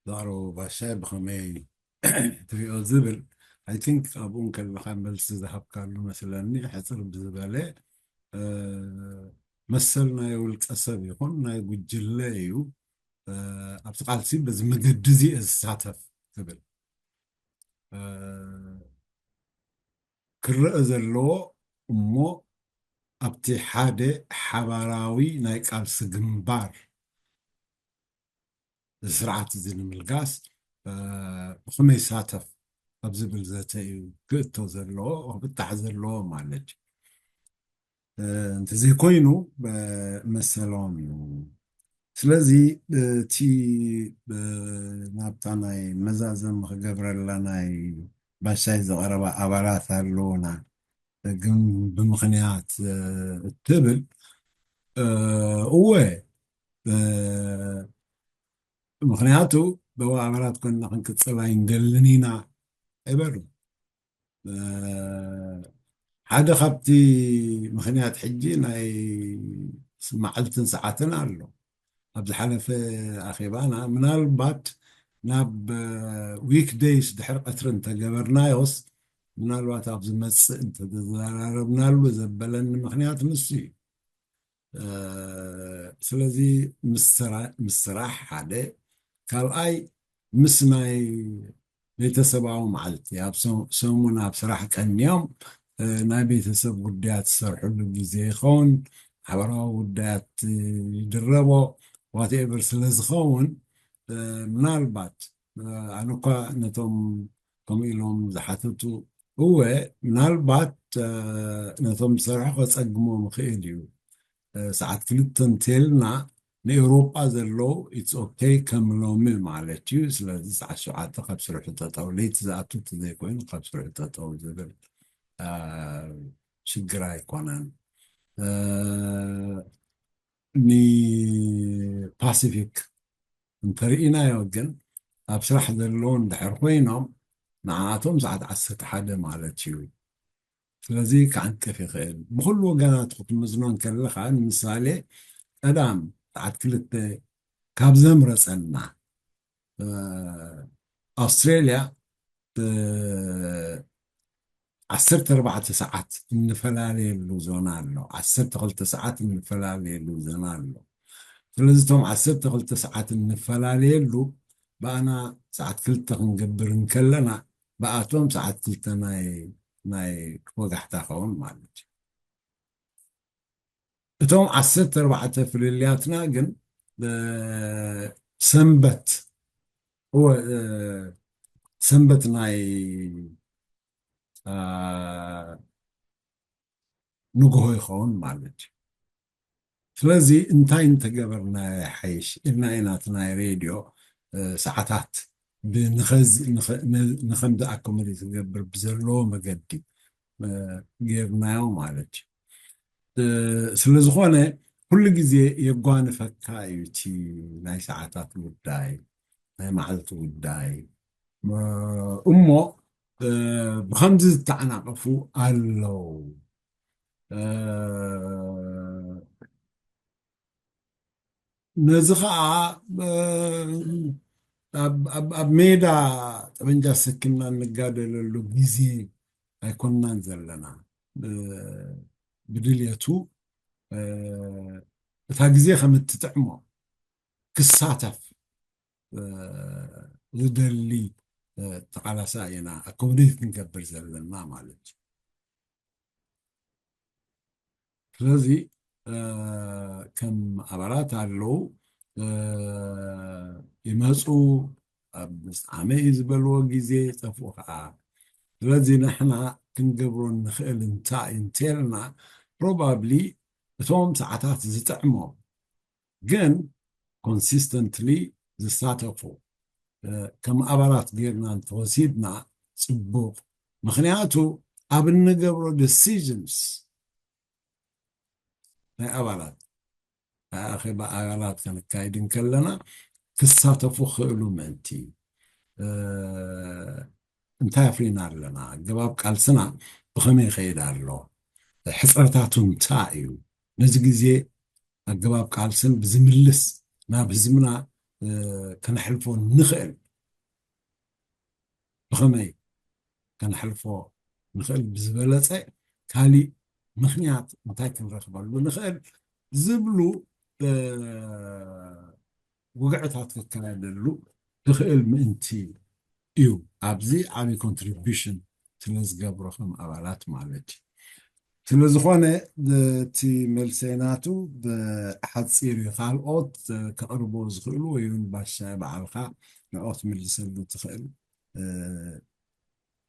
ዘቕረቡ ባሻይ ብኸመይ ትሪኦ ዝብል I think ኣብኡ ከለኻ መልሲ ዝሃብካሉ መስለኒ። ሕፅር ብዝበለ መሰል ናይ ውልቀ ሰብ ይኹን ናይ ጉጅለ እዩ። ኣብቲ ቃልሲ በዚ መገዲ እዚ እየ ዝሳተፍ ትብል ክረአ ዘለዎ እሞ ኣብቲ ሓደ ሓባራዊ ናይ ቃልሲ ግንባር ስርዓት እዚ ንምልጋስ ብኸመይ ይሳተፍ ኣብ ዝብል ዘተ እዩ ክእቶ ዘለዎ ክፍታሕ ዘለዎ ማለት እዩ። እንተዘይኮይኑ መሰሎም እዩ። ስለዚ እቲ ናብታ ናይ መዛዘሚ ክገብረላ ናይ ባሻይ ዝቐረባ ኣባላት ኣለዉና ግን ብምኽንያት እትብል እወ ምኽንያቱ ብኣባላት ኮይንና ክንቅፅል ኣይንደልን ኢና ኣይበሉ። ሓደ ካብቲ ምኽንያት ሕጂ ናይ መዓልትን ሰዓትን ኣሎ። ኣብ ዝሓለፈ ኣኼባና ምናልባት ናብ ዊክ ደይስ ድሕሪ ቀትሪ እንተገበርናዮስ ምናልባት ኣብ ዝመፅእ እንተተዘራረብናሉ ዘበለኒ ምኽንያት ንሱ እዩ። ስለዚ ምስ ስራሕ ሓደ ካልኣይ ምስ ናይ ቤተሰባዊ መዓልቲ ኣብ ሰሙን ኣብ ስራሕ ቀንዮም ናይ ቤተሰብ ጉዳያት ዝሰርሕሉ ግዜ ይኸውን፣ ማሕበራዊ ጉዳያት ይድረቦ ዋትኤቨር ስለ ዝኸውን ምናልባት ኣነ እኳ ነቶም ከምኡ ኢሎም ዝሓተቱ እወ ምናልባት ነቶም ዝሰርሑ ከፀግሞም ይኽእል እዩ። ሰዓት ክልተ እንተልና ንኤውሮጳ ዘለዉ it's okay ከም ሎሚ ማለት እዩ። ስለዚ ሰዓት ሸውዓተ ካብ ስርሑ ጠጠው ለይቲ ዝኣቱ እንተዘይኮይኑ ካብ ስርሑ ጠጠው ዝብል ሽግር ኣይኮነን። ንፓሲፊክ እንተርኢናዮ ግን ኣብ ስራሕ ዘለዉ እንድሕር ኮይኖም ንዓኣቶም ሰዓት ዓሰርተ ሓደ ማለት እዩ። ስለዚ ክዓንቅፍ ይኽእል። ብኹሉ ወገናት ክትምዝኖ እንከለኻ ንምሳሌ ቀዳም ሰዓት ክልተ ካብ ዘምረጸና፣ እ፣ ኣውስትሬልያ፣ እ፣ ዓሰርተ ኣርባዕተ ሰዓት እንፈላለየሉ ዞና ኣሎ። ዓሰርተ ክልተ ሰዓት እንፈላለየሉ ዞና ኣሎ። ስለዚ እቶም ዓሰርተ ክልተ ሰዓት እንፈላለየሉ፣ ብኣና ሰዓት ክልተ ክንገብር እንከለና፣ ብኣቶም ሰዓት ክልተ ናይ፣ ናይ ወጋሕታ ኸውን ማለት እዩ። እቶም ዓሰርተ ኣርባዕተ ፍልልያትና ግን፣ እ፣ ሰንበት፣ እወ፣ እ፣ ሰንበት ናይ፣ እ፣ ንግሆ ይኸውን ማለት እዩ። ስለዚ እንታይ እንተገበርና ይሓይሽ ኢልና ኢና እቲ ናይ ሬድዮ፣ እ፣ ሰዓታት ብንኸዚ-፣ ንኸ-፣ ን-፣ ንኸምዚ ኣኮሞዴት ክገብር ብዘለዎ መገዲ፣ እ፣ ጌርናዮ ማለት እዩ። እ፣ ስለ ዝኾነ ኩሉ ግዜ የጓንፈካ እዩ እቲ ናይ ሰዓታት ጉዳይ፣ ናይ መዓልቲ ጉዳይ። እ፣ እሞ፣ እ፣ ብኸምዚ ዝተዓናቐፉ ኣለዉ። እ፣ ነዚ ኸዓ፣ እ፣ ኣብ፣ ኣብ፣ ኣብ ሜዳ ጠበንጃ ሰኪምና እንጋደለሉ ግዜ ኣይኮንናን ዘለና። እ፣ ብድልየቱ፣ እ፣ እታ ግዜ ከም እትጥዕሞ ክሳተፍ፣ እ፣ ዝደሊ፣ እ፣ ተቓላሳይ ኢና ኣኮሞዴት ክንገብር ዘለና ማለት እዩ። ስለዚ፣ እ፣ ከም ኣባላት ኣለዉ፣ እ፣ ይመጹ፣ ኣብ ምስዓመ እዩ ዝበልዎ ግዜ ይጠፍኡ ከዓ። ስለዚ ንሕና ክንገብሮ ንኽእል እንታይ እንተልና፣ ፕሮባብሊ እቶም ሰዓታት ዝጥዕሞም ግን ኮንሲስተንትሊ ዝሳተፉ፣ እ፣ ከም ኣባላት ጌርና እንተወሲድና ጽቡቕ። ምኽንያቱ ኣብ እንገብሮ ዲሲዥንስ ናይ ኣባላት፣ ናይ ኣኼባ ኣባላት ከነካይድ እንከለና ክሳተፉ ክኽእሉ ምእንቲ፣ እ፣ እንታይ ኣፍሪና ኣለና? ኣገባብ ቃልስና ብኸመይ ይኸይድ ኣሎ? ሕጽረታቱ እንታይ እዩ? ነዚ ግዜ ኣገባብ ቃልስን ብዝምልስ ናብ ህዝብና፣ እ፣ ከነሕልፎ ንኽእል ብኸመይ ከነሕልፎ ንኽእል ብዝበለጸ ካሊእ ምኽንያት እንታይ ክንረኽበሉ ንኽእል ዝብሉ፣ እ፣ ውግዕታት ክካየደሉ ክኽእል ምእንቲ እዩ። ኣብዚ ዓብዪ ኮንትሪቢሽን ስለ ዝገብሮ ከም ኣባላት ማለት እዩ። ስለ ዝኾነ እቲ መልሰይ ናቱ ብሓፂር እዩ። ካልኦት ከቕርቦ ዝኽእሉ ወይ እውን ባሻይ ባዕልኻ ንዕኦም ክትምልሰሉ ትኽእል፣ እ፣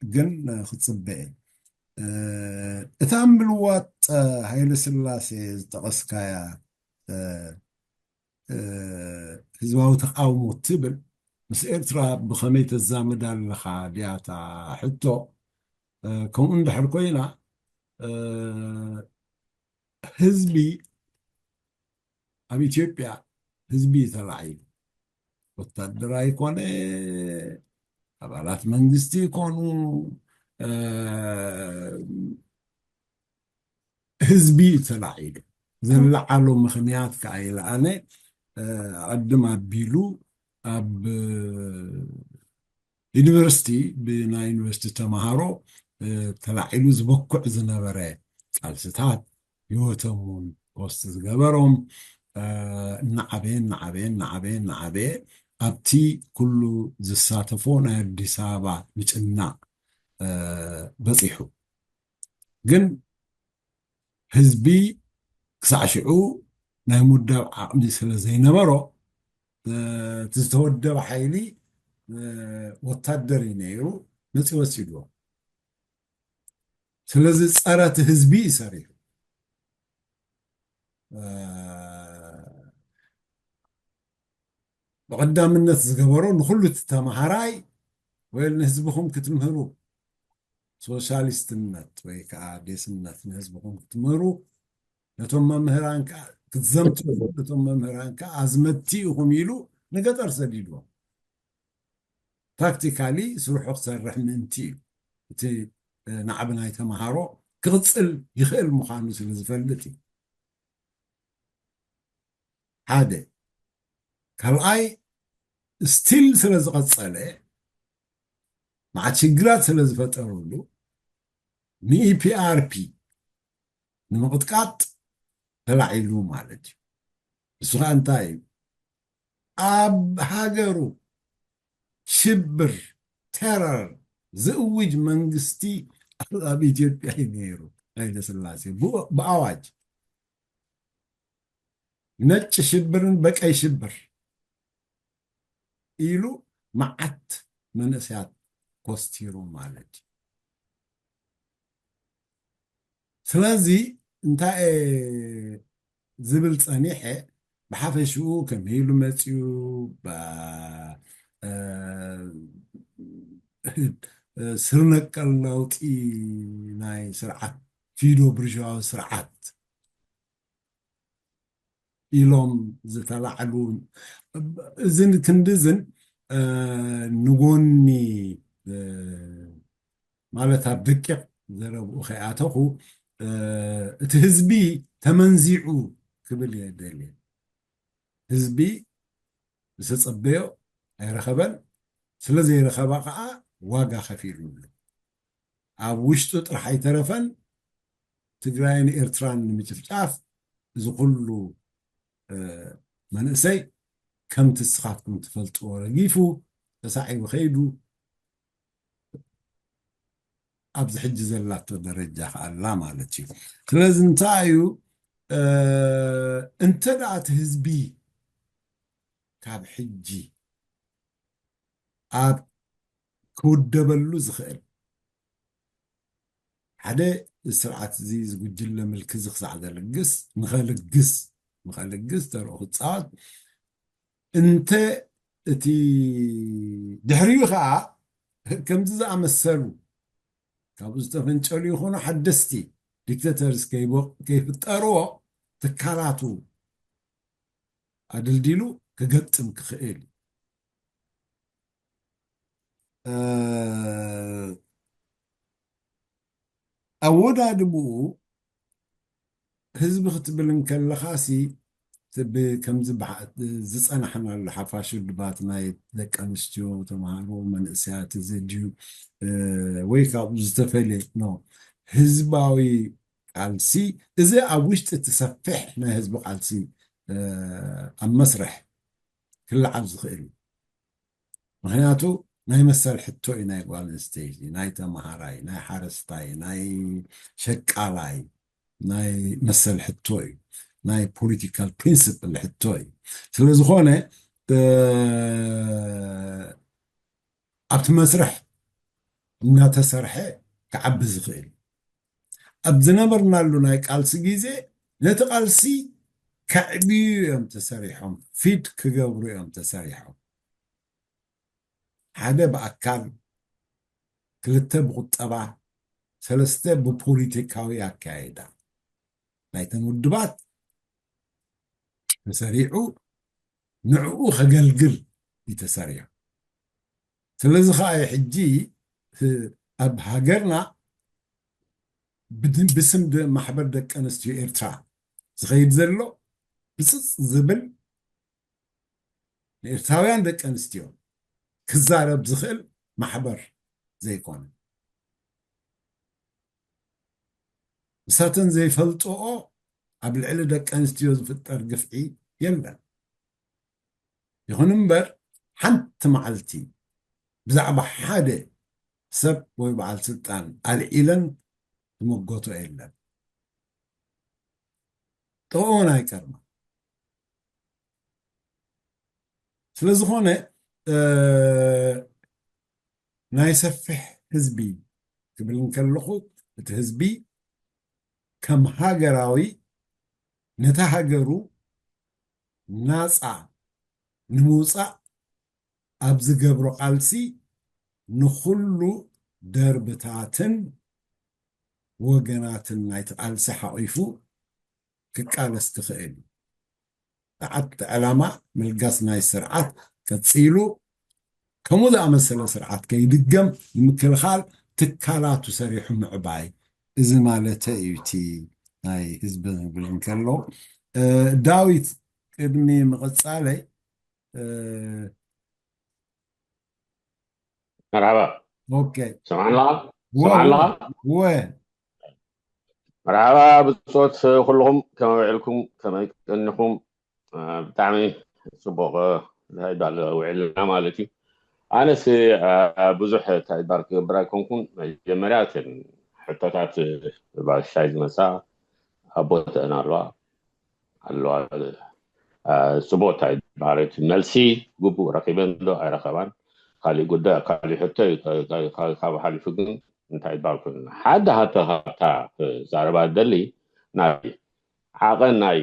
ግን ክፅበ እየ። እ፣ እታ ምልዋጥ፣ እ፣ ሃይለ ስላሴ ዝጠቐስካያ፣ እ፣ እ፣ ህዝባዊ ተቃውሞ ትብል ምስ ኤርትራ ብኸመይ ተዛምድ ኣለኻ ድያ እታ ሕቶ? እ፣ ከምኡ እንድሕር ኮይና፣ እ፣ ህዝቢ ኣብ ኢትዮጵያ ህዝቢ እዩ ተላዒሉ። ወታደር ኣይኮነ፣ ኣባላት መንግስቲ ይኮኑ፣ እ፣ ህዝቢ እዩ ተላዒሉ። ዘለዓሎ ምኽንያት ከዓ ይለኣነ፣ እ፣ ኣቐድም ኣቢሉ ኣብ ዩኒቨርሲቲ ብናይ ዩኒቨርሲቲ ተምሃሮ፣ እ፣ ተላዒሉ ዝበኩዕ ዝነበረ ቃልስታት፣ ህይወቶም እውን ኮስት ዝገበሮም፣ እ፣ እናዓበየ፣ እናዓበየ፣ እናዓበየ፣ እናዓበየ ኣብቲ ኩሉ ዝሳተፎ ናይ ኣዲስ ኣበባ ምጭናቕ፣ እ፣ በፂሑ። ግን ህዝቢ ክሳዕ ሽዑ ናይ ምውዳብ ዓቕሚ ስለ ዘይነበሮ፣ እ፣ እቲ ዝተወደበ ሓይሊ፣ እ፣ ወታደር እዩ ነይሩ፣ መፂኡ ወሲድዎ። ስለዚ ጸረ እቲ ህዝቢ እዩ ሰሪሑ። እ፣ ብቐዳምነት ዝገበሮ ንኹሉ እቲ ተምሃራይ ወይ ንህዝብኹም ክትምህሩ፣ ሶሻሊስትነት ወይ ከዓ ዴስነት ንህዝብኹም ክትምህሩ፣ ነቶም መምህራን ከዓ ክትዘምቱ፣ ነቶም መምህራን ከዓ ኣዝመቲ ኢኹም ኢሉ ንገጠር ሰዲድዎም። ታክቲካሊ ስርሑ ክሰርሕ ምእንቲ እዩ። እቲ፣ እ፣ ናዕቢ ናይ ተምሃሮ ክቕጽል ይኽእል ምዃኑ ስለ ዝፈልጥ እዩ። ሓደ። ካልኣይ፣ ስቲል ስለ ዝቐጸለ፣ መዓት ሽግራት ስለ ዝፈጠረሉ፣ ንኢፒኣርፒ ንምቕጥቃጥ ተላዒሉ ማለት እዩ። እሱ ኸዓ እንታይ እዩ? ኣብ ሃገሩ ሽብር፣ ቴረር ዝእውጅ መንግስቲ ኣብ ኢትዮጵያ እዩ ነይሩ። ሃይለ ስላሴ ብኡ- ብኣዋጅ ነጭ ሽብርን በቀይ ሽብር ኢሉ መዓት መንእሰያት ኮስቲሩ ማለት እዩ። ስለዚ እንታይ እየ ዝብል ጸኒሐ፣ ብሓፈሽኡ ከመይ ኢሉ መጺኡ፣ ባ- እ፣ ስር ነቀል ለውጢ ናይ ስርዓት፣ ፊውዶ ብርዥዋዊ ስርዓት ኢሎም ዝተላዕሉ፣ እዝን ክንድዝን፣ እ፣ ንጎኒ፣ እ፣ ማለት ኣብ ደቂቕ ዘረብኡ ከይኣተኹ፣ እ፣ እቲ ህዝቢ ተመንዚዑ ክብል እየ ደልየ። ህዝቢ ዝተጸበዮ ኣይረኸበን። ስለ ዘይረኸባ ከዓ ዋጋ ከፊሉሉ። ኣብ ውሽጡ ጥራሕ ኣይተረፈን፣ ትግራይን ኤርትራን ንምጭፍጫፍ እዚ ኩሉ፣ እ፣ መንእሰይ ከምቲ ንስኻትኩም ትፈልጥዎ ረጊፉ ተሳዒቡ ከይዱ ኣብዚ ሕጂ ዘላቶ ደረጃ ከኣላ ማለት እዩ። ስለዚ እንታይ እዩ፣ እ፣ እንተ ደኣ እቲ ህዝቢ ካብ ሕጂ ኣብ ክውደበሉ ዝኽእል ሓደ ስርዓት እዚ፣ እዚ ጉጅለ ምልኪ እዚ ክሳዕ ዘልግስ፣ ንኸልግስ፣ ንኸልግስ ተርኡ ክጻወት፣ እንተ እቲ ድሕሪኡ ኸዓ ከምዚ ዝኣመሰሉ ካብኡ ዝተፈንጨሉ ይኹኑ ሓደስቲ ዲክተተርስ ከይቦ-፣ ከይፍጠርዎ ትካላቱ ኣድልዲሉ ክገጥም ክኽእል እዩ። እ፣ ኣወዳድብኡ ህዝቢ ክትብል እንከለኻሲ፣ ብ-፣ ከምዚ በዓ-፣ ዝጸናሕናሉ ሓፋሽ ውድባት ናይ ደቂ ኣንስትዮ፣ ተምሃሮ፣ መንእሰያት፣ እዚ ድዩ፣ እ፣ ወይ ካብኡ ዝተፈልየ፣ ኖ፣ ህዝባዊ ቃልሲ፣ እዚ ኣብ ውሽጢ እቲ ሰፊሕ ናይ ህዝቢ ቃልሲ፣ እ፣ ኣብ መስርሕ ክለዓል ዝኽእል እዩ። ምኽንያቱ ናይ መሰል ሕቶ እዩ፣ ናይ ጓል ኣንስተይቲ፣ ናይ ተምሃራይ፣ ናይ ሓረስታይ፣ ናይ ሸቃላይ፣ ናይ መሰል ሕቶ እዩ፣ ናይ ፖለቲካል ፕሪንስፕል ሕቶ እዩ። ስለ ዝኾነ፣ እ፣ ኣብቲ መስርሕ እናተሰርሐ ክዓቢ ዝኽእል። ኣብ ዝነበርናሉ ናይ ቃልሲ ግዜ ነቲ ቃልሲ ከዕብዩ እዮም ተሰሪሖም፣ ፊድ ክገብሩ እዮም ተሰሪሖም። ሓደ ብኣካል፣ ክልተ ብቁጠባ፣ ሰለስተ ብፖለቲካዊ ኣካይዳ ናይተን ውድባት ተሰሪዑ ንዕኡ ከገልግል እዩ ተሰሪዑ። ስለዚ ኸዓ እዩ ሕጂ ኣብ ሃገርና ብድ-፣ ብስም ደ-፣ ማሕበር ደቂ ኣንስትዮ ኤርትራ ዝኸይድ ዘሎ ብፅፅ ዝብል ንኤርትራውያን ደቂ ኣንስትዮ ክዛረብ ዝኽእል ማሕበር ዘይኮነ። ንሳተን ዘይፈልጥኦ ኣብ ልዕሊ ደቂ ኣንስትዮ ዝፍጠር ግፍዒ የለን። ይኹን እምበር፣ ሓንቲ መዓልቲ ብዛዕባ ሓደ ሰብ ወይ በዓል ስልጣን ኣልዒለን ዝመጎቶ የለን። ጥቕኦን ኣይቀርማ። ስለ ዝኾነ፣ እ፣ ናይ ሰፊሕ ህዝቢ ክብል እንከለኹ፣ እቲ ህዝቢ ከም ሃገራዊ ነታ ሃገሩ ናጻ ንምውጻእ ኣብ ዝገብሮ ቃልሲ ንኹሉ ደርብታትን ወገናትን ናይቲ ቃልሲ ሓቒፉ ክቃለስ ክኽእል እዩ። ጸዓት ዕላማ ምልጋስ ናይ ስርዓት ቀጺሉ ከምኡ ዝኣመሰለ ስርዓት ከይድገም ንምክልኻል ትካላቱ ሰሪሑ ምዕባይ፣ እዚ ማለተ እዩ። እቲ ናይ ህዝቢ ዝብል እንከሎ፣ እ፣ ዳዊት ቅድሚ ምቕጻለይ እ፣ መርሓባ ኦኬ ሰማዕና ወ ሰማዕና ወ መርሓባ ብጾት ኩልኹም ከመይ ውዕልኩም ከመይ ቀኒኹም? እ፣ ብጣዕሚ ጽቡቕ እ፣ እንታይ ይባል ውዒልና ማለት እዩ። ኣነስ እ፣ ብዙሕ እንታይ ይባል ክገብር ኣይኮንኩን። መጀመርያ እተን ሕቶታት እ፣ ባሻይ ዝመጻ ኣቦተን ኣለዋ ኣለዋ እ፣ ጽቡቕ እንታይ ይባል እቲ መልሲ ግቡእ ረኺበን ዶ ኣይረኸባን ካሊእ ጉዳይ ካሊእ ሕቶ እዩ። ካብ ሓሊፉ ግን እንታይ ይባል ኩን ሓደ ሃተ ካብታ ክዛረባ ደሊ ናይ ዓቐን ናይ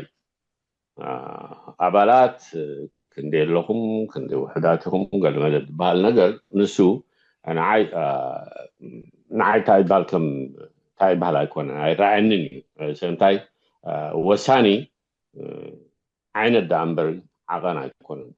እ፣ ኣባላት እ፣ ክንደይ ኣለኹም ክንደይ ውሕዳት ኢኹም ገለመለ ዝበሃል ነገር ንሱ ንዓይ እ፣ ንዓይ እንታይ ይባል ከም እንታይ ይባሃል ኣይኮነን ኣይረኣየንን እዩ። ስለምንታይ እ፣ ወሳኒ እ፣ ዓይነት ደኣ እምበር ዓቐን ኣይኮነን።